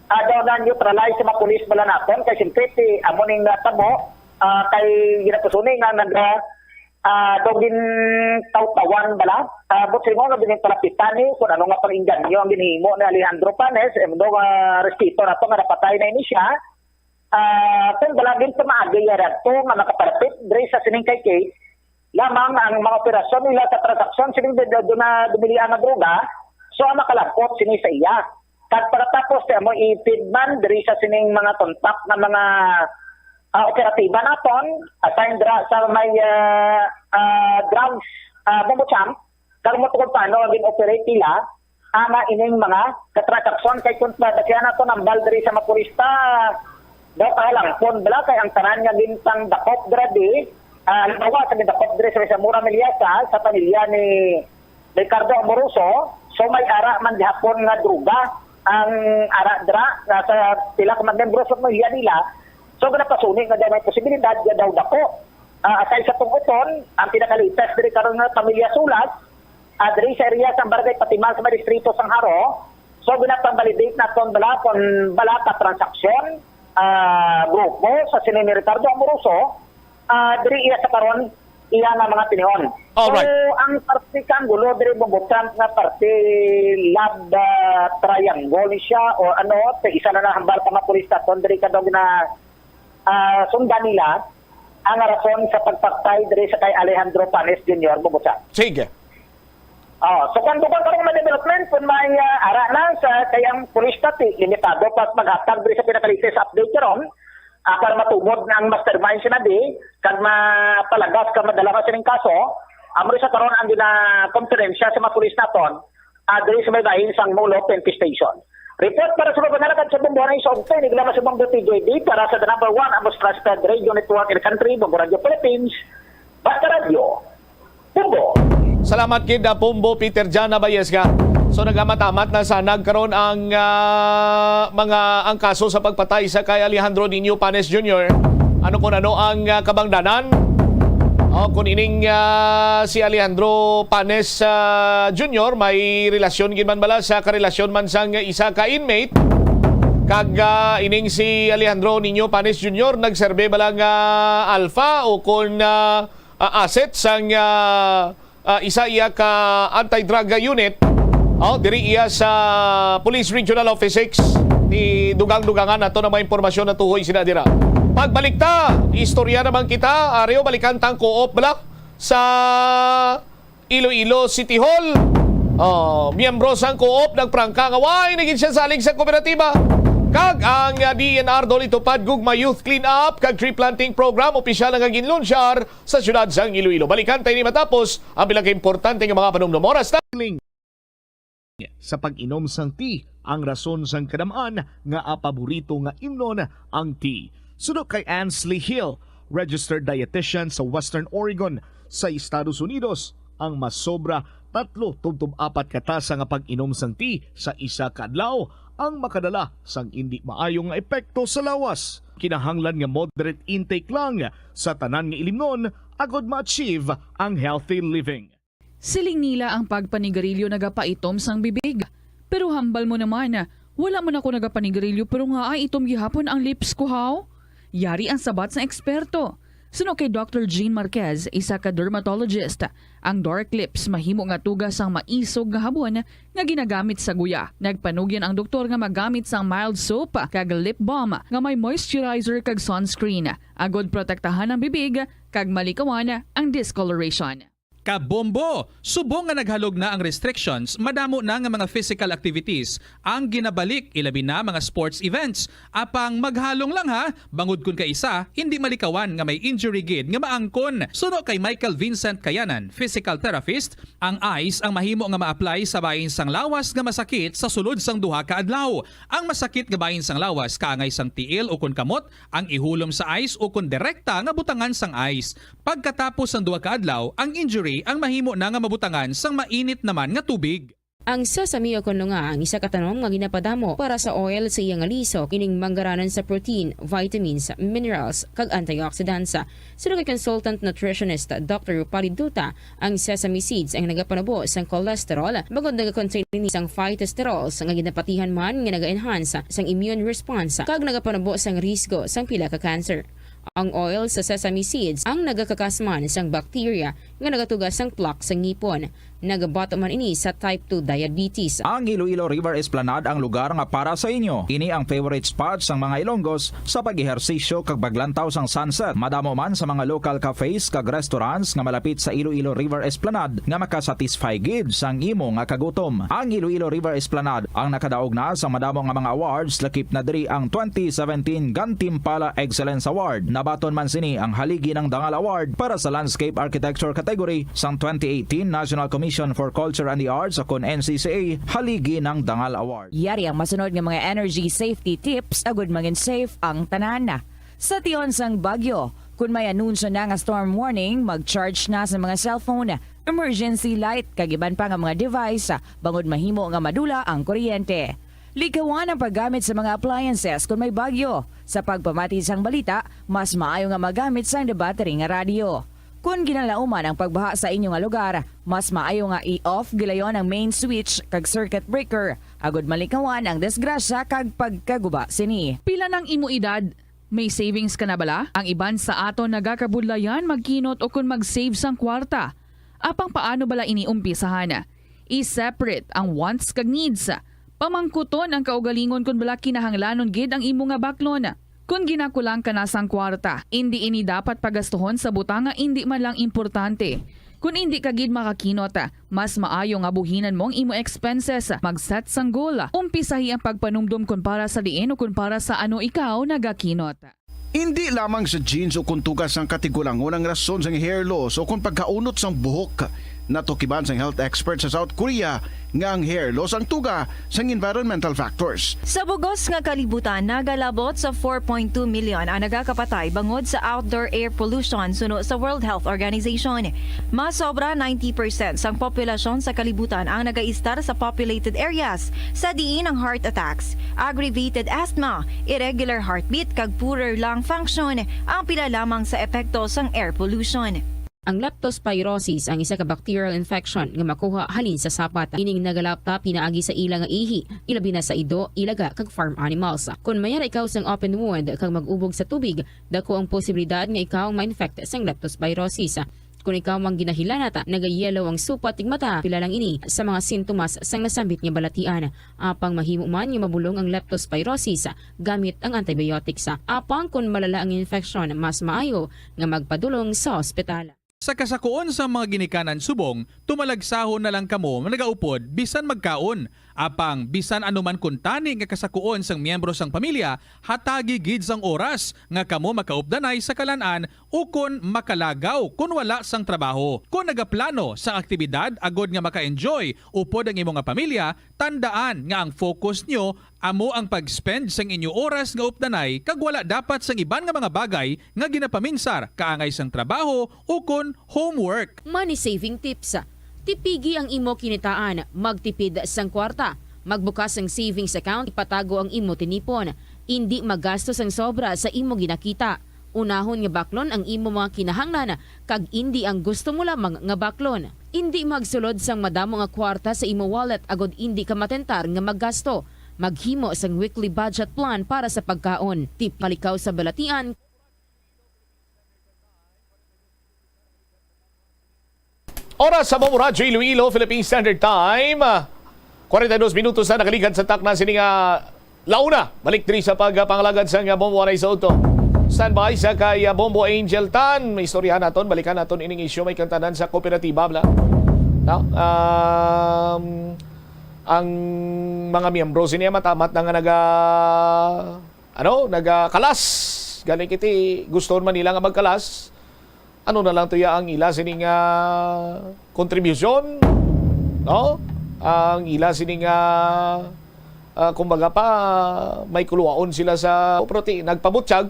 Ah, daw na neutralize sa mga pulis bala naton kay simpre ti amo ning natabo ah, kay ginapasuni nga nag ah, daw gin tawtawan bala. Ah, but sa imo nga gin palapitan ni kung ano nga pang-inganyo ang ginhimo ni Alejandro Panes, imo daw nga respeto nato nga napatay na ini siya. Ah, kung wala din pamaagi ya radto nga makapalapit diri sa sining kay Kate, lamang ang mga operasyon nila sa transaksyon sining dad-, dad-, na dumilian nga droga, so ang makalampot sini sa iya. Kag pagkatapos ti amo ipid man diri sa sining mga tuntak nga mga ah, operatiba naton, assign dira sa may ah, ah, drugs ah, bumbo champ, kag mo kung paano ang gin-operate nila, ana ining mga katransaksyon kay kung basihan nato ang bal diri sa mga purista, daw kahalangpon bala kay ang tanan nga gintang dakop dira di, ah, halimbawa sa gindakop diri sa Zamora Meliasa, sa pamilya ni Ricardo Amoroso, so may ara man gihapon nga droga ang ara dira nga sa pila ka mga membro sa pamilya nila. So ginapasuni nga daw may posibilidad nga daw dako. Ah, aside sa tungkuton, ang pinaka-latest diri karon nga pamilya Sulas, ah, diri sa area sa Barangay Patimal sa may distrito sang Jaro. So ginapang-validate naton bala kung bala ka transaksyon, ah, grupo sa sini ni Ricardo Amoroso, ah, diri iya sa karon iya nga mga tinion. Alright. So ang parte kang gulo diri bumbo champ nga parte love ah, triangle ni siya o ano, sa isa na nahambal ka mga pulis naton diri kadto na ah, sundan nila ang rason sa pagpatay diri sa kay Alejandro Panes Junior bumbo champ. Sige. Oh, so kung dugang karong mga development, kung may ah, ara na sa kay ang pulis pati, limitado pa maghatag diri sa pinaka-latest update karon, ah, para matumod na ang mastermind sinabi, kag mapalagas ka madala ka sining kaso, amo sa karon ang ginakonferensya sa mga pulis naton, ah, diri sa may bahin sang Molo P N P Station. Report para sa mga pangalagad sa Bumbuanay sa Ugtay, niglaman sa Bumbo T J D para sa the number one Amos Trusted Radio Network in the country, Bumbo Radio Philippines, Basta Radio. Salamat gid, ah, Pumbo Peter Jan Abayesga. So, nagamat-amat na sa nagkaron ang, ah, mga, ang kaso sa pagpatay sa kay Alejandro Niño Panes Junior. Ano kung ano ang, ah, kabangdanan? O kung ining, ah, si Alejandro Panes, ah, Junior may relasyon gid man bala sa karelasyon man sang isa ka inmate? Kag, ah, ining si Alejandro Niño Panes Junior nagserbe bala nga alpha o kung, ah, ah, asset sang, ah, ah, isa iya ka anti-drug unit. Oh, diri iya sa Police Regional Office six. Ni dugang-dugangan nato na may impormasyon na tuhoy sila dira. Pagbalik ta, istorya naman kita, Areo, balikan tang co-op bala sa Iloilo City Hall. Oh, miyembro sang co-op nagprangka nga way na gid siya salig sa kooperatiba. Kag ang, ah, D E N R Doli Tupad Gugma Youth Cleanup kag Tree Planting Program opisyal nga ginlunsyar sa siyudad sang Iloilo. Balikan tayo ni matapos ang pila ka importante nga mga panumdum. Oras na. Sa pag-inom sang tea, ang rason sang kadam-an nga paborito nga imnon ang tea. Suno kay Ansley Hill, registered dietitian sa Western Oregon, sa Estados Unidos, ang masobra tatlo tubtob apat ka tasa nga pag-inom sang tea sa isa ka adlaw ang makadala sang indi maayo nga epekto sa lawas. Kinahanglan nga moderate intake lang sa tanan nga ilimnon agod ma-achieve ang healthy living. Siling nila ang pagpanigarilyo nagapaitom sang bibig. Pero hambal mo naman, wala man ako nagapanigarilyo pero nga ay itom gihapon ang lips ko, haw? Yari ang sabat sang eksperto. Suno kay Doctor Jean Marquez, isa ka dermatologist, ang dark lips mahimo nga tuga sang maisog nga habon nga ginagamit sa guya. Nagpanugyan ang doktor nga magamit sang mild soap kag lip balm nga may moisturizer kag sunscreen, agod protektahan ang bibig kag malikawan ang discoloration. Kabombo! Subong nga naghalog na ang restrictions, madamo na nga mga physical activities ang ginabalik, ilabi na mga sports events. Apang maghalong lang ha, bangod kun kaisa, hindi malikawan nga may injury gid nga maangkon. Suno kay Michael Vincent Kayanan, physical therapist, ang ice ang mahimo nga ma-apply sa bahin sang lawas nga masakit sa sulod sang duha ka adlaw. Ang masakit nga bahin sang lawas kaangay sang tiil ukon kamot ang ihulom sa ice ukon direkta nga butangan sang ice. Pagkatapos sang duha ka adlaw, ang injury ang mahimo na nga mabutangan sang mainit naman nga tubig. Ang sesame o kon nga ang isa ka tanom nga ginapadamo para sa oil sa iya nga lisok, ining manggaranan sa protein, vitamins, minerals, kag antioxidants. Suno kay consultant nutritionist Doctor Rupali Duta, ang sesame seeds ang nagapanubo sang cholesterol, bangod nagakontain ini sang phytosterols nga ginapatihan man nga naga-enhance sang immune response kag nagapanubo sang risgo sang pila ka cancer. Ang oil sa sesame seeds ang nagakakas man sang bacteria nga nagatuga sang plaque sa ngipon. Nagabato man ini sa type two diabetes. Ang Iloilo River Esplanade ang lugar nga para sa inyo. Ini ang favorite spot sang mga Ilonggos sa pag-ehersisyo kag paglantaw sang sunset. Madamo man sa mga local cafes kag restaurants nga malapit sa Iloilo River Esplanade nga makasatisfy gid sang imo nga kagutom. Ang Iloilo River Esplanade ang nakadaog na sa madamo nga mga awards, lakip na diri ang twenty seventeen Gantimpala Excellence Award. Nabaton man sini ang Haligi ng Dangal Award para sa Landscape Architecture category sang twenty eighteen National Commission for Culture and the Arts o kon N C C A Haligi ng Dangal Award. Yari ang masunod nga mga energy safety tips agud mangin safe ang tanan. Sa tion sang bagyo, kun may anunsyo na nga storm warning, mag-charge na sa mga cellphone, emergency light, kag iban pa nga mga device, bangod mahimo nga madula ang kuryente. Likawan ang paggamit sa mga appliances kun may bagyo. Sa pagpamati sang balita, mas maayo nga magamit sang debattery nga radyo. Kun ginalauman ang pagbaha sa inyo nga lugar, mas maayo nga i-off gilayon ang main switch kag circuit breaker, agud malikawan ang disgrasya kag pagkaguba sini. Pila nang imo edad? May savings ka na bala? Ang iban sa aton nagakabudlayan magkinot ukon mag-save sang kwarta. Apang paano bala ini umpisahan? I-separate ang wants kag needs. Pamangkuton ang kaugalingon kon bala kinahanglanon gid ang imo nga baklon. Kon ginakulang ka na sang kwarta, indi ini dapat pagastuhon sa butang nga indi man lang importante. Kon indi ka gid makakinot, mas maayo nga buhinan mo ang imo expenses. Mag-set sang goal. Umpisahi ang pagpanumdom kon para sa diin o kon para sa ano ikaw nagakinot. Indi lamang sa genes o kon tugas sang katigulangon ang rason sang hair loss o kon pagkaunot sang buhok. Natukiban sang health expert sa South Korea nga ang hair loss ang tuga sang environmental factors. Sa bugos nga kalibutan, nagalabot sa four point two million ang nagakapatay bangod sa outdoor air pollution suno sa World Health Organization. Mas sobra ninety percent sang populasyon sa kalibutan ang nagaistar sa populated areas, sa diin ang heart attacks, aggravated asthma, irregular heartbeat kag poorer lung function ang pila lamang sa epekto sang air pollution. Ang leptospirosis ang isa ka bacterial infection nga makuha halin sa sapat. Ining nagalapta pinaagi sa ila nga ihi, ilabi na sa ido, ilaga kag farm animals. Kon mayara ikaw sang open wound kag mag-ubog sa tubig, dako ang posibilidad nga ikaw ma-infect sang leptospirosis. Kon ikaw mang ginahilanat, nagayellow ang supat tig mata, pila lang ini sa mga sintomas sang nasambit nga balatian. Apang mahimo man nga mabulong ang leptospirosis gamit ang antibiotics. Apang kon malala ang infection, mas maayo nga magpadulong sa ospital. Sa kasakuon sang mga ginikanan subong, tumalagsahon na lang kamo nagaupod bisan magkaon. Apang bisan ano man kuntani nga kasakuon sang miyembro sang pamilya, hatagi gid sang oras nga kamo makaupdanay sa kalan-an ukon makalagaw kon wala sang trabaho. Kon nagaplano sang aktibidad agod nga maka-enjoy upod ang imo nga pamilya, tandaan nga ang focus nyo amo ang pag-spend sang inyo oras nga updanay kag wala dapat sang iban nga mga bagay nga ginapaminsar kaangay sang trabaho ukon homework. Money saving tips. Tipigi ang imo kinitaan, magtipid sang kwarta. Magbukas sang savings account, ipatago ang imo tinipon. Indi magasto sang sobra sa imo ginakita. Unahon nga baklon ang imo mga kinahanglan kag indi ang gusto mo lamang nga baklon. Indi magsulod sang madamo nga kwarta sa imo wallet agod indi ka matentar nga maggasto. Maghimo sang weekly budget plan para sa pagkaon. Tip palikaw sa balatian. Oras sa Bombo Radyo Iloilo, Philippine Standard Time. Kwarenta y dos minutos na nakaligad sa takna sini nga launa. Balik diri sa pagpangalagad sa nga Bombo Anay sa Uto. Standby sa kay ah, Bombo Angel Tan. May istorya naton, balikan naton ining isyu may kantanan sa kooperatiba bla. No? Um, ang mga miyembro sini matamat na nga naga ano, nagakalas. Gani kiti gusto man nila nga magkalas. Ano na lang tuya ang ila sining ah, kontribusyon, no? Ang ila sining ah, ah, kumbaga pa may kuluwaon sila sa property, nagpabutyag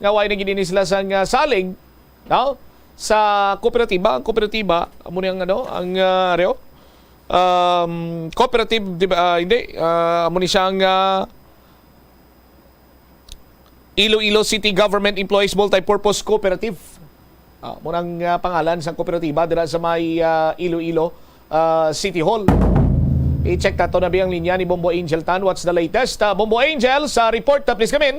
nga way na gid ini sila sang ah, salig, no? Sa kooperatiba, ang kooperatiba amo ni ang ano, ang ah, reo, um, cooperative, di ba, ah, hindi, ah, amo ni siya ang ah, Iloilo City Government Employees Multipurpose Cooperative. Ah, murang ah, pangalan sa kooperatiba dira sa may ah, Iloilo ah, City Hall. I-check nato na biyang linya ni Bombo Angel Tan. What's the latest? Ah, Bombo Angel, sa report na please come in.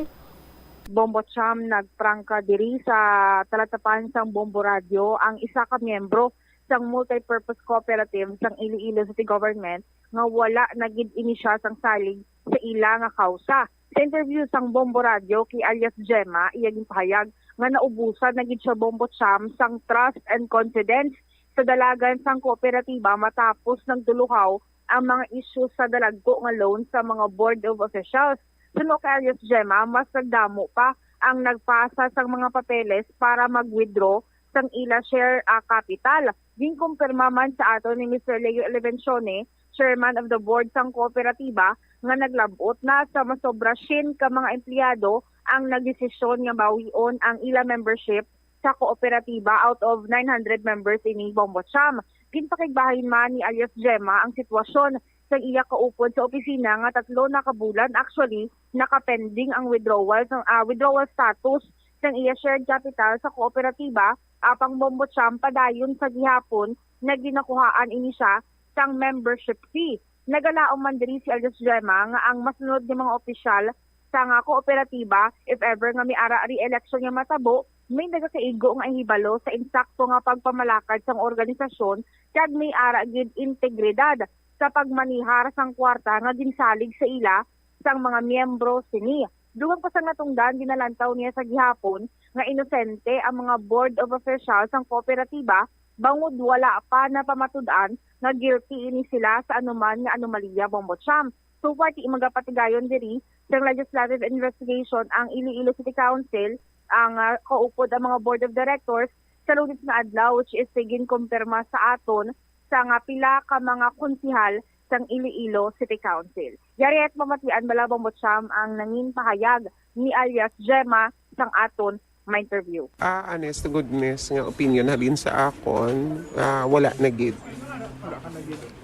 Bombo Cham nagprangka diri sa talatapan sang Bombo Radio ang isa ka miyembro sang multipurpose cooperative sang Iloilo City Government nga wala na gid ini siya sang salig sa ila nga kawsa. Sa interview sang Bombo Radio kay alias Gemma, iya ginpahayag nga naubusan na gid siya Bombo Cham sang trust and confidence sa dalagan sang kooperatiba matapos nagduluhaw ang mga issues sa dalagko nga loan sa mga board of officials. Suno kay alias Gemma, mas nagdamo pa ang nagpasa sang mga papeles para mag-withdraw sang ila share ah, capital. Ginkumpirma man sa aton ni Mister Leo Elevencione, chairman of the board sang kooperatiba, nga naglab-ot na sa masobra syen ka mga empleyado ang nagdesisyon nga bawion ang ila membership sa kooperatiba out of nine hundred members ini Bombo Cham. Ginpakigbahin man ni alias Gemma ang sitwasyon sang iya kaupod sa opisina nga tatlo na ka bulan actually nakapending ang withdrawal sang ah, withdrawal status sang iya shared capital sa kooperatiba, apang Bombo Cham padayon sa gihapon nga ginakuhaan ini siya sang membership fee. Nagalaom man diri si alias Gemma nga ang masunod nga mga opisyal sa nga kooperatiba, if ever nga may ara re-election nga matabo, may nagakaigo nga hibalo sa insakto nga pagpamalakad sang organisasyon kag may ara gid integridad sa pagmanihar sang kwarta nga ginsalig sa ila sang mga miyembro sini. Dugang pa sang natungdan, ginalantaw niya sa gihapon nga inosente ang mga board of officials sang kooperatiba bangod wala pa napamatud-an nga guilty ini sila sa anuman nga anomalya, Bombo Cham. So far, ti magapatigayon diri sang legislative investigation ang Iloilo City Council, ang ah, kaupod ang mga board of directors sa Lunes nga adlaw, which is ginkumpirma sa aton sa nga pila ka mga konsihal sang Iloilo City Council. Yari at mamatian bala, Bombo Cham, ang nangin pahayag ni alias Gemma sang aton ma-interview. Ah, honest to goodness nga opinion halin sa akon, ah, wala na gid.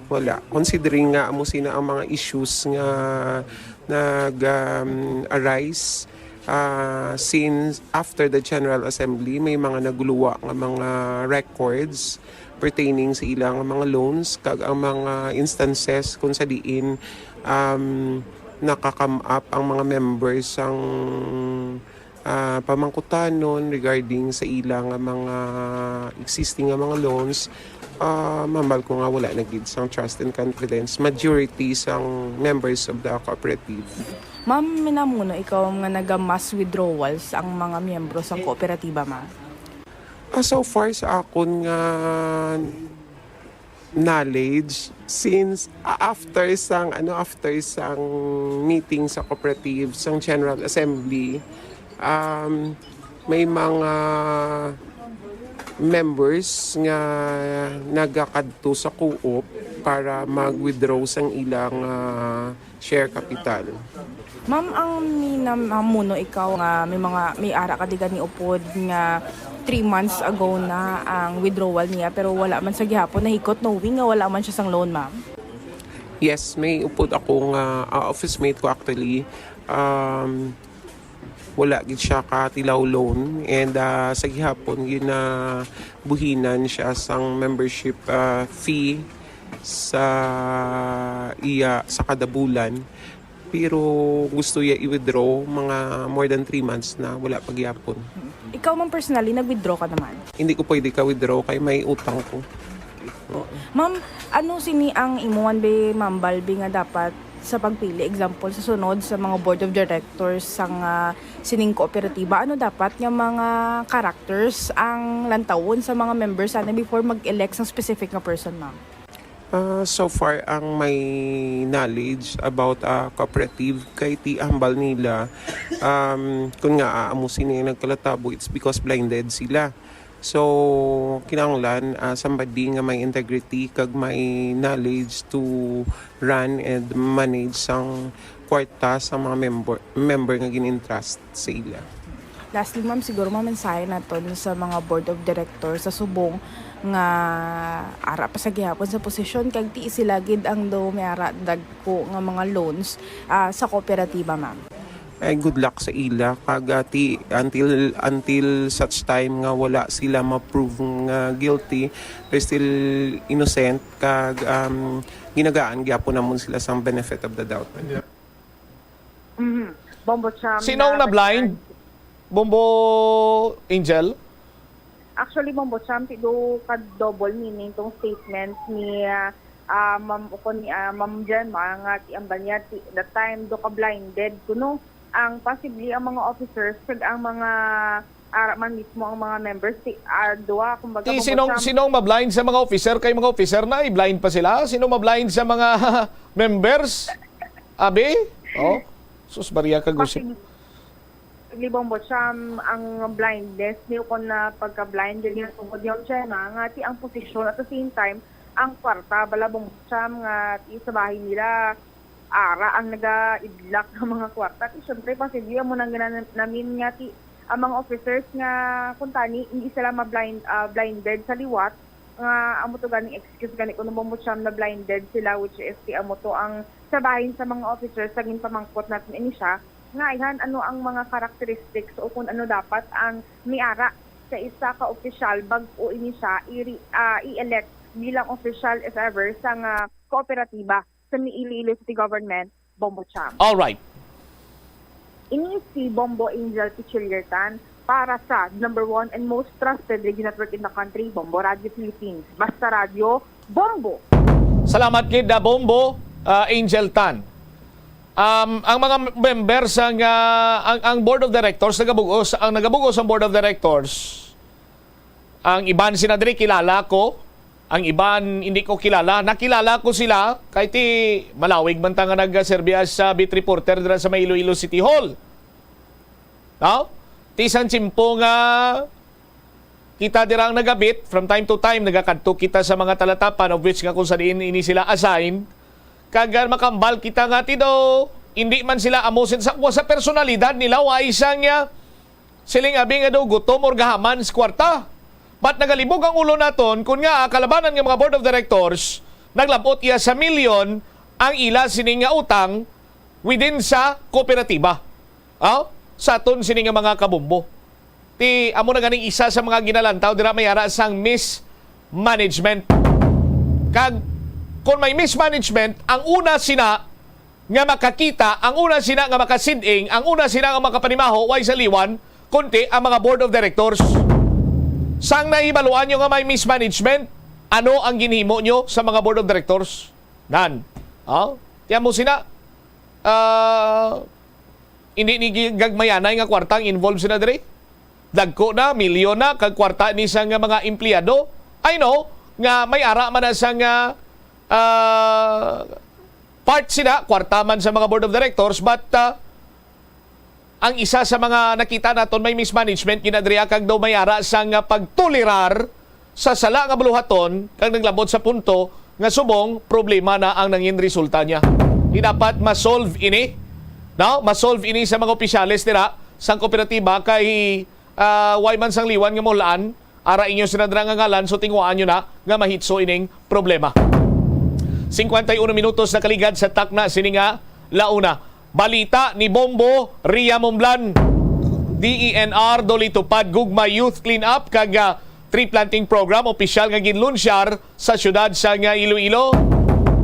Wala. Considering nga amo sina ang mga issues nga nag, um, arise, ah, since after the General Assembly, may mga nagluwa nga mga records pertaining sa ilang mga loans, kag ang mga instances kung sa diin, um, naka-come up ang mga members sang, ah, pamangkutanon regarding sa ila nga mga existing nga mga loans. Ah, mambal ko nga wala na gid sang trust and confidence majority sang members of the cooperative. Ma'am, minamuno ikaw nga naga-mass withdrawals ang mga miyembro sang kooperatiba, ma'am? Ah, so far sa akon nga knowledge, since, ah, after sang, ano, after sang meeting sa cooperative, sang General Assembly, um, may mga members nga nagakadto sa co-op para mag-withdraw sang ilang, ah, share capital. Ma'am, ang minamuno ikaw nga may mga, may ara ka di gani upod nga three months ago na ang withdrawal niya, pero wala man sa gihapon nahikot, knowing nga wala man siya sang loan, ma'am? Yes, may upod ako nga, ah, office mate ko actually. Um, wala gid siya katilaw loan, and, ah, sa gihapon ginabuhinan siya sang membership, ah, fee sa iya sa kada bulan. Pero gusto iya i-withdraw, mga more than three months na, wala pa gyapon. Ikaw man personally, nag-withdraw ka naman? Hindi ko pwede ka-withdraw kay may utang ko. Oo. Ma'am, ano sini ang imo one bi, Ma'am Balbi, nga dapat sa pagpili, example, sa sunod sa mga board of directors sang, ah, sining kooperatiba, ano dapat nga mga characters ang lantawon sa mga members sana before mag-elect sang specific nga person, ma'am? Ah, so far, ang may knowledge about, ah, cooperative kay ti hambal nila, um, kun nga, ah, amo sini nagkalatabo, it's because blinded sila. So, kinahanglan, ah, somebody nga may integrity kag may knowledge to run and manage sang kwarta sa mga member, member nga gin-entrust sa ila. Lastly, ma'am, siguro mamensahe naton sa mga board of directors sa subong nga ara pa sa gihapon sa posisyon, kag ti sila gid ang daw may ara dagko nga mga loans, ah, sa kooperatiba, ma'am. Ay, good luck sa ila, kag, ah, ti, until, until such time nga wala sila ma-prove nga guilty, they're still innocent, kag, um, ginagaan gyapon namon sila sang benefit of the doubt. Mhm. Bombo Cham, Sino ang na-blind? Bombo Angel? Actually, Bombo Cham, ti do ka double meaning tong statement ni, ah, ah, Ma'am, ukon ni, ah, Ma'am Gemma, nga ti ang banyag ti, that time do ka blinded kuno. Ang possibly ang mga officers kag ang mga ara man mismo ang mga members, ti, ah, duha, kumbaga, Ti Bombo sinong, Cham. Sinong ma-blind sa mga officer? Kay mga officer na, i-blind pa sila. Sino ma-blind sa mga members? Abi? Oh, sus, bariya ka gusip. Possibly, Libong Bocham, ang blindness ni ukon na pagka-blind, dili na tungod niya, Gemma, nga ti ang posisyon, at the same time, ang kwarta, bala, Bong Bocham, nga ti sa bahin nila, ara ang nagaidlak nga mga kwarta. Ti, syempre, posible, amo nang ginanamin nga ti, ang mga officers nga, kung tani, hindi sila ma-blind, ah, blinded sa liwat, nga amo to ganing excuse gani kuno, Bong Bocham, na blinded sila, which is ti amo to ang sa bahin sa mga officers sa ginpamangkot natin ini siya, nga ayhan ano ang mga characteristics o kung ano dapat ang miara sa isa ka opisyal bag-o ini siya i-re-, ah, i-elect bilang opisyal, if ever, sa nga kooperatiba sa Iloilo City Government, Bombo Cham. All right. Ini si Bombo Angel Pichiliertan para sa number one and most trusted radio network in the country, Bombo Radio Philippines. Basta Radyo, Bombo! Salamat gid, ah, Bombo, ah, Angel Tan. Um, ang mga members ang, ah, ang, ang board of directors nagabugos, ang nagabugos ang board of directors. Ang iban sina diri kilala ko, ang iban hindi ko kilala. Nakilala ko sila kay ti malawig man ta nga nagserbi as, ah, beat reporter dira sa may Iloilo City Hall. No? Ti sang tiyempo nga Kita dira ang nagabit, from time to time, nagakadto kita sa mga talatapan of which nga kung sa diin ini sila assign. Kag, ah, makambal kita nga ti daw, hindi man sila amo sin sa, sa personalidad nila, wa isang, ah, siling abi nga daw gutom or gahaman sa kwarta. But nagalibog ang ulo naton kun nga kalabanan nga mga board of directors, naglabot iya sa milyon ang ila sining nga utang within sa kooperatiba. Oh? Sa aton sini nga mga kabombo. Ti amo na ganing isa sa mga ginalantaw dira may ara sang mismanagement. Kag kung may mismanagement, ang una sina nga makakita, ang una sina nga makasiding, ang una sina nga makapanimaho, way sa liwan, kunti ang mga board of directors. Sang nahibaluan nyo nga may mismanagement, ano ang ginhimo nyo sa mga board of directors? Nan. Oh? Tiyan mo sina, ah, hindi ni gi-, gagmayanay nga kwarta ang involved sila diri. Dagko na, milyon na, kag kwarta ni sa nga mga empleyado. I know nga may ara man na sa nga, ah, part sila, kwarta man sa mga board of directors, but, ah, ang isa sa mga nakita naton may mismanagement ginadriya kag daw may ara sang pagtolerar sa sala nga buluhaton kag naglabot sa punto nga subong problema na ang nangin resulta niya. Di dapat ma-solve ini, no? Ma-solve ini sa mga opisyales dira sang kooperatiba kay, ah, way man sang liwan nga mahulaan. Ara inyo sila dira nga ngalan, so tinguhaan nyo na nga mahitso ining problema. Cincuenta y uno minutos na kaligad sa takna sini nga launa. Balita ni Bombo Ria Mumblan. D E N R duli tupad Gugma Youth Cleanup kag, ah, Tree Planting Program opisyal nga ginlunsyar sa siyudad sa nga Iloilo.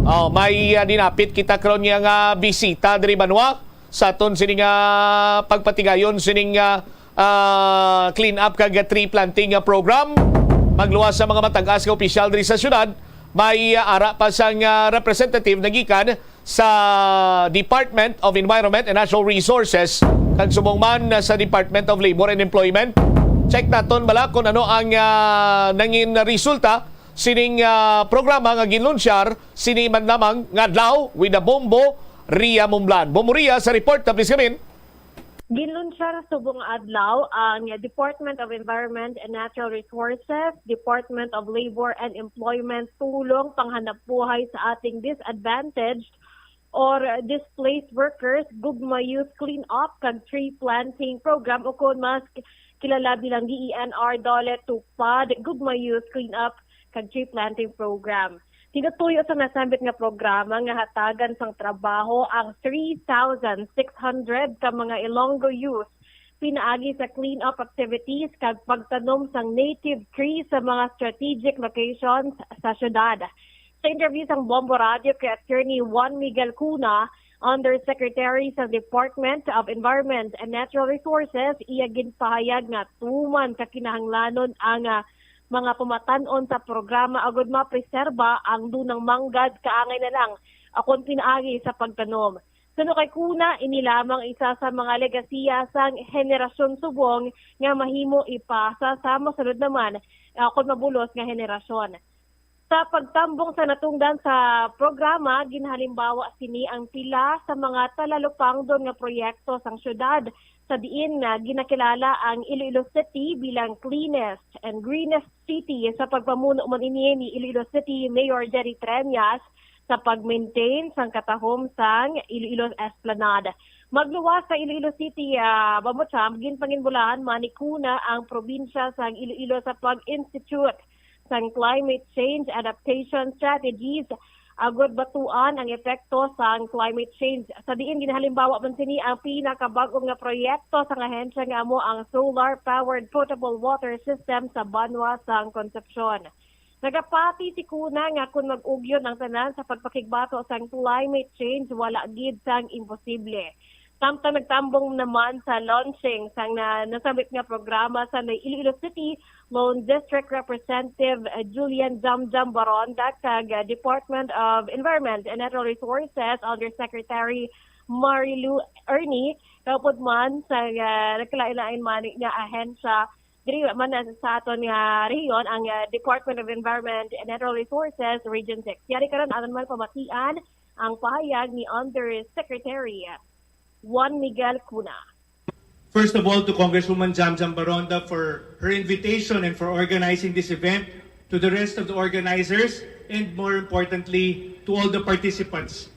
Oh, may, ah, dinapit kita karon nga, nga bisita diri banwa sa aton sini nga pagpatigayon sining, ah, ah, clean up kag tree planting nga program. Magluwas sa mga matag-as nga opisyal diri sa syudad, may, ah, ara pa sang, ah, representative nagikan sa Department of Environment and Natural Resources kag subong man sa Department of Labor and Employment. Check naton bala kung ano ang, ah, nangin resulta sining, ah, programa nga ginlunsyar sini man lamang nga adlaw with the Bombo Ria Mumblan. Bombo Ria sa report, please come in. Ginlunsyar subong adlaw ang Department of Environment and Natural Resources, Department of Labor and Employment, Tulong Panghanapbuhay sa Ating Disadvantaged or Displaced Workers, Gugma Youth Clean Up kag Tree Planting Program, o kon mas kilala bilang D E N R Dole Tupad, Gugma Youth Clean Up kag Tree Planting Program. Tinutuyo sa nasambit nga programa nga hatagan sang trabaho ang three thousand six hundred ka mga Ilonggo youth pinaagi sa clean-up activities kag pagtanom sang native trees sa mga strategic locations sa syudad. Sa interview sang Bombo Radio kay Attorney Juan Miguel Cuna, Undersecretary sa Department of Environment and Natural Resources, iya ginpahayag nga tuman ka kinahanglanon ang, ah, mga pamatan-on sa programa agud mapreserba ang dunang manggad kaangay na lang akon pinaagi sa pagtanom. Suno kay Cuna, ini lamang isa sa mga legasiya sang henerasyon subong nga mahimo ipasa sa masunod naman, ah, kon mabulos nga henerasyon. Sa pagtambong sa natungdan sa programa, ginhalimbawa sini ang pila sa mga talalupangdon nga proyekto sang syudad sa diin nga ginakilala ang Iloilo City bilang cleanest and greenest city sa pagpamuno man ini ni Iloilo City Mayor Jerry Treñas sa pag-maintain sang katahom sang Iloilo Esplanade. Magluwas sa Iloilo City, ah, Bambucha, ginpanginbulahan man ni Cuna ang probinsya sang Iloilo sa pag-institute sang climate change adaptation strategies agud batuan ang epekto sang climate change. Sa diin ginhalimbawa man sini ang pinakabag-o nga proyekto sang ahensya nga amo ang solar-powered potable water system sa banwa sang Concepcion. Nagapati si Cuna nga kon mag-ugyon ang tanan sa pagpakigbato sang climate change, wala gid sang imposible. Samtang nagtambong naman sa launching sang na, nasambit nga programa sa Iloilo City, Lone District Representative, uh, Julian Jamjam Baronda kag, uh, Department of Environment and Natural Resources Undersecretary Marilu Ernie, kaupod man sa, uh, nagkalain-lain man nga ahensya diri man na sa aton nga rehiyon, ang, uh, Department of Environment and Natural Resources Region six. Yari karon aton man pamatian ang pahayag ni Undersecretary Juan Miguel Cuna. First of all, to Congresswoman Jamjam Baronda for her invitation and for organizing this event, to the rest of the organizers, and more importantly, to all the participants.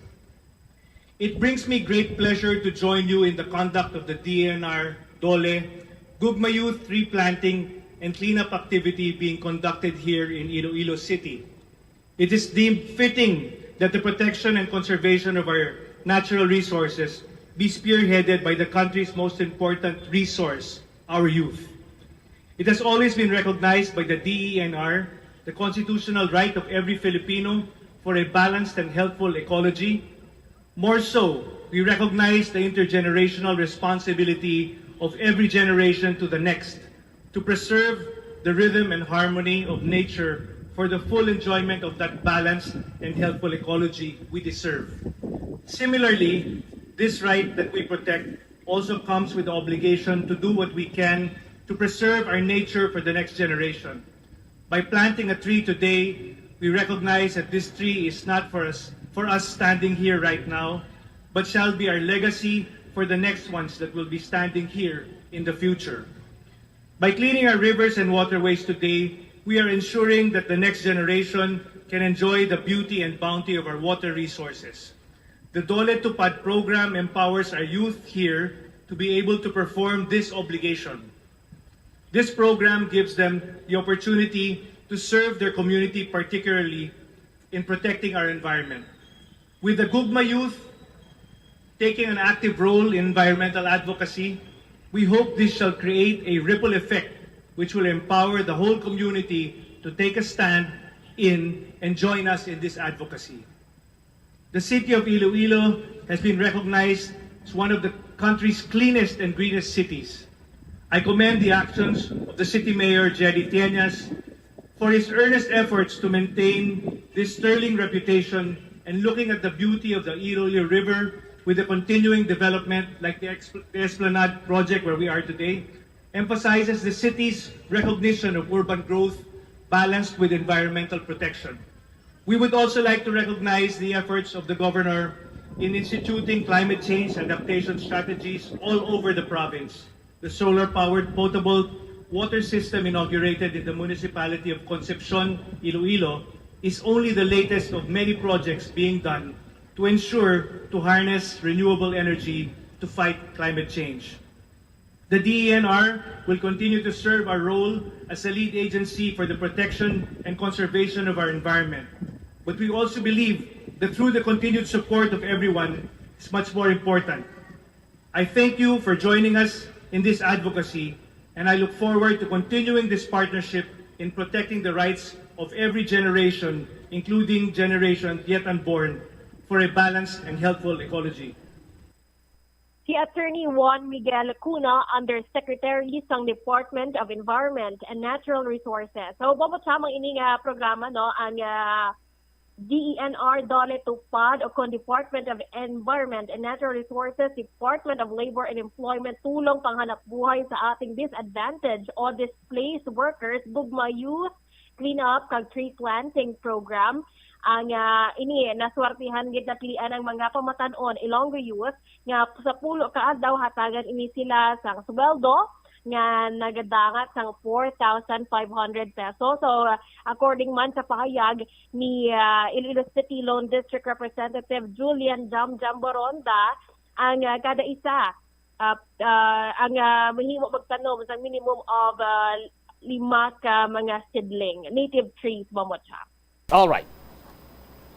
It brings me great pleasure to join you in the conduct of the D E N R DOLE Gugma Youth tree planting and cleanup activity being conducted here in Iloilo City. It is deemed fitting that the protection and conservation of our natural resources be spearheaded by the country's most important resource, our youth. It has always been recognized by the D E N R, the constitutional right of every Filipino for a balanced and healthful ecology. More so, we recognize the intergenerational responsibility of every generation to the next to preserve the rhythm and harmony of nature for the full enjoyment of that balanced and healthful ecology we deserve. Similarly, this right that we protect also comes with the obligation to do what we can to preserve our nature for the next generation. By planting a tree today, we recognize that this tree is not for us, for us standing here right now, but shall be our legacy for the next ones that will be standing here in the future. By cleaning our rivers and waterways today, we are ensuring that the next generation can enjoy the beauty and bounty of our water resources. The DOLE Tupad program empowers our youth here to be able to perform this obligation. This program gives them the opportunity to serve their community, particularly in protecting our environment. With the Gugma Youth taking an active role in environmental advocacy, we hope this shall create a ripple effect which will empower the whole community to take a stand in and join us in this advocacy. The city of Iloilo has been recognized as one of the country's cleanest and greenest cities. I commend the actions of the city mayor, Jerry Tieñas, for his earnest efforts to maintain this sterling reputation and looking at the beauty of the Iloilo River with the continuing development like the Expl-, the Esplanade project where we are today emphasizes the city's recognition of urban growth balanced with environmental protection. We would also like to recognize the efforts of the governor in instituting climate change adaptation strategies all over the province. The solar-powered potable water system inaugurated in the municipality of Concepcion, Iloilo, is only the latest of many projects being done to ensure to harness renewable energy to fight climate change. The D E N R will continue to serve our role as a lead agency for the protection and conservation of our environment. But we also believe that through the continued support of everyone is much more important. I thank you for joining us in this advocacy, and I look forward to continuing this partnership in protecting the rights of every generation, including generations yet unborn, for a balanced and healthful ecology. Si Attorney Juan Miguel Cuna, Undersecretary sang Department of Environment and Natural Resources. So, babo sa mga ini nga programa, no, ang ah, D E N R, DOLE, TUPAD, o kon Department of Environment and Natural Resources, Department of Labor and Employment, tulong panghanap buhay sa ating disadvantaged o displaced workers, Gugma Youth Cleanup kag Tree Planting Program. Ang ah, ini, naswertihan gid napilian ang mga pamatan-on, Ilonggo Youth, nga sa pulo ka adlaw hatagan ini sila sang sweldo nga nagadangat sang four thousand five hundred pesos. So, according man sa pahayag ni ah, Iloilo City Lone District Representative Julian Jam Jam Boronda, ang ah, kada isa ah, ah, ang ah, mahimo magtanom sa minimum of ah, lima ka mga seedling, native trees, Bombo Cham. Alright.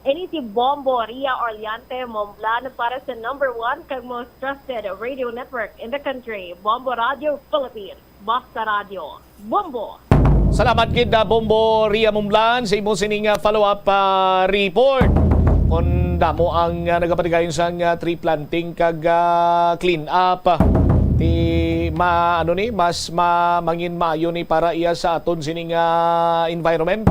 Ini si Bombo Ria Orleante Momblan para sa number one kag most trusted radio network in the country, Bombo Radio Philippines. Basta Radio, Bombo! Salamat gid, ah, Bombo Ria Momblan, sa imo sining ah, follow-up ah, report. Kon damo ang ah, nagapatigayon sang ah, tree planting kag ah, clean up, ah, ti ma ano ni mas ma, mangin maayo ni para iya sa aton sining ah, environment,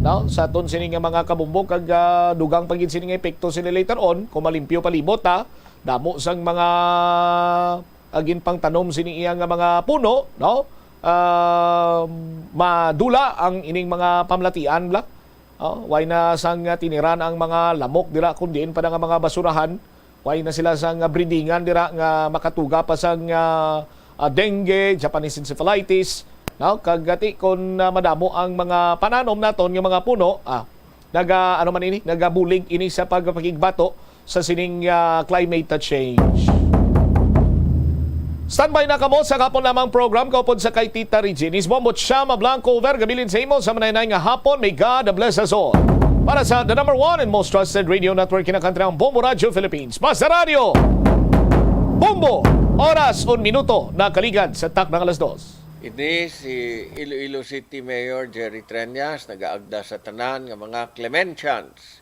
no, sa aton sining ah, mga kabombo kag ah, dugang pa gid sini nga epekto sini later on kung malimpyo palibot, ha. Damo sang mga ah, ginpangtanom sini iya nga mga puno, no, ah, madula ang ining mga pamlatian bla. Oh, way na sang ah, tiniran ang mga lamok dira kun diin pa na nga mga basurahan. Way na sila sang ah, breedingan dira nga makatuga pa sang ah, ah, dengue, Japanese encephalitis, no? Kag ati kon, ah, madamo ang mga pananom naton nga mga puno, ah, naga, ano man ini, nagabulig ini sa pagpakigbato sa sining, ah, climate change. Standby na kamo sa gapon lamang program kaupod sa kay Tita Regine. Isbombo siya mablanco over gabilin sa imo sa manay nga hapon. May God bless us all. Para sa the number one and most trusted radio network in the country, ang Bombo Radio Philippines. Basta Radio Bombo. Oras, un minuto, nakaligad sa taknang alas dos. Ini si Iloilo City Mayor Jerry Treñas nagaagda sa tanan nga mga Clementians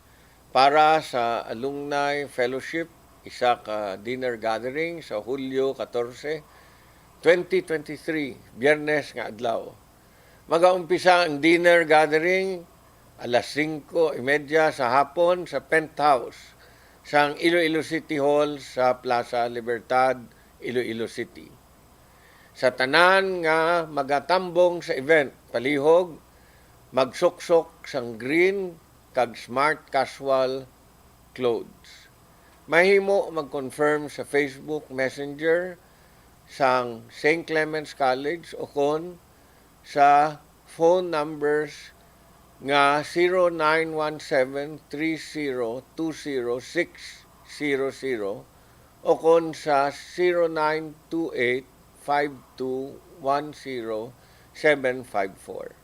para sa Alumni Fellowship, isa ka dinner gathering sa Hulyo katorse, twenty twenty-three, Biyernes nga adlaw. Magaumpisa ang dinner gathering alas singko y media sa hapon sa penthouse sang Iloilo City Hall sa Plaza Libertad, Iloilo City. Sa tanan nga magatambong sa event, palihog magsuksok sang green kag smart casual clothes. Mahimo mag-confirm sa Facebook Messenger sang Saint Clements College o kon sa phone numbers nga zero nine one seven three zero two zero six zero zero o kon sa zero nine two eight five two one zero seven five four.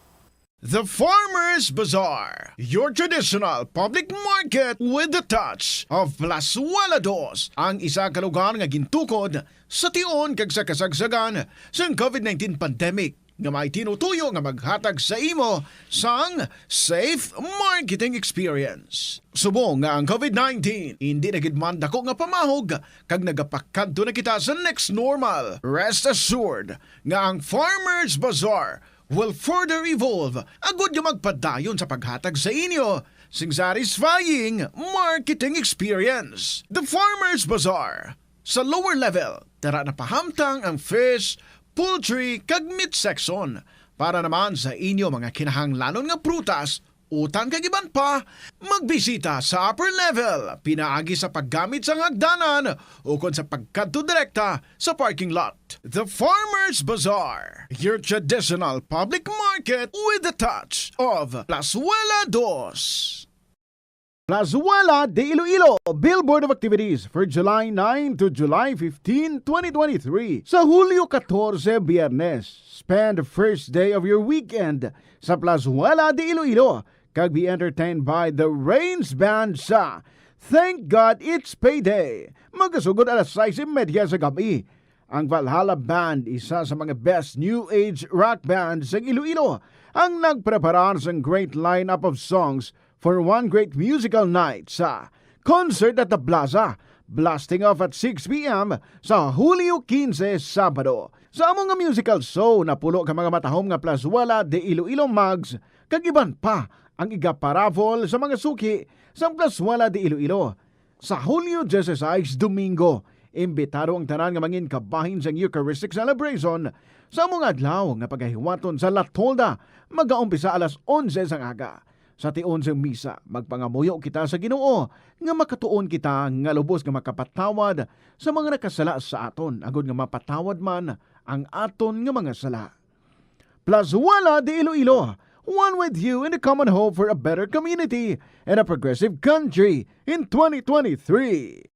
The Farmers Bazaar, your traditional public market with the touch of Plazuela Dos, ang isa ka lugar nga gintukod sa tion kag sa kasagsagan sang covid nineteen pandemic nga may tinutuyo nga maghatag sa imo sang safe marketing experience. Subong nga ang covid nineteen indi na gid man dako nga pamahog kag nagapakadto na kita sa next normal, rest assured nga ang Farmers Bazaar will further evolve agud nga magpadayon sa paghatag sa inyo sing satisfying marketing experience. The Farmers Bazaar. Sa lower level, tara na pahamtang ang fish, poultry, kag meat section. Para naman sa inyo mga kinahanglanon nga prutas, utan kag iban pa, magbisita sa upper level, pinaagi sa paggamit sang hagdanan ukon sa pagkadto direkta sa parking lot. The Farmers Bazaar, your traditional public market with the touch of Plazuela Dos. Plazuela de Iloilo, Billboard of Activities for July nine to July fifteen, twenty twenty-three. Sa Hulyo katorse, Biyernes, spend the first day of your weekend sa Plazuela de Iloilo kag be entertained by the Rains Band sa Thank God It's Payday. Magasugod alas sais y media sa gab-i. Ang Valhalla Band, isa sa mga best new age rock band sa Iloilo, ang nagpreparar sang great lineup of songs for one great musical night sa Concert at the Plaza, blasting off at six p m sa Hulyo kinse, Sabado. Sa amo nga musical show, napulo ka mga matahom nga Plazuela de Iloilo mugs kag iban pa ang igaparaffle sa mga suki sang Plazuela de Iloilo. Sa Hulyo dieciséis, Domingo, imbitado ang tanan nga mangin kabahin sang Eucharistic celebration sa amo nga adlaw nga pagahiwaton sa La Tolda, magaumpisa alas onse sang aga. Sa tion sang misa, magpangamuyo kita sa Ginoo nga makatuon kita nga lubos nga makapatawad sa mga nakasala sa aton, agod nga mapatawad man ang aton nga mga sala. Plazuela de Iloilo, one with you in the common hope for a better community and a progressive country in twenty twenty-three.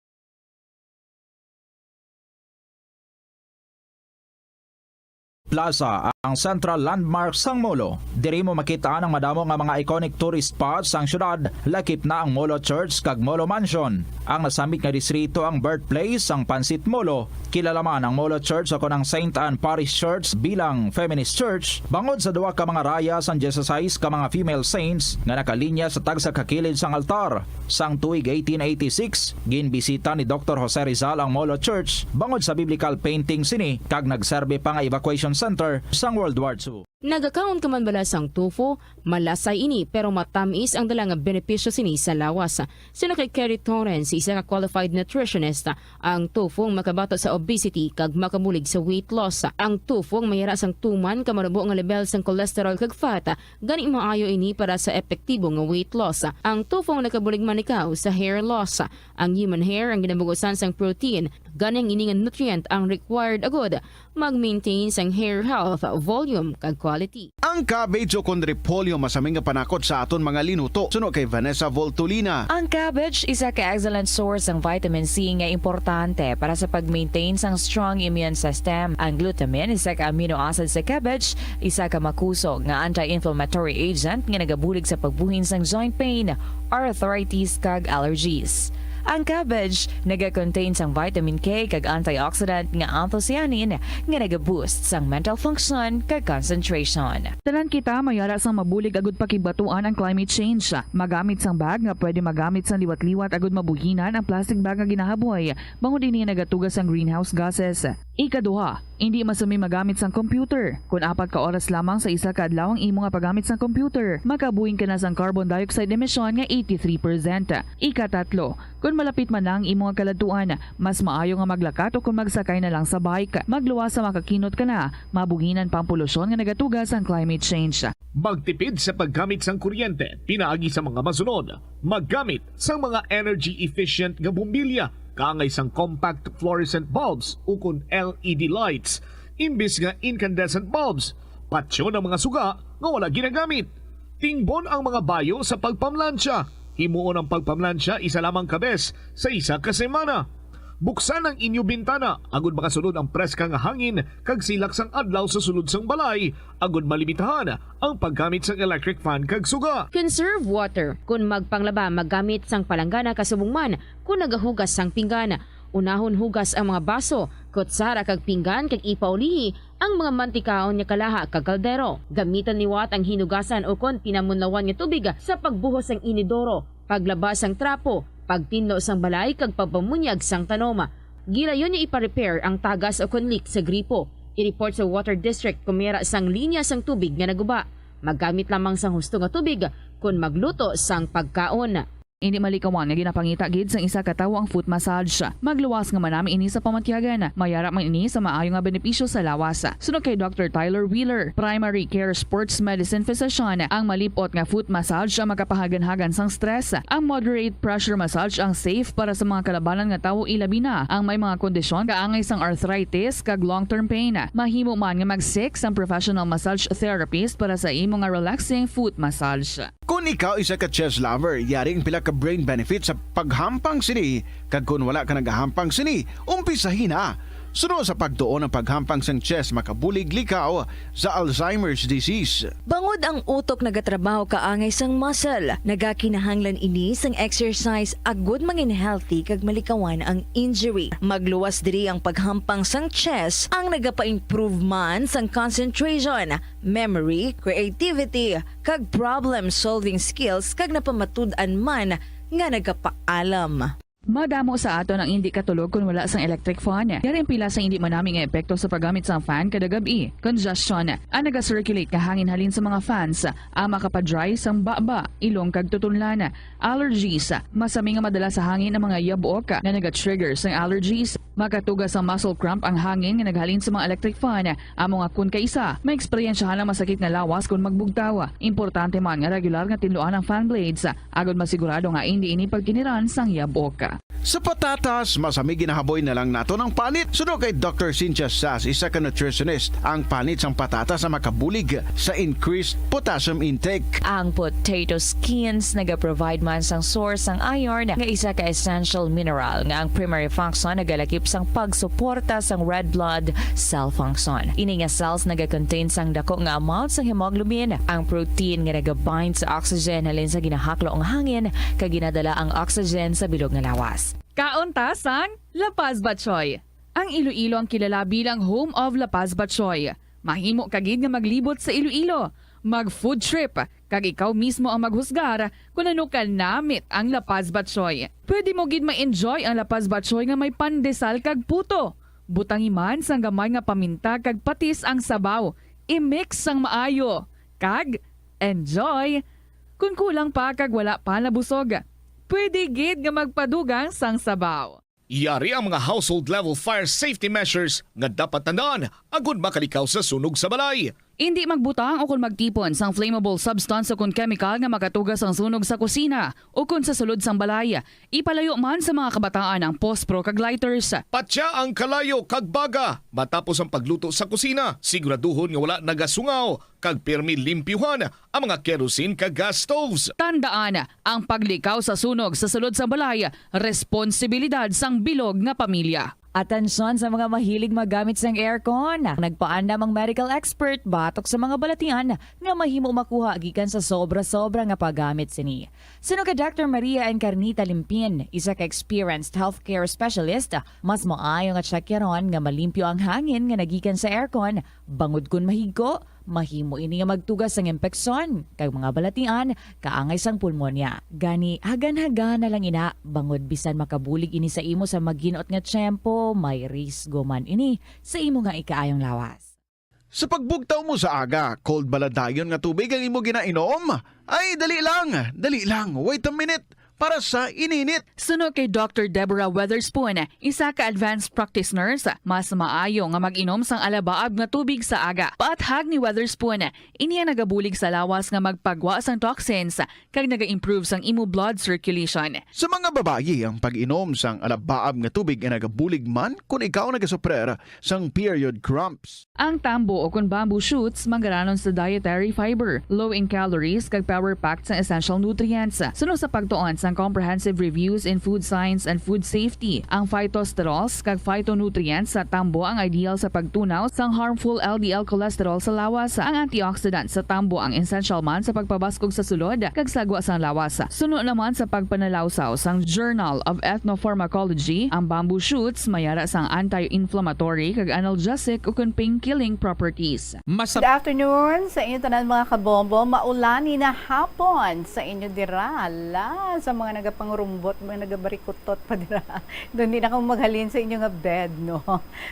Plaza, ang central landmark sang Molo. Diri mo makit-an ang madamo nga mga iconic tourist spots sang syudad, lakip na ang Molo Church kag Molo Mansion. Ang nasambit nga distrito ang birthplace sang Pansit Molo. Kilala man ang Molo Church o kon ang Saint Anne Parish Church bilang feminist church, bangod sa duha ka mga raya sang dieciséis ka mga female saints nga nakalinya sa tagsa ka kilid sang altar. Sang tuig eighteen eighty-six, ginbisita ni Doktor Jose Rizal ang Molo Church bangod sa biblical painting sini kag nagserbi pa nga evacuation center sang World War Two. Nagakaon ka man bala sang tofu? Malasay ini, pero matamis ang dala nga benepisyo sini sa lawas. Suno kay Kerry Torrens, isa ka qualified nutritionist, ang tofu ang makabato sa obesity kag makabulig sa weight loss. Ang tofu ang mayara sang tuman ka manubo nga level sang cholesterol kag fat, gani maayo ini para sa epektibo nga weight loss. Ang tofu ang nakabulig man ikaw sa hair loss. Ang human hair ang ginabugusan sang protein, gani ang ini nga nutrient ang required agud mag-maintain sang hair health, volume, kag quality. Ang cabbage o kon repolyo masami nga panakot sa aton mga linuto, suno kay Vanessa Voltolina. Ang cabbage isa ka excellent source sang vitamin C nga importante para sa pag-maintain sang strong immune system. Ang glutamine, isa ka amino acid sa cabbage, isa ka makusog nga anti-inflammatory agent nga nagabulig sa pagbuhin sang joint pain, arthritis, kag allergies. Ang cabbage naga-contain sang vitamin K kag antioxidant nga anthocyanin nga naga-boost sang mental function kag concentration. Tanan kita mayara sang mabulig agud pakigbatuan ang climate change. Magamit sang bag nga pwede magamit sang liwat-liwat agud mabuhinan ang plastic bag nga ginahaboy, bangod ini nagatuga sang greenhouse gases. Ikaduha, indi masami magamit sang computer. Kon apat ka oras lamang sa isa ka adlaw ang imo nga paggamit sang computer, makabuhin ka na sang carbon dioxide emission nga eighty-three percent. Ikatatlo, kon malapit man na ang imo nga kaladtuan, mas maayo nga maglakat o kon magsakay na lang sa bike. Magluwas sa makakinot ka na, mabuhinan pa ang polusyon nga nagatuga sang climate change. Magtipid sa paggamit sang kuryente pinaagi sa mga masunod. Maggamit sang mga energy efficient nga bombilya kaangay sang compact fluorescent bulbs ukon L E D lights imbis nga incandescent bulbs. Patyon ang mga suga nga wala ginagamit. Tingbon ang mga bayo sa pagpamlansya. Himuon ang pagpamlansya isa lamang ka bes sa isa ka semana. Buksan ang inyo bintana agud makasulod ang preska nga hangin kag silak sang adlaw sa sulod sang balay agud malimitahan ang paggamit sang electric fan kag suga. Conserve water. Kon magpanglaba, maggamit sang palanggana kasubong man kon nagahugas sang pinggan. Unahon hugas ang mga baso, kutsara kag pinggan kag ipaulihi ang mga mantikaon nga kalaha kag kaldero. Gamiton liwat ang hinugasan ukon pinamunlawan nga tubig sa pagbuhos sang inidoro, paglaba sang trapo, pagtinlo sang balay kag pagpamunyag sang tanom. Gilayon nga ipa-repair ang tagas ukon leak sa gripo. I-report sa Water District kon mayara sang linya sang tubig nga naguba. Maggamit lamang sang husto nga tubig kon magluto sang pagkaon. Indi malikawan nga ginapangita gid sang isa ka tawo ang foot massage. Magluwas nga manami ini sa pamatyagan. Mayara man ini sa maayo nga benepisyo sa lawas. Suno kay Doctor Tyler Wheeler, primary care sports medicine physician, ang malip-ot nga foot massage ang makapahaganhagan sang stress. Ang moderate pressure massage ang safe para sa mga kalabanan nga tawo, ilabi na ang may mga kondisyon kaangay sang arthritis kag long-term pain. Mahimo man nga mag-seek sang professional massage therapist para sa imo nga relaxing foot massage. Kon ikaw isa ka chess lover, yari ang pila ka brain benefits sa paghampang sini, kag kon wala ka nagahampang sini, umpisahi na. Suno sa pagtuon, ang paghampang sang chess makabulig likaw sa Alzheimer's disease. Bangod ang utok nagatrabaho kaangay sang muscle, nagakinahanglan ini sang exercise agud mangin healthy kag malikawan ang injury. Magluwas diri ang paghampang sang chess ang nagapa-improve man sang concentration, memory, creativity, kag problem-solving skills, kag napamatud-an man nga nagapaalam. Madamo sa aton ang indi katulog kon wala sang electric fan. Yari ang pila sa indi manami nga epekto sa paggamit sang fan kada gab-i. Congestion, ang naga-circulate nga hangin halin sa mga fans, ang makapa-dry sang baba, ilong kag tutunlan. Allergies, masami nga madala sa hangin ang mga yabok nga naga-trigger sang allergies. Makatuga sang muscle cramp ang hangin nga naghalin sa mga electric fan. Amo nga kon kaisa, maeksperiensyahan ang masakit nga lawas kon magbugtaw. Importante man nga regular nga tinluan ang fan blades, agod masigurado nga indi ini pagkiniran sang yabok. Sa patatas, masami ginahaboy na lang naton ang panit. Suno kay Doctor Cynthia Sass, isa ka nutritionist, ang panit sang patatas ang makabulig sa increased potassium intake. Ang potato skins nagaprovide man sang source sang iron, nga isa ka essential mineral nga ang primary function nagalakip sang pagsuporta sang red blood cell function. Ini nga cells nagakontain sang dako nga amount sang hemoglobin, ang protein nga nagabind sa oxygen halin sa ginahaklo nga hangin, kag ginadala ang oxygen sa bilog nga lawas. Kaon ta sang La Paz Batchoy. Ang Iloilo ang kilala bilang home of La Paz Batchoy. Mahimo ka gid nga maglibot sa Iloilo, mag-food trip, kag ikaw mismo ang maghusgar kon ano kanamit ang La Paz Batchoy. Pwede mo gid ma-enjoy ang La Paz Batchoy nga may pandesal kag puto. Butangi man sang gamay nga paminta kag patis ang sabaw. I-mix sang maayo, kag enjoy! Kon kulang pa kag wala pa nabusog, pwede gid nga magpadugang sang sabaw. Yari ang mga household level fire safety measures nga dapat tandaan agud makalikaw sa sunog sa balay. Indi magbutang o kon magtipon sang flammable substance o kon chemical nga makatugas sang sunog sa kusina o kon sa sulod sang balay. Ipalayo man sa mga kabataan ang pospro kag lighters. Patya ang kalayo kag baga matapos ang pagluto sa kusina. Siguraduhon nga wala nagasungaw kag pirmi limpyuhan ang mga kerosene kag gas stoves. Tandaan, ang paglikaw sa sunog sa sulod sang balay, responsibilidad sang bilog nga pamilya. Atensyon sa mga mahilig maggamit sang aircon. Nagpaandam ang medical expert batok sa mga balatian nga mahimo makuha gikan sa sobra-sobra nga paggamit sini. Suno kay Doctor Maria Encarnita Limpin, isa ka experienced healthcare specialist, mas maayo nga tsakyaron nga malimpyo ang hangin nga nagikan sa aircon, bangod kon mahigko, mahimo ini nga magtugas sang impeksyon kag mga balatian kaangay sang pulmonya. Gani, hagan-hagana lang ina, bangod bisan makabulig ini sa imo sa maginot nga tiyempo, may risgo man ini sa imo nga ikaayong lawas. Sa pagbugtaw mo sa aga, cold bala dayon nga tubig ang imo ginainom? Ay, dali lang, dali lang, wait a minute, para sa ininit. Suno kay Doctor Deborah Weatherspoon, isa ka advanced practice nurse, mas maayo nga mag-inom sang alabaab nga tubig sa aga. Paathag ni Weatherspoon, ini ang nagabulig sa lawas nga magpagwa sang toxins kag naga-improve sang imo blood circulation. Sa mga babayi, ang pag-inom sang alabaab nga tubig ay nagabulig man kon ikaw nagasuprer sang period cramps. Ang tambo o kon bamboo shoots manggaranon sa dietary fiber, low in calories, kag power-packed sang essential nutrients. Suno sa pagtuon sang Comprehensive Reviews in Food Science and Food Safety, ang phytosterols kag phytonutrients sa tambo ang ideal sa pagtunaw sang harmful L D L cholesterol sa lawas. Ang antioxidant sa tambo ang essential man sa pagpabaskog sa sulod kag sagwa sang lawas. Suno naman sa pagpanalawsaw sang Journal of Ethnopharmacology, ang bamboo shoots may ara sang anti-inflammatory kag analgesic ukon pain-killing properties. Mas Good afternoon sa inyo tanan, mga kabombo. Maulani na hapon sa inyo dira. Ala, sa mga nagapangurumbot, mga nagabarikutot pa dira. Doon di na kamo maghalin sa inyo nga bed, no?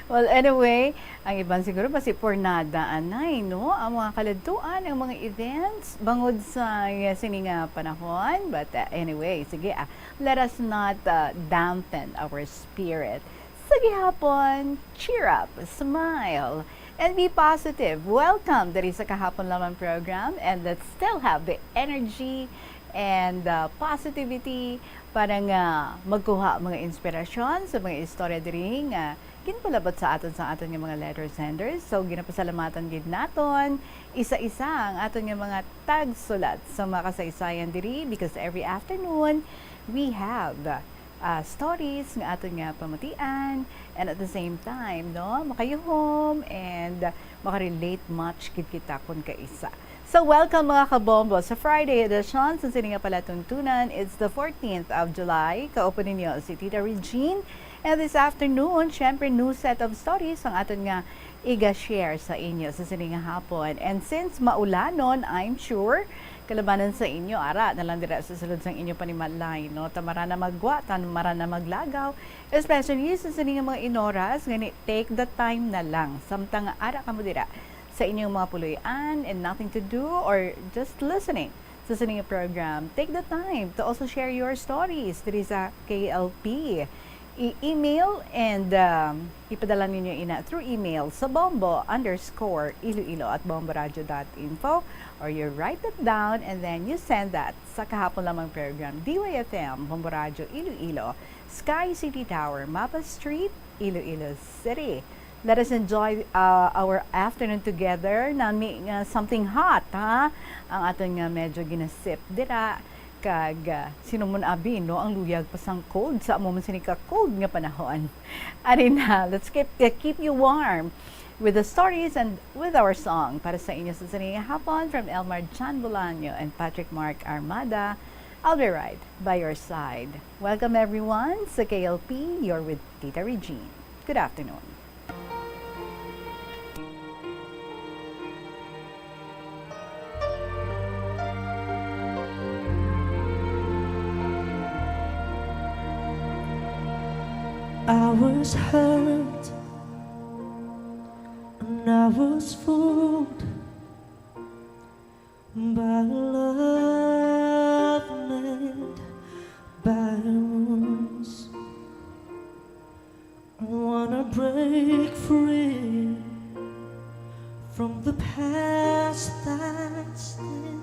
Well, anyway, ang iban siguro basi pornada, anay, no? Ang mga kaladtuan, ang mga events, bangod sa, uh, sini nga panahon. But, uh, anyway, sige, ah, let us not, uh, dampen our spirit. Sa gihapon, cheer up, smile, and be positive. Welcome diri sa Kahapon Lamang program, and let's still have the energy and, uh, positivity para nga magkuha mga inspirasyon sa mga istorya diri nga ginpalabot sa aton sa aton nga mga letter senders. So, ginapasalamatan gid naton isa-isa ang aton nga mga tagsulat sa mga kasaysayan diri, because every afternoon we have, uh, stories nga aton nga pamatian, and at the same time, no, makayuhom and makarelate much gid kita kun kaisa. So, welcome, mga kabombo, sa Friday edition sa sini nga palatuntunan. It's the fourteenth of July. Kaupo ninyo si Tita Regine. And this afternoon, syempre, new set of stories ang aton nga iga-share sa inyo sa sini nga hapon. And since maulanon, I'm sure, kalabanan sa inyo, ara na lang dira sa sulod sang inyo panimalay, no? Tamara na magwa, tamara na maglagaw, especially sa sini nga mga inoras, gani, take the time na lang. Samtang nga ara kamo dira sa inyong mga puloy-an and nothing to do or just listening sa sini nga program, take the time to also share your stories diri sa K L P. I-email and, um, ipadala ninyo ina through email sa bombo underscore iloilo at bomboradio dot info, or you write it down and then you send that sa Kahapon Lamang program, D Y F M, Bombo Radio Iloilo, Sky City Tower, Mapa Street, Iloilo City. Let us enjoy, uh, our afternoon together. Nami nga something hot, ha? Ang aton nga medyo ginasip dira. Kag, uh, sino man abi, no? Ang luyag pa sang cold sa amo man sini ka cold nga panahon. Ari na, let's keep, uh, keep you warm with the stories and with our song. Para sa inyo sa sini nga hapon, from Elmar John Bolaño and Patrick Mark Armada, I'll be right by your side. Welcome everyone sa K L P, you're with Tita Regine. Good afternoon. I was hurt and I was fooled by love and by wounds. I wanna break free from the past that's dead.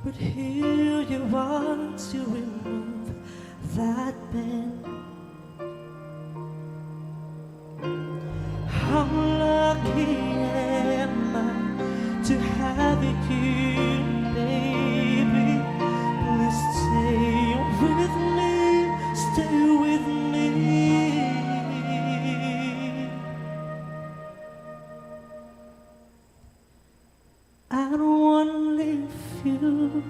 But here you are to remove that pain. How lucky am I to have you, baby. Please stay with me, stay with me. I don't wanna leave you.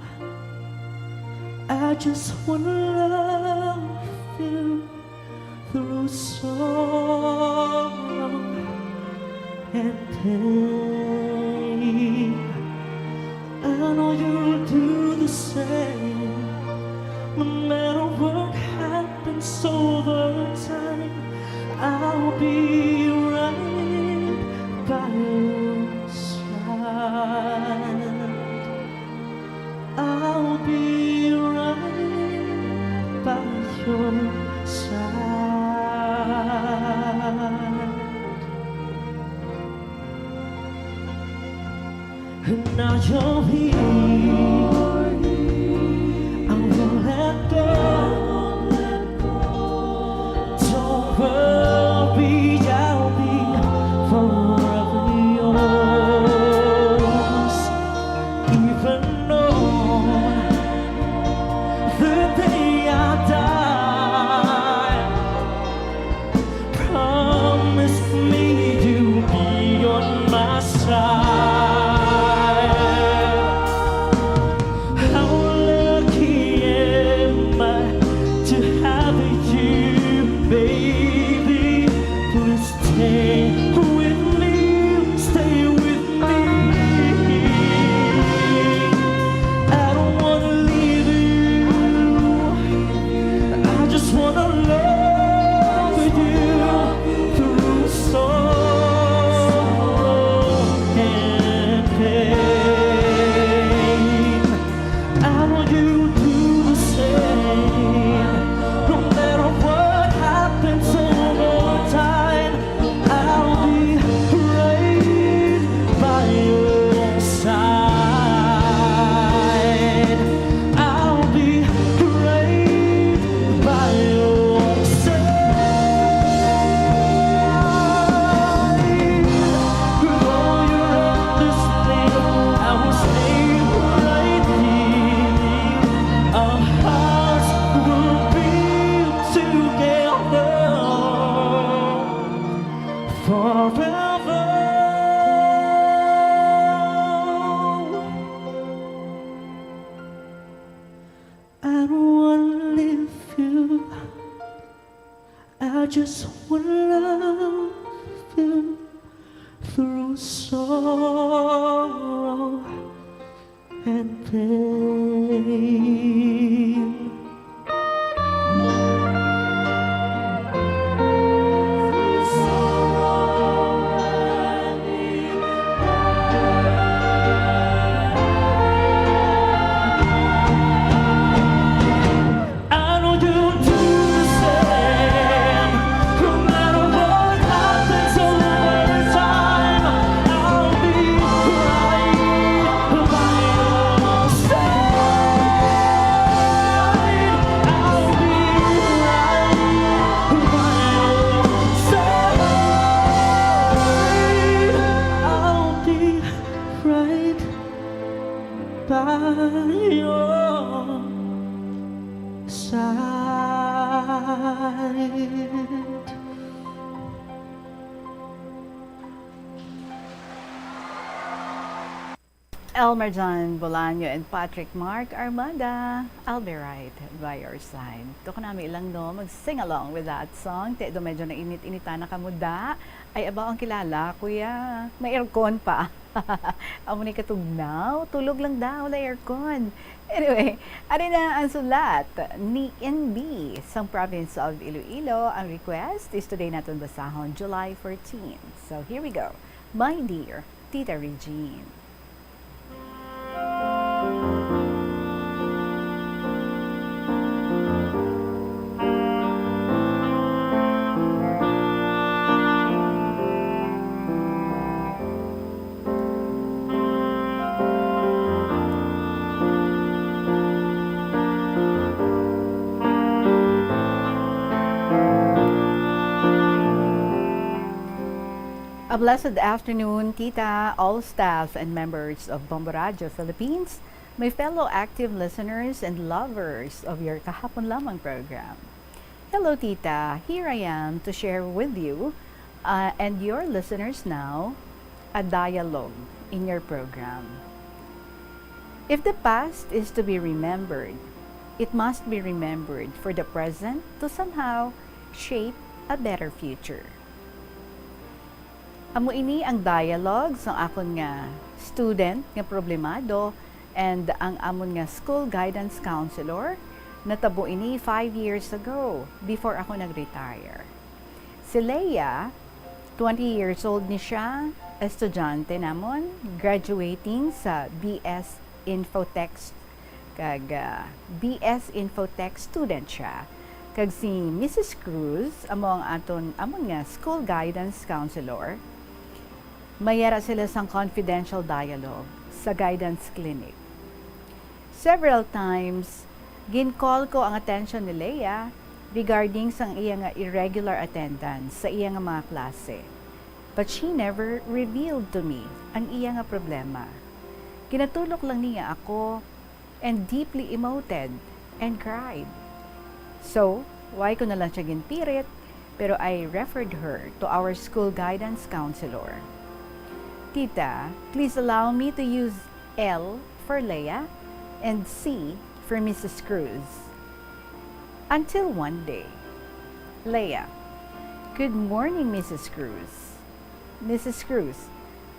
I just wanna love you through sorrow and pain. I know you'll do the same, no matter what happens over time. I'll be right by your side. I'll be right by your side. Now you're here. I won't let go. Don't worry, I'll be forever yours. Even on the day I die, promise me you'll be on my side. How lucky am I to have you, baby. Please stay with me, stay with me. I don't wanna leave you. I just wanna love you through sorrow and pain. I know you do the same. No matter what happens over time, I'll be right by your side. I'll be right by your side. With all your understanding, I will stay right here. Our hearts will be together forever. I don't wanna leave you. I just wanna love you through sorrow and pain. I know you'll do the same. No matter what happens over time, I'll be right by your side. Elmer John Bolaño and Patrick Mark Armada, I'll be right by your side. Tuko nami lang, no, mag-sing along with that song. Te, do medyo nainit-initan na kamo da. Ay, abaw ang kilala, kuya. May aircon pa. Amo ni katugnaw, tulog lang daw, wala aircon. Anyway, ari na ang sulat ni N B sang province of Iloilo. Ang request is today naton basahon, July fourteen. So, here we go. My dear Tita Regine. A blessed afternoon, Tita, all staff and members of Bombo Radio Philippines, my fellow active listeners and lovers of your Kahapon Lamang program. Hello, Tita. Here I am to share with you, uh, and your listeners now, a dialogue in your program. If the past is to be remembered, it must be remembered for the present to somehow shape a better future. Amo ini ang dialogue sang akon nga student nga problemado and ang amon nga school guidance counselor. Natabo ini five years ago, before ako nag-retire. Si Leia, twenty years old ni siya, estudyante namon, graduating sa B S Infotech, kag, ah, B S Infotech student siya. Kag si Missus Cruz, amo ang aton, amon nga school guidance counselor. May ara sila sang confidential dialogue sa guidance clinic. Several times, gin-call ko ang atensyon ni Leia regarding sang iya nga irregular attendance sa iya nga mga klase. But she never revealed to me ang iya nga problema. Ginatulok lang niya ako and deeply emoted and cried. So, why ko na lang siya ginpirit, pero I referred her to our school guidance counselor. Tita, please allow me to use L for Leia and C for Missus Cruz. Until one day, Leia, "Good morning, Missus Cruz." Missus Cruz,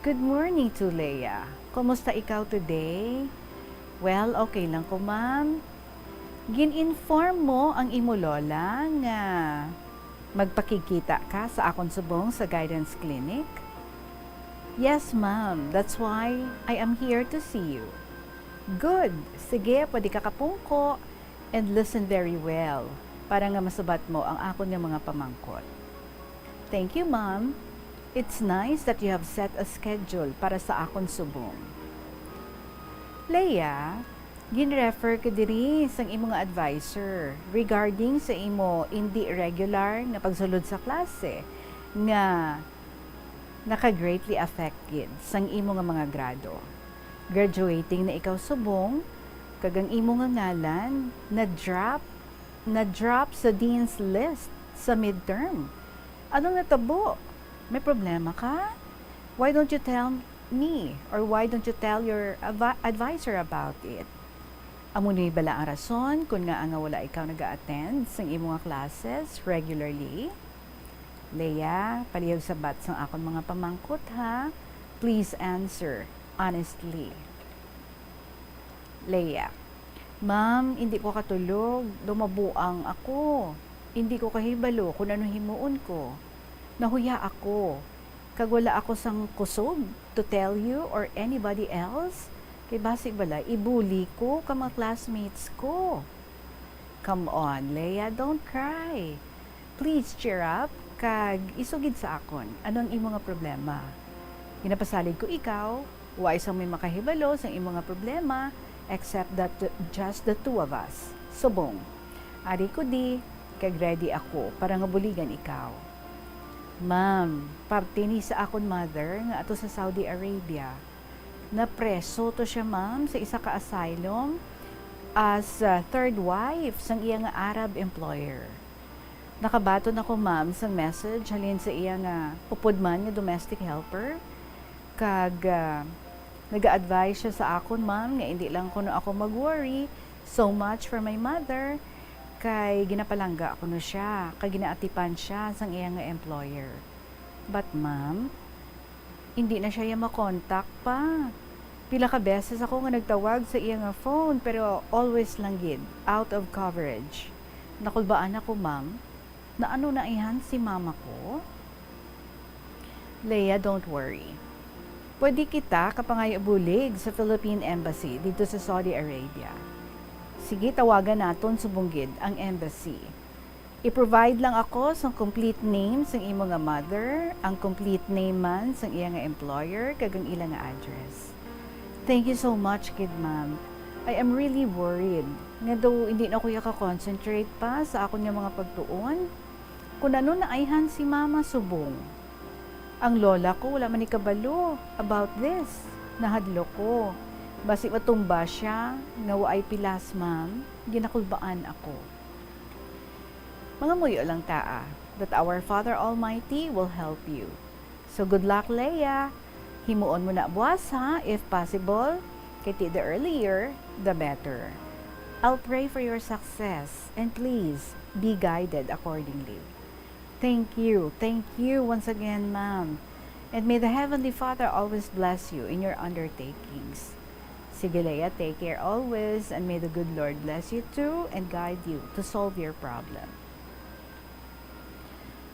"Good morning to Leia. Kumusta ikaw today?" "Well, okay lang ko, ma'am." "Gin-inform mo ang imo lola nga magpakigkita ka sa akon subong sa guidance clinic?" "Yes, ma'am. That's why I am here to see you." "Good. Sige, pwede ka kapungko and listen very well para nga masubat mo ang akon nga mga pamangkot." "Thank you, ma'am. It's nice that you have set a schedule para sa akon subong." "Leia, gin-refer ka diri sang imo nga adviser regarding sa imo indi regular nga pagsulod sa klase nga naka-greatly affect gid sang imo nga mga grado. Graduating na ikaw subong, kag ang imo nga ngalan na-drop, na-drop sa dean's list sa midterm. Anong natabo? May problema ka? Why don't you tell me, or why don't you tell your advi-, advisor about it?" "Amo ni bala ang rason kon ngaa nga wala ikaw naga-attend sang imo nga classes regularly?" "Leia, palihog sabat sang akon mga pamangkot, ha. Please answer honestly." Leia, "Ma'am, indi ko katulog, daw mabuang ako. Indi ko kahibalo kon ano himuon ko. Nahuya ako, kag wala ako sang kusog to tell you or anybody else. Kay basi bala, i-bully ko ka mga classmates ko." "Come on, Leia, don't cry. Please cheer up, kag isugid sa akon ano ang imo nga problema. Ginapasalig ko ikaw, wa sang may makahibalo sang imo nga problema except that, just the two of us. Subong, ari ko di, kag ready ako para nga buligan ikaw." "Ma'am, parte ni sa akon mother nga ato sa Saudi Arabia. Napreso to siya, ma'am, sa isa ka asylum as, ah, third wife sang iya nga Arab employer. Nakabaton ako, ma'am, sang message halin sa iya nga upod man nga domestic helper, kag, ah, Nag-a-advise siya sa akon, ma'am, nga indi lang kuno ako mag-worry so much for my mother, kay ginapalangga kuno siya, kag ginaatipan siya sang iya nga employer. But, ma'am, indi na siya ya makontak pa. Pila ka beses ako nga nagtawag sa iya nga phone, pero always lang gid, out of coverage. Nakulbaan ako, ma'am. Naano na ihan si mama ko? Leia, don't worry. Pwede kita kapangayo bulig sa Philippine Embassy dito sa Saudi Arabia. Sige, tawagan naton subong gid ang embassy. I-provide lang ako sang complete name sang imo nga mother, ang complete name man sang iya nga employer, kag ang ila nga address. Thank you so much, kid ma'am. I am really worried nga daw hindi na ako yaka-concentrate pa sa akon nga mga pagtuon. Kung ano na ayhan si mama subong. Ang lola ko wala man ni kabalo about this. Nahadlok ko. Basi matumba siya nga waay pilas, ma'am, ginakulbaan ako. Mangamuyo lang ta, ah, that our Father Almighty will help you. So good luck, Leia. Himuon mo na buwas, ha, if possible. Kay ti the earlier, the better. I'll pray for your success, and please, be guided accordingly. Thank you, thank you once again, ma'am. And may the Heavenly Father always bless you in your undertakings. Sige, Leia, take care always, and may the good Lord bless you too and guide you to solve your problem.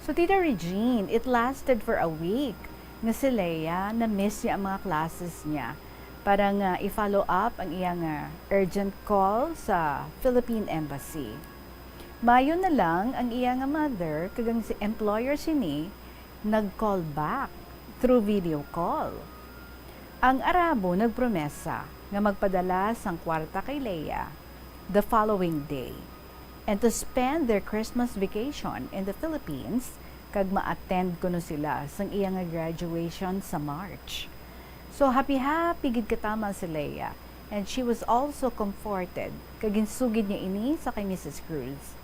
So, Tita Regine, it lasted for a week nga si Leia na-miss niya ang mga classes niya para nga i-follow up ang iya nga urgent call sa Philippine Embassy. Mayo na lang ang iya nga mother kag ang si employer sini nag-call back through video call. Ang Arabo nagpromesa nga magpadala sang kwarta kay Leia the following day and to spend their Christmas vacation in the Philippines kag ma-attend kuno sila sang iya nga graduation sa March. So happy-happy gid katama si Leia, and she was also comforted kag ginsugid niya ini sa kay Missus Cruz.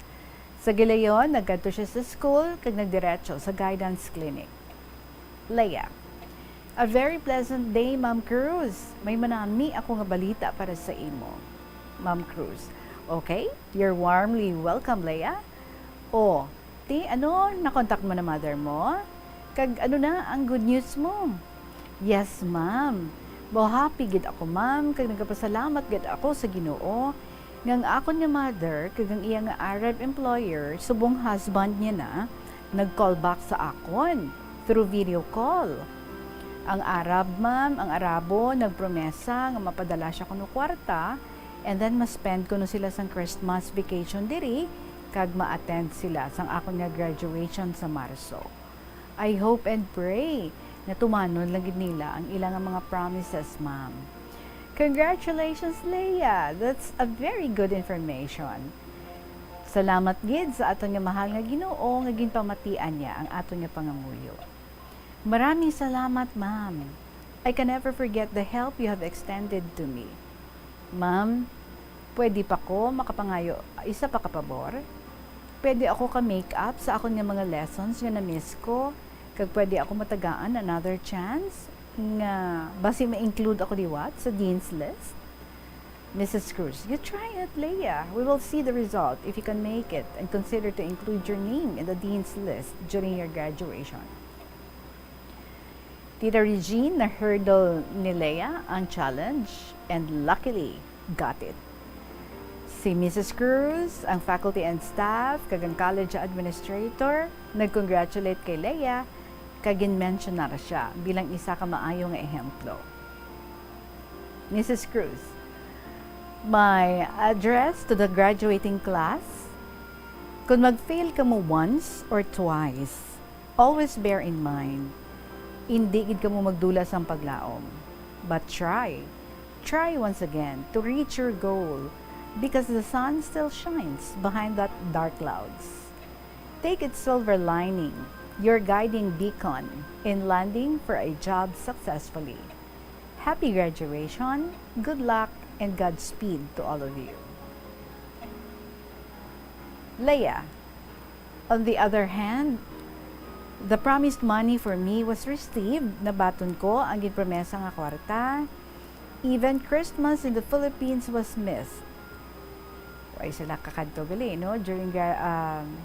Sa gilayon, nagkadto siya sa school kag nagdiretso sa guidance clinic. Leia. A very pleasant day, Ma'am Cruz. May manami ako nga balita para sa imo. Ma'am Cruz. Okay, you're warmly welcome, Leia. O, ti, ano, nakontak mo na mother mo? Kag ano na ang good news mo? Yes, ma'am. Mahappy gid ako, ma'am, kag nagapasalamat gid ako sa Ginoo nga ang akon nga mother kag ang iya nga Arab employer, subong husband niya na, nag-call back sa akon through video call. Ang Arab, ma'am, ang Arabo, nagpromesa nga mapadala siya kuno kwarta, and then ma-spend kuno sila sang Christmas vacation diri, kag ma-attend sila sang akon nga graduation sa Marso. I hope and pray nga tumanon lang gid nila ang ila nga mga promises, ma'am. Congratulations, Leia! That's a very good information. Salamat gid sa aton nga mahal nga Ginoo nga ginpamatian niya ang aton nga pangamuyo. Maraming salamat, ma'am. I can never forget the help you have extended to me. Ma'am, pwede pa ko makapangayo isa pa ka pabor? Pwede ako ka make up sa akon nga mga lessons nga na-miss ko, kag pwede ako matagaan another chance nga basi ma-include ako liwat sa Dean's List? Missus Cruz, you try it, Leia. We will see the result if you can make it and consider to include your name in the Dean's List during your graduation. Tita Regine, na-hurdle ni Leia ang challenge and luckily got it. Si Missus Cruz, ang faculty and staff, kag ang college administrator, nag-congratulate kay Leia kag gin-mention na siya bilang isa ka maayo nga ehemplo. Missus Cruz, my address to the graduating class, kung mag-fail kamo once or twice, always bear in mind, indi gid kamo magdula sang paglaom. But try, try once again to reach your goal because the sun still shines behind that dark clouds. Take its silver lining, your guiding beacon in landing for a job successfully. Happy graduation, good luck, and Godspeed to all of you. Leia, on the other hand, the promised money for me was received. Nabaton ko ang ginpromesa nga kwarta. Even Christmas in the Philippines was missed. Way sila kakadto gali, no? During gra-, um,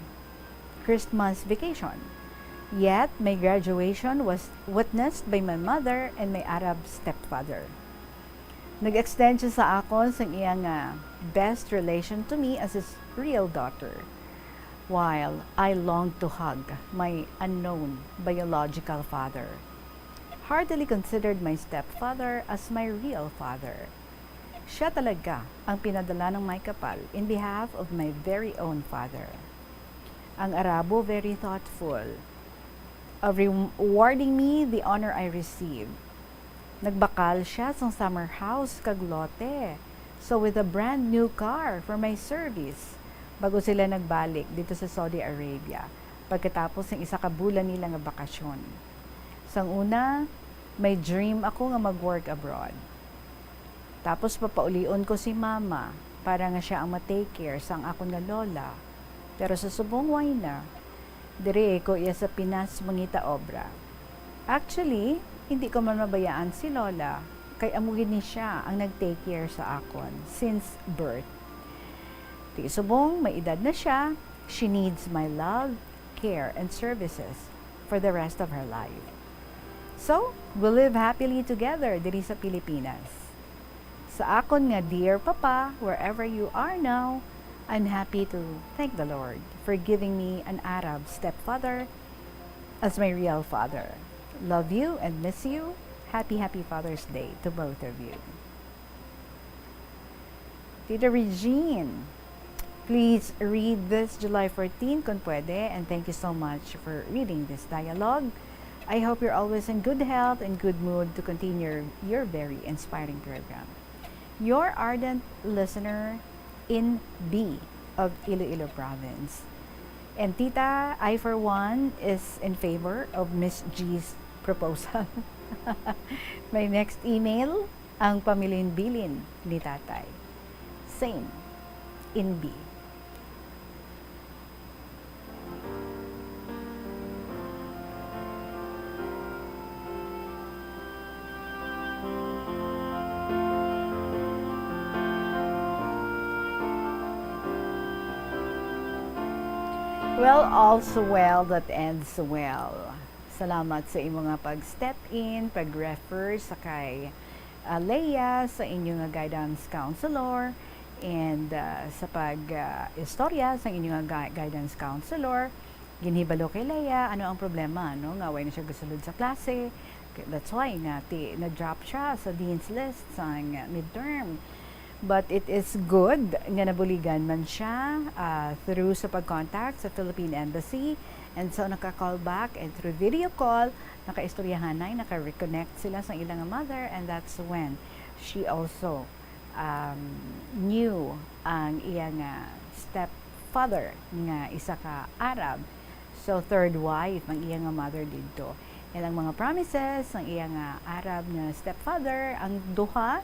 Christmas vacation. Yet, my graduation was witnessed by my mother and my Arab stepfather. Nag-extend siya sa akon sang iya nga best relation to me as his real daughter, while I longed to hug my unknown biological father. Heartily considered my stepfather as my real father. Siya talaga ang pinadala ng may kapal in behalf of my very own father. Ang Arabo very thoughtful of rewarding me the honor I received. Nagbakal siya sang summer house kag lote. So with a brand new car for my service, bago sila nagbalik dito sa Saudi Arabia, pagkatapos ng isa ka bulan nila nga bakasyon. Sang una, may dream ako nga mag-work abroad. Tapos papaulion ko si mama para nga siya ang ma-take care sang akon nga lola. Pero sa subong, way na. Diri ko iya sa Pinas mangita obra. Actually, hindi ko man mabayaan si lola, kay amo gid ni siya ang nag-take care sa akon since birth. Ti subong, may edad na siya, she needs my love, care, and services for the rest of her life. So, we live happily together diri sa Pilipinas. Sa akon nga dear papa, wherever you are now, I'm happy to thank the Lord for giving me an Arab stepfather as my real father. Love you and miss you. Happy, happy Father's Day to both of you. Tita Regine, please read this July fourteen, kung pwede, and thank you so much for reading this dialogue. I hope you're always in good health and good mood to continue your very inspiring program. Your ardent listener in B of Iloilo Province. And Tita, I for one is in favor of Miss G's proposal. My next email, ang pamilin-bilin ni Tatay. Same. In B. Well, all's well that ends well. Salamat sa imo nga pag-step in, pag-refer sa kay, ah, Leia, sa inyo nga guidance counselor, and, ah, sa pag, ah, istorya sa inyo nga gui-, guidance counselor. Ginhibalo kay Leia, ano ang problema, no? Nga way na siya gasulod sa klase. That's why nga ti, na-drop siya sa dean's list sang midterm. But it is good nga nabuligan man siya, ah, through sa pag-contact sa Philippine Embassy. And so, naka-call back and through video call, nakaistoryahanay, naka-reconnect sila sa ilang mother. And that's when she also, um, knew ang iya nga stepfather nga isa ka Arab. So, third wife ang iya nga mother didto. And ang mga promises sang iya nga Arab nga stepfather, ang duha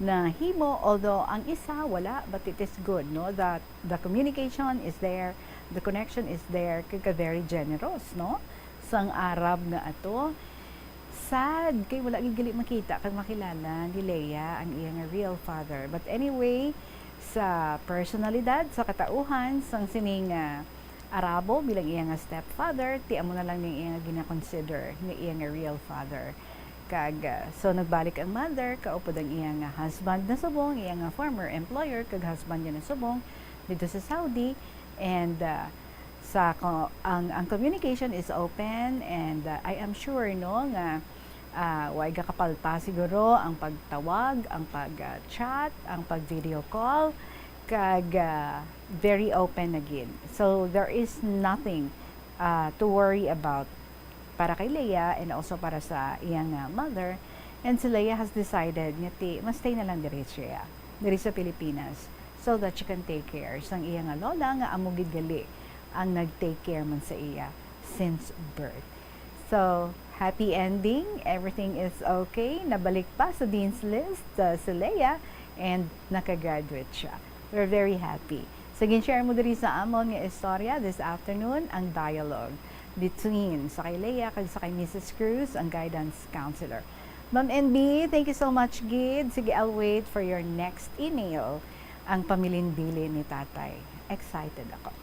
nahimo, although ang isa wala, but it is good, no, that the communication is there, the connection is there, kag ka very generous, no, sang Arab nga ato. Sad kay wala gid gali makita kag makilala ni Leia ang iya nga real father. But anyway, sa personalidad, sa katauhan sang sining, ah, Arabo bilang iya nga stepfather, ti amo na lang ning iya nga gina-consider nga iya nga real father. Kag, ah, so nagbalik ang mother, kaupod ang iya nga husband na subong, iya nga former employer kag husband niya na subong dito sa Saudi. And, ah, sa ko-, ang, ang communication is open, and, ah, I am sure, no, nga, ah, way gakapalpa siguro ang pagtawag, ang pag, ah, chat, ang pag video call, kag, ah, very open na gid. So, there is nothing, ah, to worry about para kay Leia and also para sa iyang, ah, mother. And si Leia has decided nga ti, ma-stay na lang diri siya, diri sa Pilipinas, so that she can take care sang iya nga lola nga amo gid gali ang nag-take care man sa iya since birth. So, happy ending, everything is okay. Nabalik pa sa dean's list, uh, si Leia, and nakagraduate siya. We're very happy. Sa gin-share mo diri sa amon nga istorya this afternoon, ang dialogue between sa kay Leia kag sa kay Missus Cruz, ang guidance counselor. Ma'am N B, thank you so much, gid. Sige, I'll wait for your next email. Ang pamilin-bilin ni Tatay. Excited ako.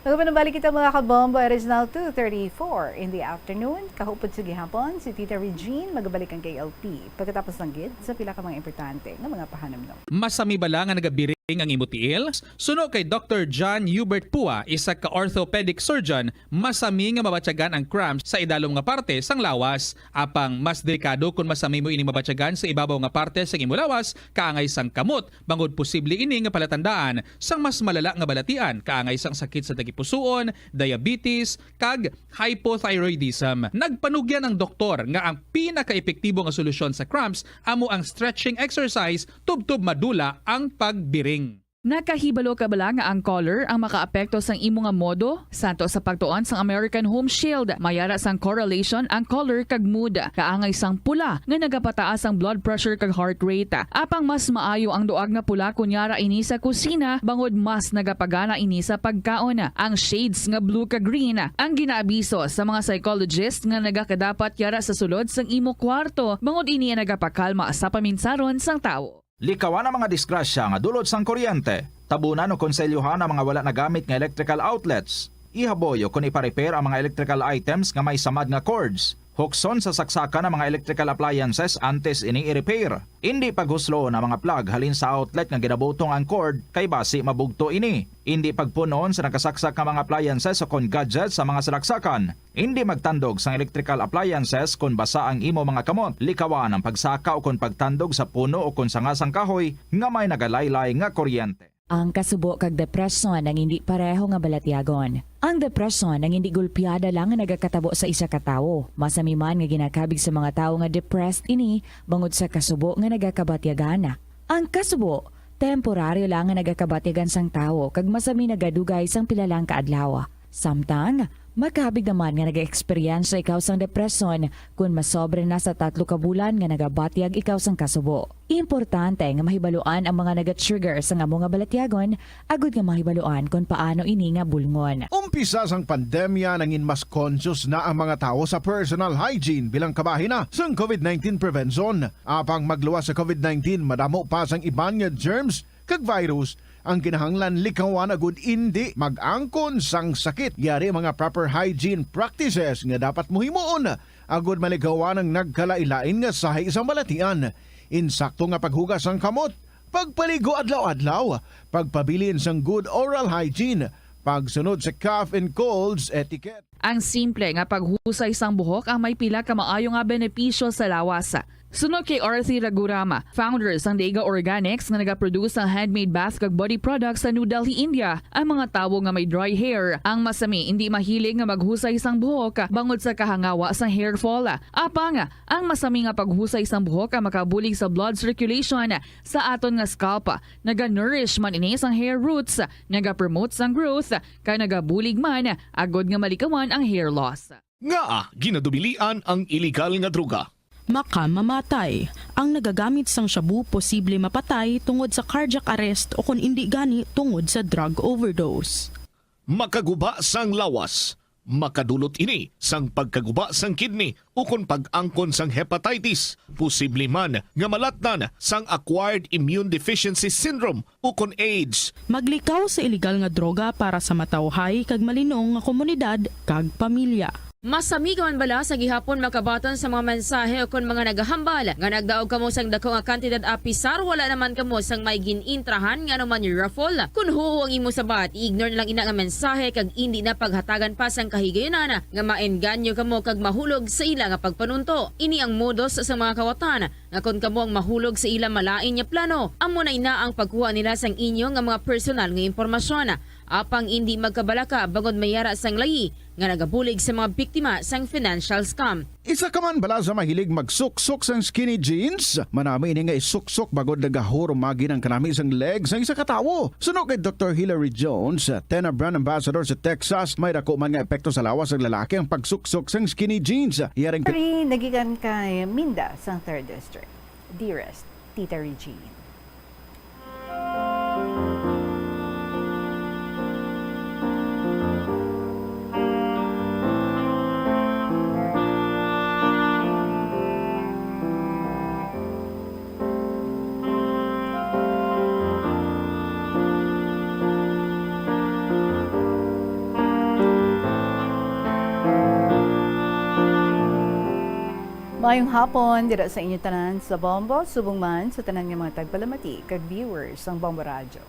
Magpanabalik kita, mga kabombo, Original two thirty-four in the afternoon. Kahupod sa gihapon, si Tita Regine magabalik ang K L P. Pagkatapos lang gid sa pila ka mga importante nga mga pahanumdom. Masami bala nga nagabiring ang imo tiil? Suno kay Doctor John Hubert Pua, isa ka orthopedic surgeon, masami nga mabatyagan ang cramps sa idalom nga parte sang lawas. Apang mas delikado kon masami mo ini mabatyagan sa ibabaw nga parte sang imo lawas, kaangay sang kamot, bangod posible ini nga palatandaan sang mas malala nga balatian, kaangay sang sakit sa tagipusoon, diabetes, kag hypothyroidism. Nagpanugyan ang doktor nga ang pinakaepektibo nga solusyon sa cramps amo ang stretching exercise tubtob madula ang pagbiring. Nakahibalo ka bala nga ang color ang makaapekto sang imo nga modo? Santo sa pagtuon sang American Home Shield, may ara sang correlation ang color kag mood. Kaangay sang pula nga nagapataas ang blood pressure kag heart rate. Apang mas maayo ang duag nga pula kon yara ini sa kusina, bangod mas nagapagana ini sa pagkaon. Ang shades nga blue kag green ang ginaabiso sa mga psychologist nga nagakadapat yara sa sulod sang imo kwarto, bangod ini ang nagapakalma sa paminsaron sang tawo. Likawan ang mga disgrasya nga dulot sang kuryente. Tabunan o konselyuhan ang mga wala nagamit nga electrical outlets. Ihaboy o kon ipa-repair ang mga electrical items nga may samad nga cords. Hukson sa saksakan ang mga electrical appliances antes ini i-repair. Indi paghusloon ang mga plug halin sa outlet nga ginabutong ang cord, kay basi mabugto ini. Indi pagpun-on sa nakasaksak nga mga appliances o kon gadgets sa mga salaksakan. Indi magtandog sang electrical appliances kon basa ang imo mga kamot. Likawan ang pagsaka o kon pagtandog sa puno o kon sanga sang kahoy nga may nagalaylay nga kuryente. Ang kasubo kag depresyon ang indi pareho nga balatyagon. Ang depresyon ang indi gulpiada lang nga nagakatabo sa isa ka tawo. Masami man nga ginakabig sa mga tawo nga depressed ini bangod sa kasubo nga nagakabatyagan. Ang kasubo, temporaryo lang nga nagakabatyagan sang tawo kag masami nagadugay sang pila lang ka adlaw. Samtang, makabig naman nga nag-eksperyensya ikaw sang depresyon kon masobra na sa tatlo ka bulan nga nagabatyag ikaw sang kasubo. Importante nga mahibaluan ang mga naga-trigger sang amo nga balatyagon, agud nga mahibaluan kon paano ini nga bulngon. Umpisa sang pandemya, nangin mas conscious na ang mga tawo sa personal hygiene bilang kabahin na sang COVID nineteen prevention. Apang magluwas sa COVID nineteen, madamo pa sang iban nga germs kag virus ang kinahanglan likawan agud indi mag-angkon sang sakit. Yari mga proper hygiene practices nga dapat mo himuon agud malikawan ang nagkalain-lain nga sahi sang balatian. Insakto nga paghugas sang kamot, pagpaligo adlaw-adlaw, pagpabilin sang good oral hygiene, pagsunod sa cough and colds etiquette. Ang simple nga paghusay sang buhok ang may pila ka maayo nga benepisyo sa lawas. Suno kay Arthi Raghuram, founder sang Dega Organics nga nagaproduce sang handmade bath kag body products sa New Delhi, India, ang mga tawo nga may dry hair ang masami indi mahilig nga maghusay sang buhok bangod sa kahangawa sang hair fall. Apang, ang masami nga paghusay sang buhok ang makabulig sa blood circulation sa aton nga scalp. Naga-nourish man ini sang hair roots, naga-promote sang growth, kag nagabulig man agud nga malikawan ang hair loss. Ngaa ginadubilian ang iligal nga droga? Makamamatay. Ang nagagamit sang shabu posible mapatay tungod sa cardiac arrest o kon indi gani tungod sa drug overdose. Makaguba sang lawas. Makadulot ini sang pagkaguba sang kidney ukon pag-angkon sang hepatitis, posible man nga malatnan sang acquired immune deficiency syndrome ukon AIDS. Maglikaw sa iligal nga droga para sa matawhay kag malinong nga komunidad kag pamilya. Masami ka man bala sa gihapon makabaton sa mga mensahe ukon mga nagahambal nga nagdaog kamo sang dako nga kantidad apisar wala naman kamo sang may gin-intrahan nga anuman raffle? Kon huo ang imo sabat, i-ignore na lang ina nga mensahe kag indi na paghatagan pa sang kahigayunan nga maengganyo kamo kag mahulog sa ila nga pagpanunto. Ini ang modus sa mga kawatan nga kon kamo ang mahulog sa ila malain nga plano, amo na ina ang pagkuha nila sang inyo nga mga personal nga impormasyon. Apang indi magkabalaka bangod may ara sang layi nga nagabulig sa mga biktima sang financial scam. Isa ka man bala sa mahilig magsuksok sang skinny jeans? Manami ini nga isuksok bangod nagahurumagi ang kanami sang leg sang isa ka tawo. Suno kay Doktor Hilary Jones, Tena brand ambassador sa Texas, may dako man nga epekto sa lawas sang lalaki ang pagsuksok sang skinny jeans. Yaring Ari, nagikan kay Minda sang Third District. Dearest Tita Regine. Maayong hapon dira sa inyo tanan sa Bombo, subong man sa tanan nga mga tagpalamati kag viewers sang Bombo Radyo.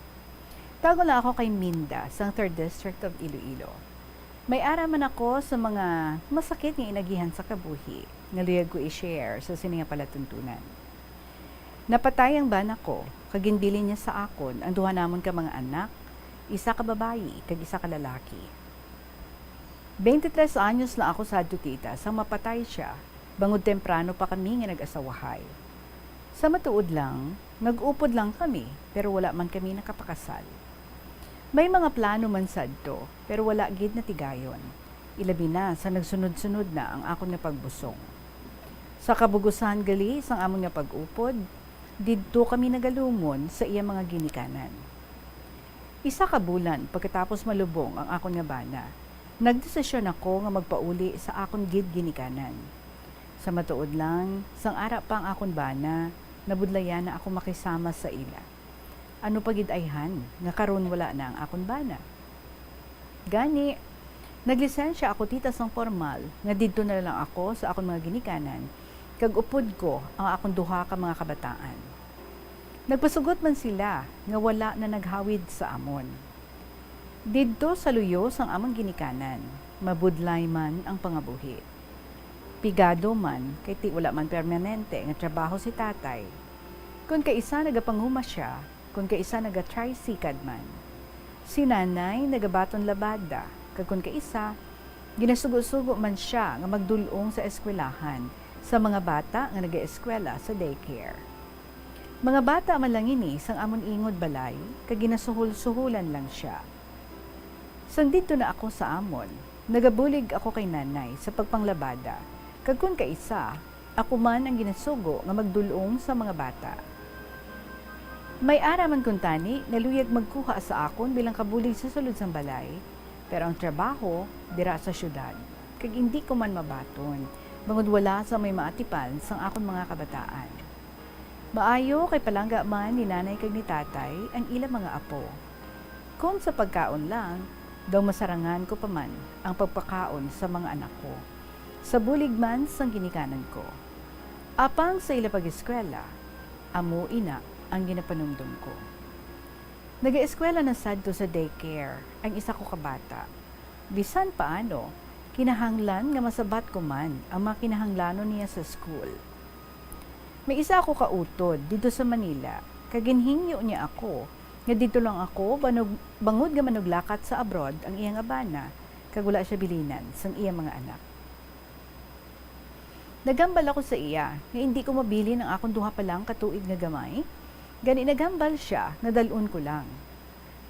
Tawgon lang ako kay Minda, sang Third District of Iloilo. May ara man ako sa mga masakit nga inagihan sa kabuhi nga luyag ko i-share sa sini nga palatuntunan. Napatay ang bana ko, kag ginbilin niya sa akon ang duha namon ka mga anak, isa ka babayi kag isa ka lalaki. Twenty-tres anyos lang ako sadto, tita, sang mapatay sia, bangod temprano pa kami nga nag-asawahay. Sa matuod lang, nag-upod lang kami, pero wala man kami nakapakasal. May mga plano man sadto, pero wala gid natigayon. Ilabi na sa nagsunod-sunod na ang akon nga pagbusong. Sa kabugusan gali sang amon nga pag-upod, didto kami nagalumon sa iya mga ginikanan. Isa ka bulan pagkatapos malubong ang akon nga bana, nagdesisyon ako nga magpauli sa akon gid ginikanan. Sa matuod lang, sang ara pa ang akon bana, nabudlayan na ako makisama sa ila. Ano pa gid ayhan nga karon wala na ang akon bana? Gani, naglisensya ako, tita, sang pormal nga didto na lang ako sa akon mga ginikanan, kag upod ko ang akon duha ka mga kabataan. Nagpasugot man sila nga wala na naghawid sa amon. Didto sa luyo sang amon ginikanan, mabudlay man ang pangabuhi. Pigado man, kay ti wala man permanente nga trabaho si tatay. Kon kaisa nagapanguma sia, kon kaisa nagatricycad man. Si nanay nagabaton labada, kag kon kaisa, ginasugo-sugo man sia nga magdul-ong sa eskwelahan sa mga bata nga nagaeskwela sa daycare. Mga bata man lang ini sang amon ingod balay, kag ginasuhol-suhulan lang sia. Sang didto na ako sa amon, nagabulig ako kay nanay sa pagpanglabada, kag kon kaisa, ako man ang ginasugo nga magdul-ong sa mga bata. May ara man kuntani nga luyag magkuha sa akon bilang kabulig sa sulod sang balay, pero ang trabaho dira sa siyudad, kag indi ko man mabaton, bangod wala sa may maatipan sang akon mga kabataan. Maayo kay palangga man ni nanay kag ni tatay ang ila mga apo. Kon sa pagkaon lang, daw masarangan ko pa man ang pagpakaon sa mga anak ko, sa bulig man sang ginikanan ko. Apang sa ila pag-eskwela, amo ina ang ginapanumdom ko. Nagaeskwela na sadto sa daycare ang isa ko ka bata. Bisan paano, kinahanglan nga masabat ko man ang mga kinahanglanon niya sa school. May isa ako ka utod didto sa Manila, kag ginhingyo niya ako nga didto lang ako banog-, bangod nga manuglakat sa abroad ang iya nga bana, kag wala sia bilinan sang iya mga anak. Naghambal ako sa iya nga indi ko mabilin ang akon duha pa lang ka tuig nga gamay, gani naghambal sia nga dal-on ko lang.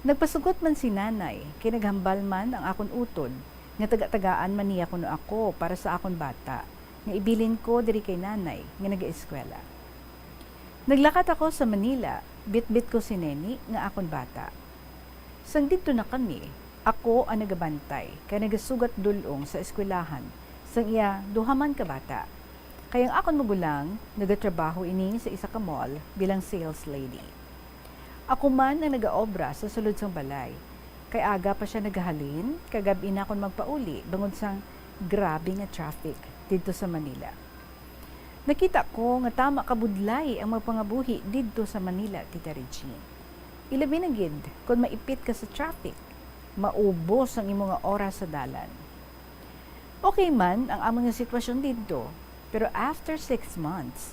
Nagpasugot man si nanay, kay naghambal man ang akon utod nga taga-tagaan man niya kuno ako para sa akon bata, nga ibilin ko diri kay nanay nga nagaeskwela. Naglakat ako sa Manila, bitbit ko si Neni nga akon bata. Sang didto na kami, ako ang nagabantay kay nagasugat dul-ong sa eskwelahan sang iya duha man ka bata. Kay ang akon magulang nagatrabaho ini sa isa ka mall bilang sales lady. Ako man ang nagaobra sa sulod sang balay, kay aga pa sia nagahalin, kag gab-i na kon magpauli bangod sang grabe nga traffic didto sa Manila. Nakita ko nga tama ka budlay ang magpangabuhi didto sa Manila, Tita Regine. Ilabi na gid kon maipit ka sa traffic, maubos ang imo nga oras sa dalan. Okay man ang amon nga sitwasyon didto, pero after six months,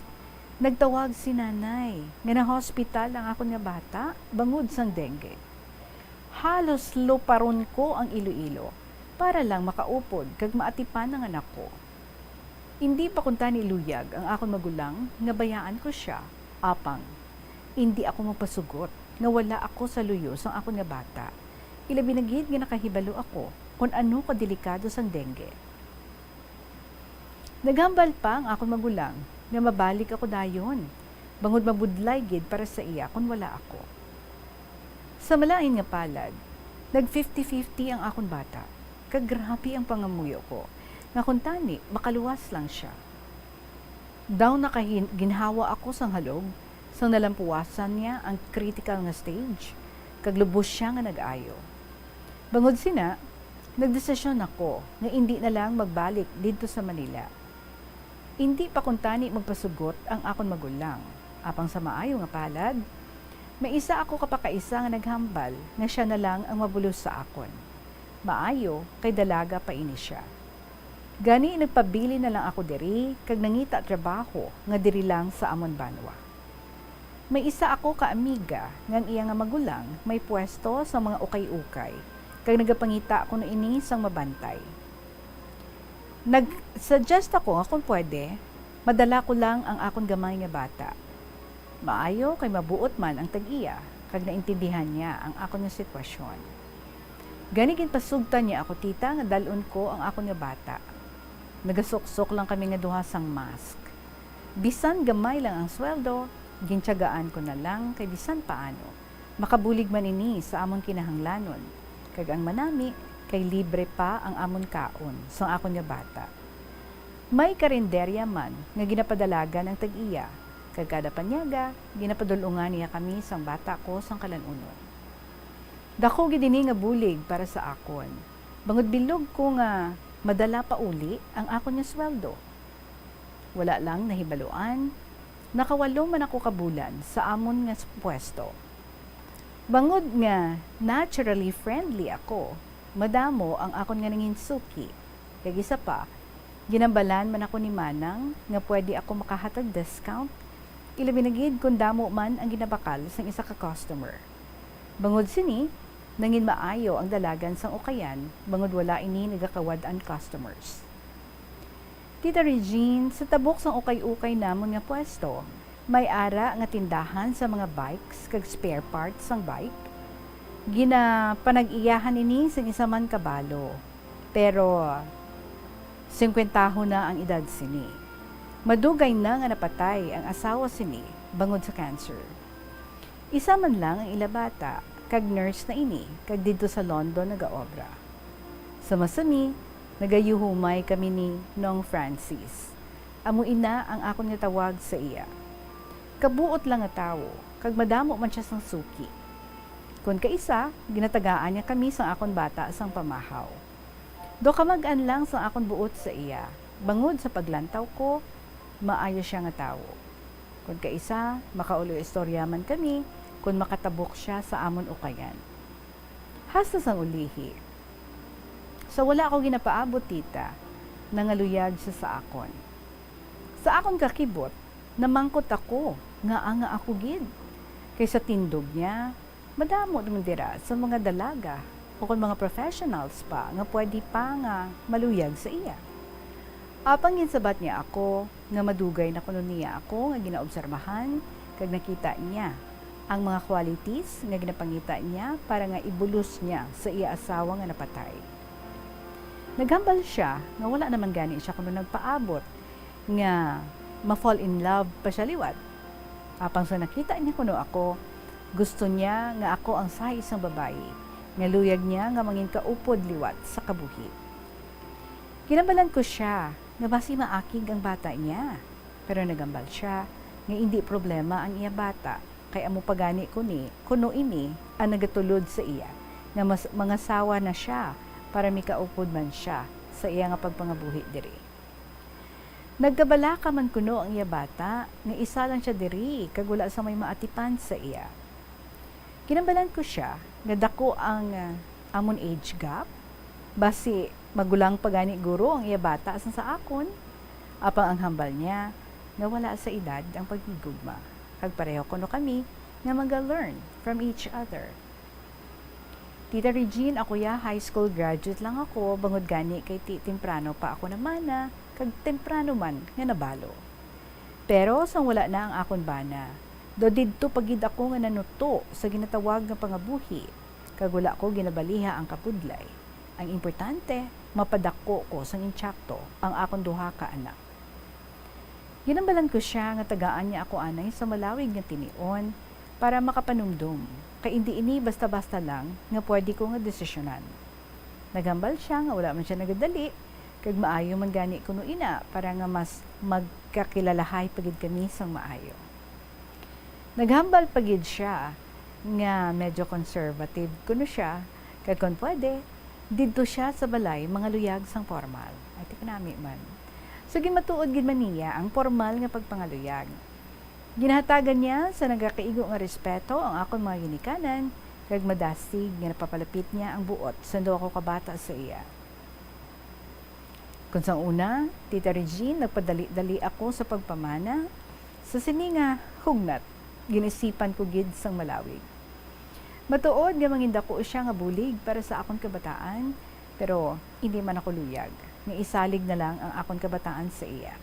nagtawag si nanay nga nahospital ang akon nga bata bangod sang dengue. Halos luparon ko ang Iloilo para lang makaupod kag maatipan ang anak ko. Indi pa kuntani luyag ang akon magulang nga bayaan ko sia, apang indi ako magpasugot nga wala ako sa luyo sang akon nga bata, ilabi na gid nga nakahibalo ako kon ano ka delikado sang dengue. Naghambal pa ang akon magulang nga mabalik ako dayon, bangod mabudlay gid para sa iya kon wala ako. Sa malain nga palad, nag fifty fifty ang akon bata, kag grabe ang pangamuyo ko nga kuntani makaluwas lang sia. Daw nakahin-, ginhawa ako sang halog, sang nalampuwasan niya ang critical nga stage, kag lubos sia nga nag-ayo. Bangod sina, nagdesisyon ako nga indi na lang magbalik didto sa Manila. Indi pa kuntani magpasugot ang akon magulang, apang sa maayo nga palad, may isa ako ka pakaisa nga naghambal nga sia na lang ang mabulos sa akon. Maayo kay dalaga pa ini sia. Gani nagpabilin na lang ako diri kag nangita trabaho nga diri lang sa amon banwa. May isa ako ka amiga nga ang iya nga magulang may pwesto sa mga ukay-ukay, kag nagapangita kuno ini sang mabantay. Nag-suggest ako nga kung pwede, madala ko lang ang akon gamay nga bata. Maayo kay mabuot man ang tag-iya, kag naintindihan niya ang akon nga sitwasyon. Gani ginpasugtan niya ako, tita, nga dal-on ko ang akon nga bata. Nagasuksok lang kami nga duha sang mask. Bisan gamay lang ang sweldo, gintiyagaan ko na lang kay bisan paano, makabulig man ini sa amon kinahanglanon, kag ang manami kay libre pa ang amon kaon sang akon nga bata. May karinderya man nga ginapadalagan ang tag-iya, kag kada panyaga ginapadul-ungan niya kami sang bata ko sang kalan-unon. Daku gid ini nga bulig para sa akon, bangod bilog ko nga madala pa uli ang akon nga sweldo. Wala lang nahibaluan, nakawalo man ako ka bulan sa amon nga s-, pwesto. Bangod nga naturally friendly ako, madamo ang akon nga nangin suki. Kag isa pa, ginambalan man ako ni Manang nga pwede ako makahatag discount, ilabi na gid kon damo man ang ginabakal sang isa ka customer. Bangod sini, nangin maayo ang dalagan sang ukayan, bangod wala ini nagakawad-an customers. Tita Regine, sa tabok sang ukay-ukay namon nga pwesto, may ara nga tindahan sa mga bikes kag spare parts sang bike. Ginapanag-iyahan ini sing isa man ka balo, pero singkwentahon na ang edad sini. Madugay na nga napatay ang asawa sini bangod sa cancer. Isa man lang ang ila bata, kag nurse na ini, kag didto sa London nagaobra. Sama sini, nagayuhumay kami ni Nong Francis. Amo ina ang akon nga tawag sa iya. Kabuot lang nga tawo, kag madamo man sia sang suki. Kon kaisa, ginatagaan niya kami sang akon bata sang pamahaw. Daw kamag-an lang sang akon buot sa iya, bangod sa paglantaw ko, maayo sia nga tawo. Kon kaisa, makaulo-istorya man kami kon makatabok sia sa amon ukayan. Hasta sang ulihi, sa wala ako ginapaabot, tita, nangaluyag sia sa akon. Sa akon kakibot, namangkot ako nga anga ako gid, kay sa tindog niya, madamo naman dira sa mga dalaga o kon mga professionals pa nga pwede pa nga maluyag sa iya. Apang ginsabat niya ako nga madugay na kuno niya ako nga ginaobserbahan, kag nakita niya ang mga qualities nga ginapangita niya para nga ibulos niya sa iya asawa nga napatay. Naghambal sia nga wala naman gani sia kuno nagpaabot nga ma-fall in love pa sia liwat. Apang sa nakita niya kuno ako, gusto niya nga ako ang size sang babayi nga luyag niya nga mangin kaupod liwat sa kabuhi. Ginambalan ko sia nga basi maakig ang bata niya, pero nagambal sia nga indi problema ang iya bata, kay amo pa gani kuni, kuno ini ang nagatulod sa iya nga mas mangasawa na sia para mikaupod man sia sa iya nga pagpangabuhi diri. Nagkabalaka man kuno ang iya bata nga isa lang sia diri kag wala sa may maatipan sa iya. Ginambalan ko sia nga dako ang, ah, amon age gap. Basi magulang pa gani guro ang iya bata sang sa akon. Apang ang hambal niya nga wala sa edad ang paghigugma, kag pareho kuno kami nga maga-learn from each other. Tita Regine, ako ya, high school graduate lang ako, bangod gani kay ti-, temprano pa ako namana, kag temprano man nga nabalo. Pero sang wala na ang akon bana, daw didto pa gid ako nga nanuto sa ginatawag nga pangabuhi, kag wala ko ginabaliha ang kapudlay. Ang importante, mapadako ko sang intsakto ang akon duha ka anak. Ginambalan ko sia nga tagaan niya ako anay sa malawig nga tinion para makapanumdom, kay indi ini basta-basta lang nga pwede ko nga desisyonan. Naghambal sia nga wala man sia nagadali, kag maayo man gani kuno ina para nga mas magkakilalahay pa gid kami sang maayo. Naghambal pa gid sia nga medyo conservative kuno sia, kag kon pwede, didto sia sa balay mangaluyag sang pormal. Ay, ti kanami man. So ginmatuod gid man niya ang pormal nga pagpangaluyag. Ginahatagan niya sa nagakaigo nga respeto ang akon mga ginikanan, kag madasig nga napapalapit niya ang buot sa duha ko ka bata sa iya. Kon sa una, Tita Regine, nagpadali-dali ako sa pagpamana. Sa sini nga hugnat, gin-isipan ko gid sang malawig. Matuod nga mangindako siya nga bulig para sa akon kabataan, pero indi man ako luyag nga isalig na lang ang akon kabataan sa iya.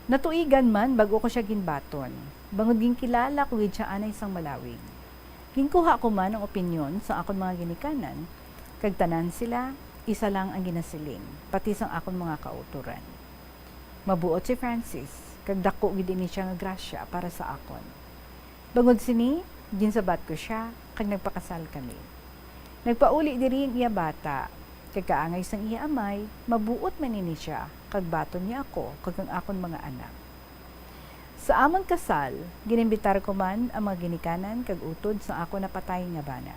Natuigan man bag-o ko siya ginbaton, bangod ginkilala ko gid siya anay sang malawig. Ginkuha ko man ang opinyon sa akon mga ginikanan, kag tanan sila, isa lang ang ginasiling, pati sang akon mga kautoran. Mabuot si Francis, kag dako gid ini siya nga grasya para sa akon. Bangod sini, ginsabat ko sia, kag nagpakasal kami. Nagpauli diri ang iya bata, kag kaangay sang iya amay, mabuot man ini sia, kag baton niya ako kag ang akon mga anak. Sa amon kasal, ginimbitar ko man ang mga ginikanan kag utod sang akon napatay nga bana.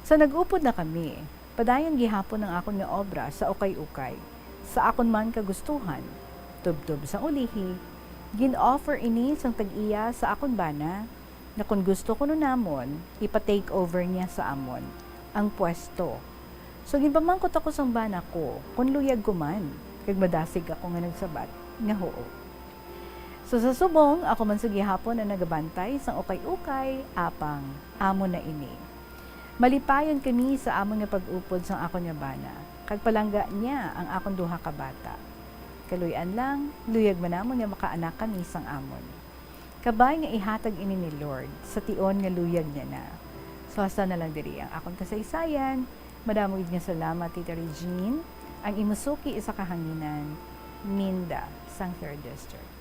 Sa nag-upod na kami, padayon gihapon ang akon nga obra sa ukay-ukay, sa akon man kagustuhan. Tubtob sang ulihi, gin-offer ini sang tag-iya sa akon bana, nga kon gusto kuno namon, ipa-take over niya sa amon ang pwesto. So, ginpamangkot ako sang bana ko kon luyag ko man, kag madasig ako nga nagsabat nga huo. So, sa subong, ako man sa gihapon ang nagabantay sang ukay-ukay, apang amo na ini. Malipayon kami sa amon nga pag-upod sang akon nga bana, kag palangga niya ang akon duha ka bata. Kaluy-an lang, luyag man namon nga makaanak kami sang amon. Kabay nga ihatag ini ni Lord sa tion nga luyag niya na. So, hasta na lang diri ang akon kasaysayan. Madamo gid nga salamat, Tita Regine. Ang imo suki sa kahanginan, Minda, sang Third District.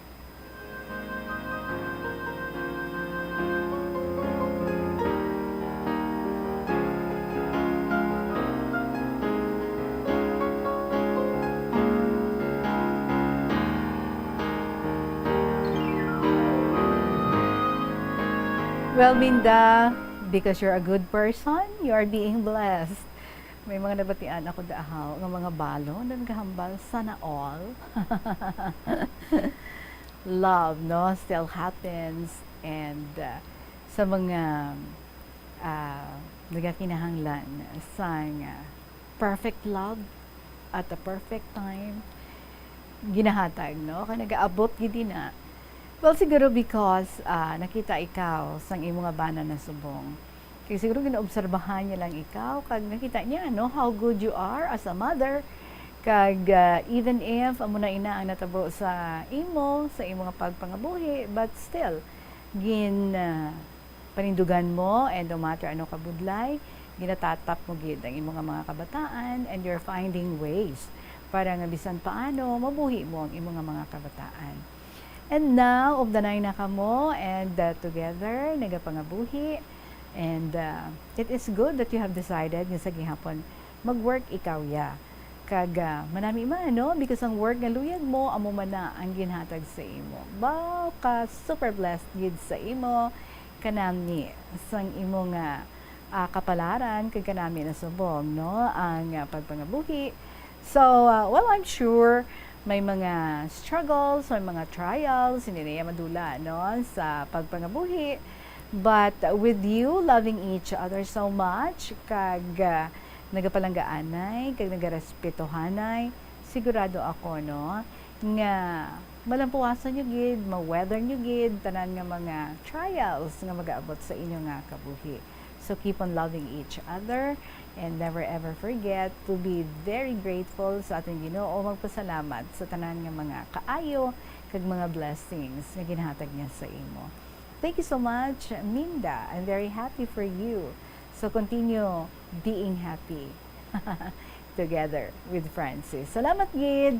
Well, Minda, because you're a good person, you are being blessed. May mga nabatian ako daahaw nga mga balon nga nagahambal, "Sana all." Love, no, still happens, and, uh, sa mga, uh, nagakinahanglan sang, uh, perfect love at the perfect time, ginahatag, no? Kay nagaabot gid ina. Well, siguro because, uh, nakita ikaw sang imo nga bana na subong. Kay siguro ginaobserbahan niya lang ikaw, kag nakita niya, no, how good you are as a mother. Kag, uh, even if amo na ina ang natabo sa imo, sa imo nga pagpangabuhi, but still, gin, uh, panindugan mo, and no matter ano kabudlay, ginatatap mo gid ang imo nga mga kabataan, and you're finding ways para nga bisan paano mabuhi mo ang imo nga mga kabataan. And now, ugdanay na kamo, and, uh, together, nagapangabuhi. And, uh, it is good that you have decided nga sa gihapon mag-work ikaw, ya. Kag, ah, manami man, no? Because ang work nga luyag mo, amo man na ang ginhatag sa imo. Baw ka super blessed gid sa imo, kanami sang imo nga, ah, kapalaran, kag kanami na subong, no? Ang, ah, pagpangabuhi. So, ah, well, I'm sure may mga struggles, may mga trials, hindi na iya madula, no? Sa pagpangabuhi. But with you loving each other so much, kag, ah, nagapalanggaanay kag nagarespetohanay, sigurado ako, no, nga malampuwasan nyo gid, ma-weather nyo gid tanan nga mga trials nga magaabot sa inyo nga kabuhi. So keep on loving each other and never ever forget to be very grateful sa aton Ginoo, magpasalamat sa tanan nga mga kaayo kag mga blessings nga ginhatag niya sa imo. Thank you so much, Minda. I'm very happy for you. So continue being happy together with Francis. Salamat gid.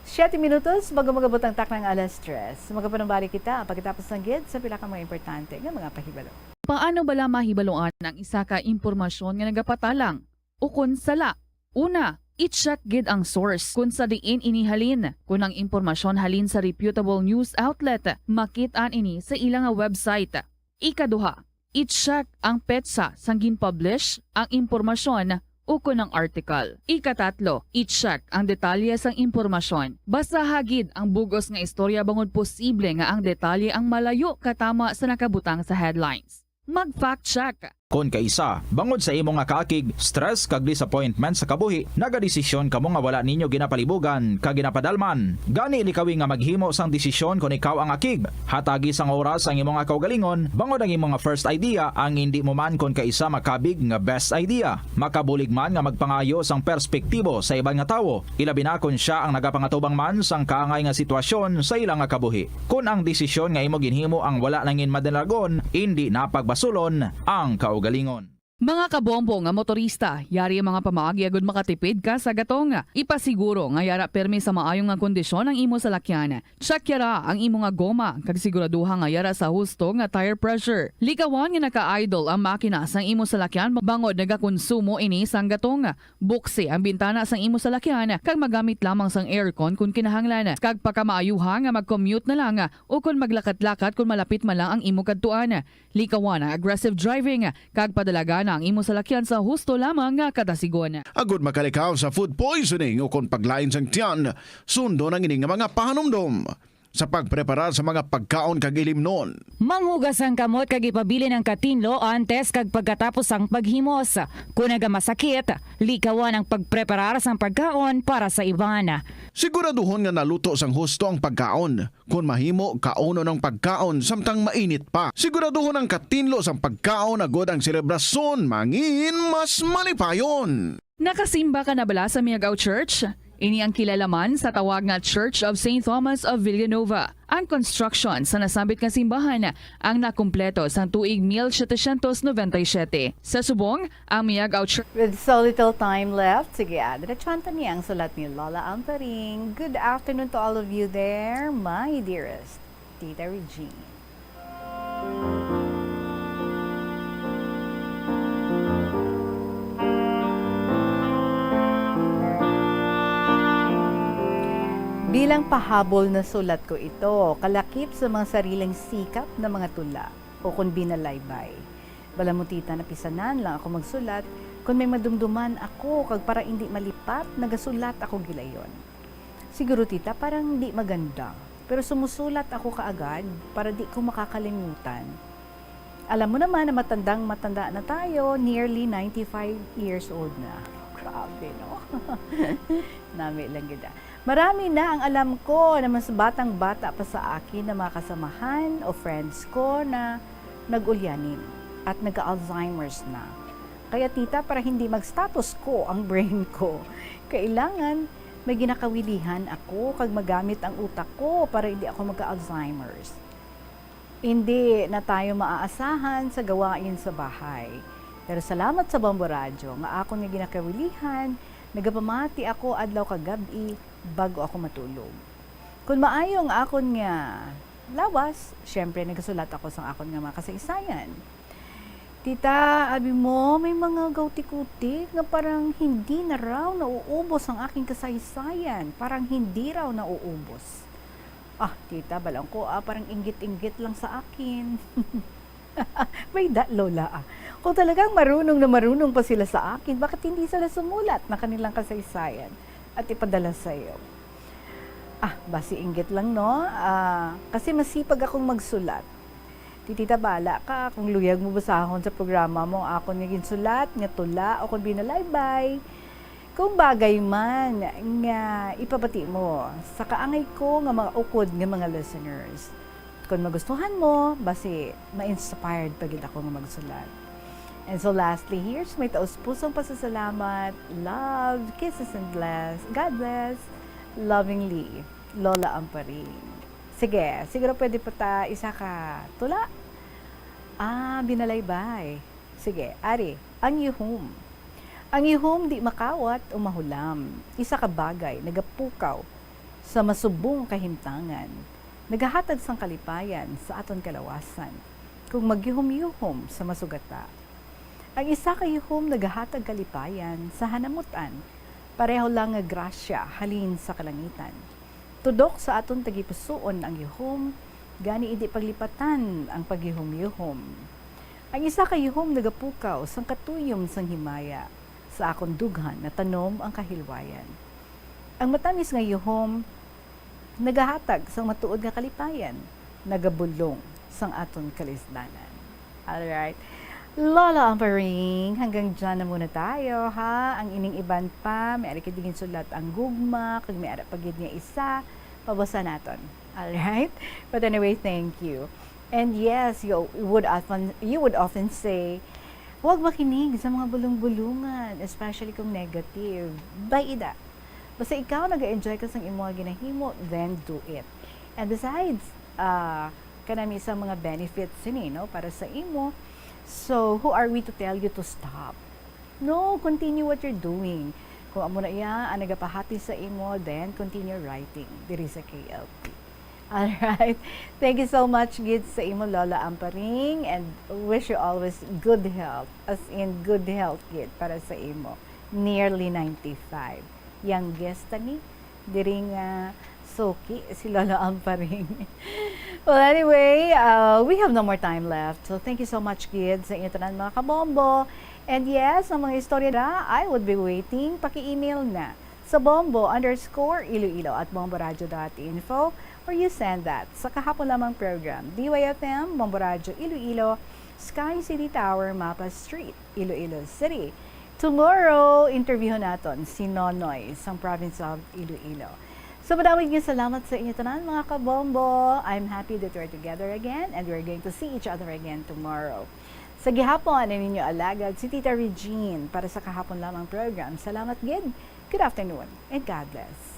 Siyete minutos bago mag-abot ang taknang alas tres. Magapanumbalik kita pagkatapos lang gid sa pila ka mga importante nga mga pahibalo. Paano bala mahibaluan ang isa ka impormasyon nga nagapatalang ukon sala? Una, i-check gid ang source kon sa diin ini halin. Kon ang impormasyon halin sa reputable news outlet, makit-an ini sa ila nga website. Ikaduha, i-check ang petsa sang gin-publish ang impormasyon ukon ang article. Ikatatlo, i-check ang detalye sang impormasyon. Basaha gid ang bug-os nga istorya bangod posible nga ang detalye ang malayo katama sa nakabutang sa headlines. Mag-fact check. Kon kaisa, bangod sa imo nga kaakig, stress kag disappointment sa kabuhi, nagadesisyon kamo nga wala ninyo ginapalibugan kag ginapadalman. Gani, likawi nga maghimo sang desisyon kon ikaw ang akig. Hatagi sang oras ang imo nga kaugalingon, bangod ang imo nga first idea ang indi mo man kon kaisa makabig nga best idea. Makabulig man nga magpangayo sang perspektibo sa iban nga tawo, ilabi na kon sia ang nagapangatubang man sang kaangay nga sitwasyon sa ila nga kabuhi. Kon ang desisyon nga imo ginhimo ang wala nangin madalagon, indi na pagbasulon ang kaugalingon. Mga kabombo nga motorista, yari ang mga pamaagi agud makatipid ka sa gatong. Ipasiguro nga yara pirmi sa maayo nga kondisyon ang imo salakyan. Check yara ang imo nga goma, kag siguraduha nga yara sa husto nga tire pressure. Likawan nga naka-idle ang makina sang imo salakyan bangod nagakonsumo ini sang gatong. Buksi ang bintana sang imo salakyan kag magamit lamang sang aircon kon kinahanglan, kag pakamaayuha nga mag-commute na lang o kon maglakat-lakat kon malapit man lang ang imo kadtuan. Likawan ang aggressive driving kag padalagan ang imo salakyan sa husto lamang nga kadasigon. Agud makalikaw sa food poisoning o kon paglain sang tiyan, sundon ang ining nga mga pahanumdom sa pagpreparar sa mga pagkaon kag ilimnon. Manghugas ang kamot kag ipabilin ang katinlo antes kag pagkatapos sang paghimos. Kon nagamasakit, likawan ang pagpreparar sang pagkaon para sa iban. Siguraduhon nga naluto sang husto ang pagkaon. Kon mahimo, kaunon ang pagkaon samtang mainit pa. Siguraduhon ang katinlo sang pagkaon agud ang selebrasyon mangin mas malipayon. Nakasimba ka na bala sa Miagao Church? Ini ang kilala man sa tawag nga Church of Saint Thomas of Villanueva. Ang construction sa nasambit nga simbahan ang nakumpleto sang tuig mil setecientos noventa y siete. Sa subong, ang Miagao Church. With so little time left, sige, ah, diretsuhan ta niya ang sulat ni Lola Amparing. Good afternoon to all of you there, my dearest Tita Regine. Bilang pahabol, nasulat ko ito kalakip sa mga sariling sikap na mga tula, o kon binalaybay. Bala mo, tita, napisanan lang ako magsulat. Kon may madumduman ako kag para indi malipat, nagasulat ako gilayon. Siguro, tita, parang di maganda, pero sumusulat ako kaagad para di ko makakalimutan. Alam mo naman na matandang matanda na tayo, nearly ninety-five years old na. Grabe, no? Nami lang gid, ah. Marami na ang alam ko na mas batang-bata pa sa akin na mga kasamahan o friends ko na nag-ulyanin at nagka-Alzheimer's na. Kaya, tita, para hindi mag-status quo ang brain ko, kailangan may ginakawilihan ako kag magamit ang utak ko para hindi ako magka-Alzheimer's. Hindi na tayo maaasahan sa gawain sa bahay. Pero salamat sa Bombo Radyo nga akon nga ginakawilihan, nagapamati ako adlaw kag gab-i bago ako matulog. Kon maayo ang akon nga lawas, syempre nagasulat ako sang akon nga mga kasaysayan. Tita, abi mo, may mga gawtikuti nga parang hindi na raw nauubos ang aking kasaysayan. Parang hindi raw nauubos. Ah, tita, balang ko, ah, parang inggit-inggit lang sa akin. May da, Lola, ah. Kung talagang marunong na marunong pa sila sa akin, bakit hindi sila sumulat ng kanilang kasaysayan at ipadala sa iyo? Ah, basi inggit lang, no? Ah, kasi masipag akong magsulat. Ti tita, bala ka kung luyag mo basahon sa programa mo ang akon nga ginsulat nga tula o kon binalaybay. Kung bagay man nga ipabati mo sa kaangay ko nga mga ukod nga mga listeners. Kung magustuhan mo, basi ma-inspired pa gid ako nga magsulat. And so lastly, here's my taus-pusong pasasalamat. Love, kisses and bless. God bless. Lovingly, Lola Amparing. Sige, siguro pwede pa ta isa ka tula? Ah, binalaybay. Sige, ari, ang yuhom. Ang yuhom di makawat o mahulam. Isa ka bagay nagapukaw sa masubong kahimtangan. Nagahatag sang kalipayan sa aton kalawasan kung magyuhom-yuhom sa masugata. Ang isa ka yuhom nagahatag kalipayan sa hanamut-an, pareho lang nga grasya halin sa kalangitan. Tudok sa aton tagipusoon ang yuhom, gani indi paglipatan ang pagyuhom-yuhom. Ang isa ka yuhom nagapukaw sang katuyom sang himaya. sa akon dughan natanom ang kahilwayan. Ang matamis nga yuhom nagahatag sang matuod nga kalipayan, nagabulong sang aton kalisdanan. Alright. Lola Amparing, hanggang dyan na muna tayo, ha? Ang ining iban pa, may ara gid ginsulat ang gugma, kag may ara pa gid nga isa, pabasa naton. Alright? But anyway, thank you. And yes, you would often, you would often say, "Huwag makinig sa mga bulong-bulungan, especially kung negative." Bay ida. Basta ikaw nag-enjoy ka sang imo nga ginahimo, then do it. And besides, ah, kanami sa mga benefits sini, no, para sa imo. So, who are we to tell you to stop? No, continue what you're doing. Kung amo na iya ang nagapahati sa imo, then continue writing diri sa K L P. Alright. Thank you so much gid sa imo, Lola Amparing, and wish you always good health. As in, good health gid para sa imo. Nearly ninety-five. Youngest ni diri nga suki, si Lola Amparing. Well, anyway, uh, we have no more time left. So, thank you so much gid sa inyo tanan, mga kabombo. And yes, ang mga istorya na, I would be waiting. Paki-email na sa bombo underscore iloilo at bomboradio dot info, or you send that sa kahapon lamang program, D Y F M, Bombo Radio Iloilo, Sky City Tower, Mapa Street, Iloilo City. Tomorrow, interviewon naton si Nonoy sang province of Iloilo. So, madamo nga salamat sa inyo tanan, mga kabombo. I'm happy that we're together again and we're going to see each other again tomorrow. Sa gihapon, ang inyo alagad, si Tita Regine, para sa kahapon lamang program. Salamat gid. Good afternoon and God bless.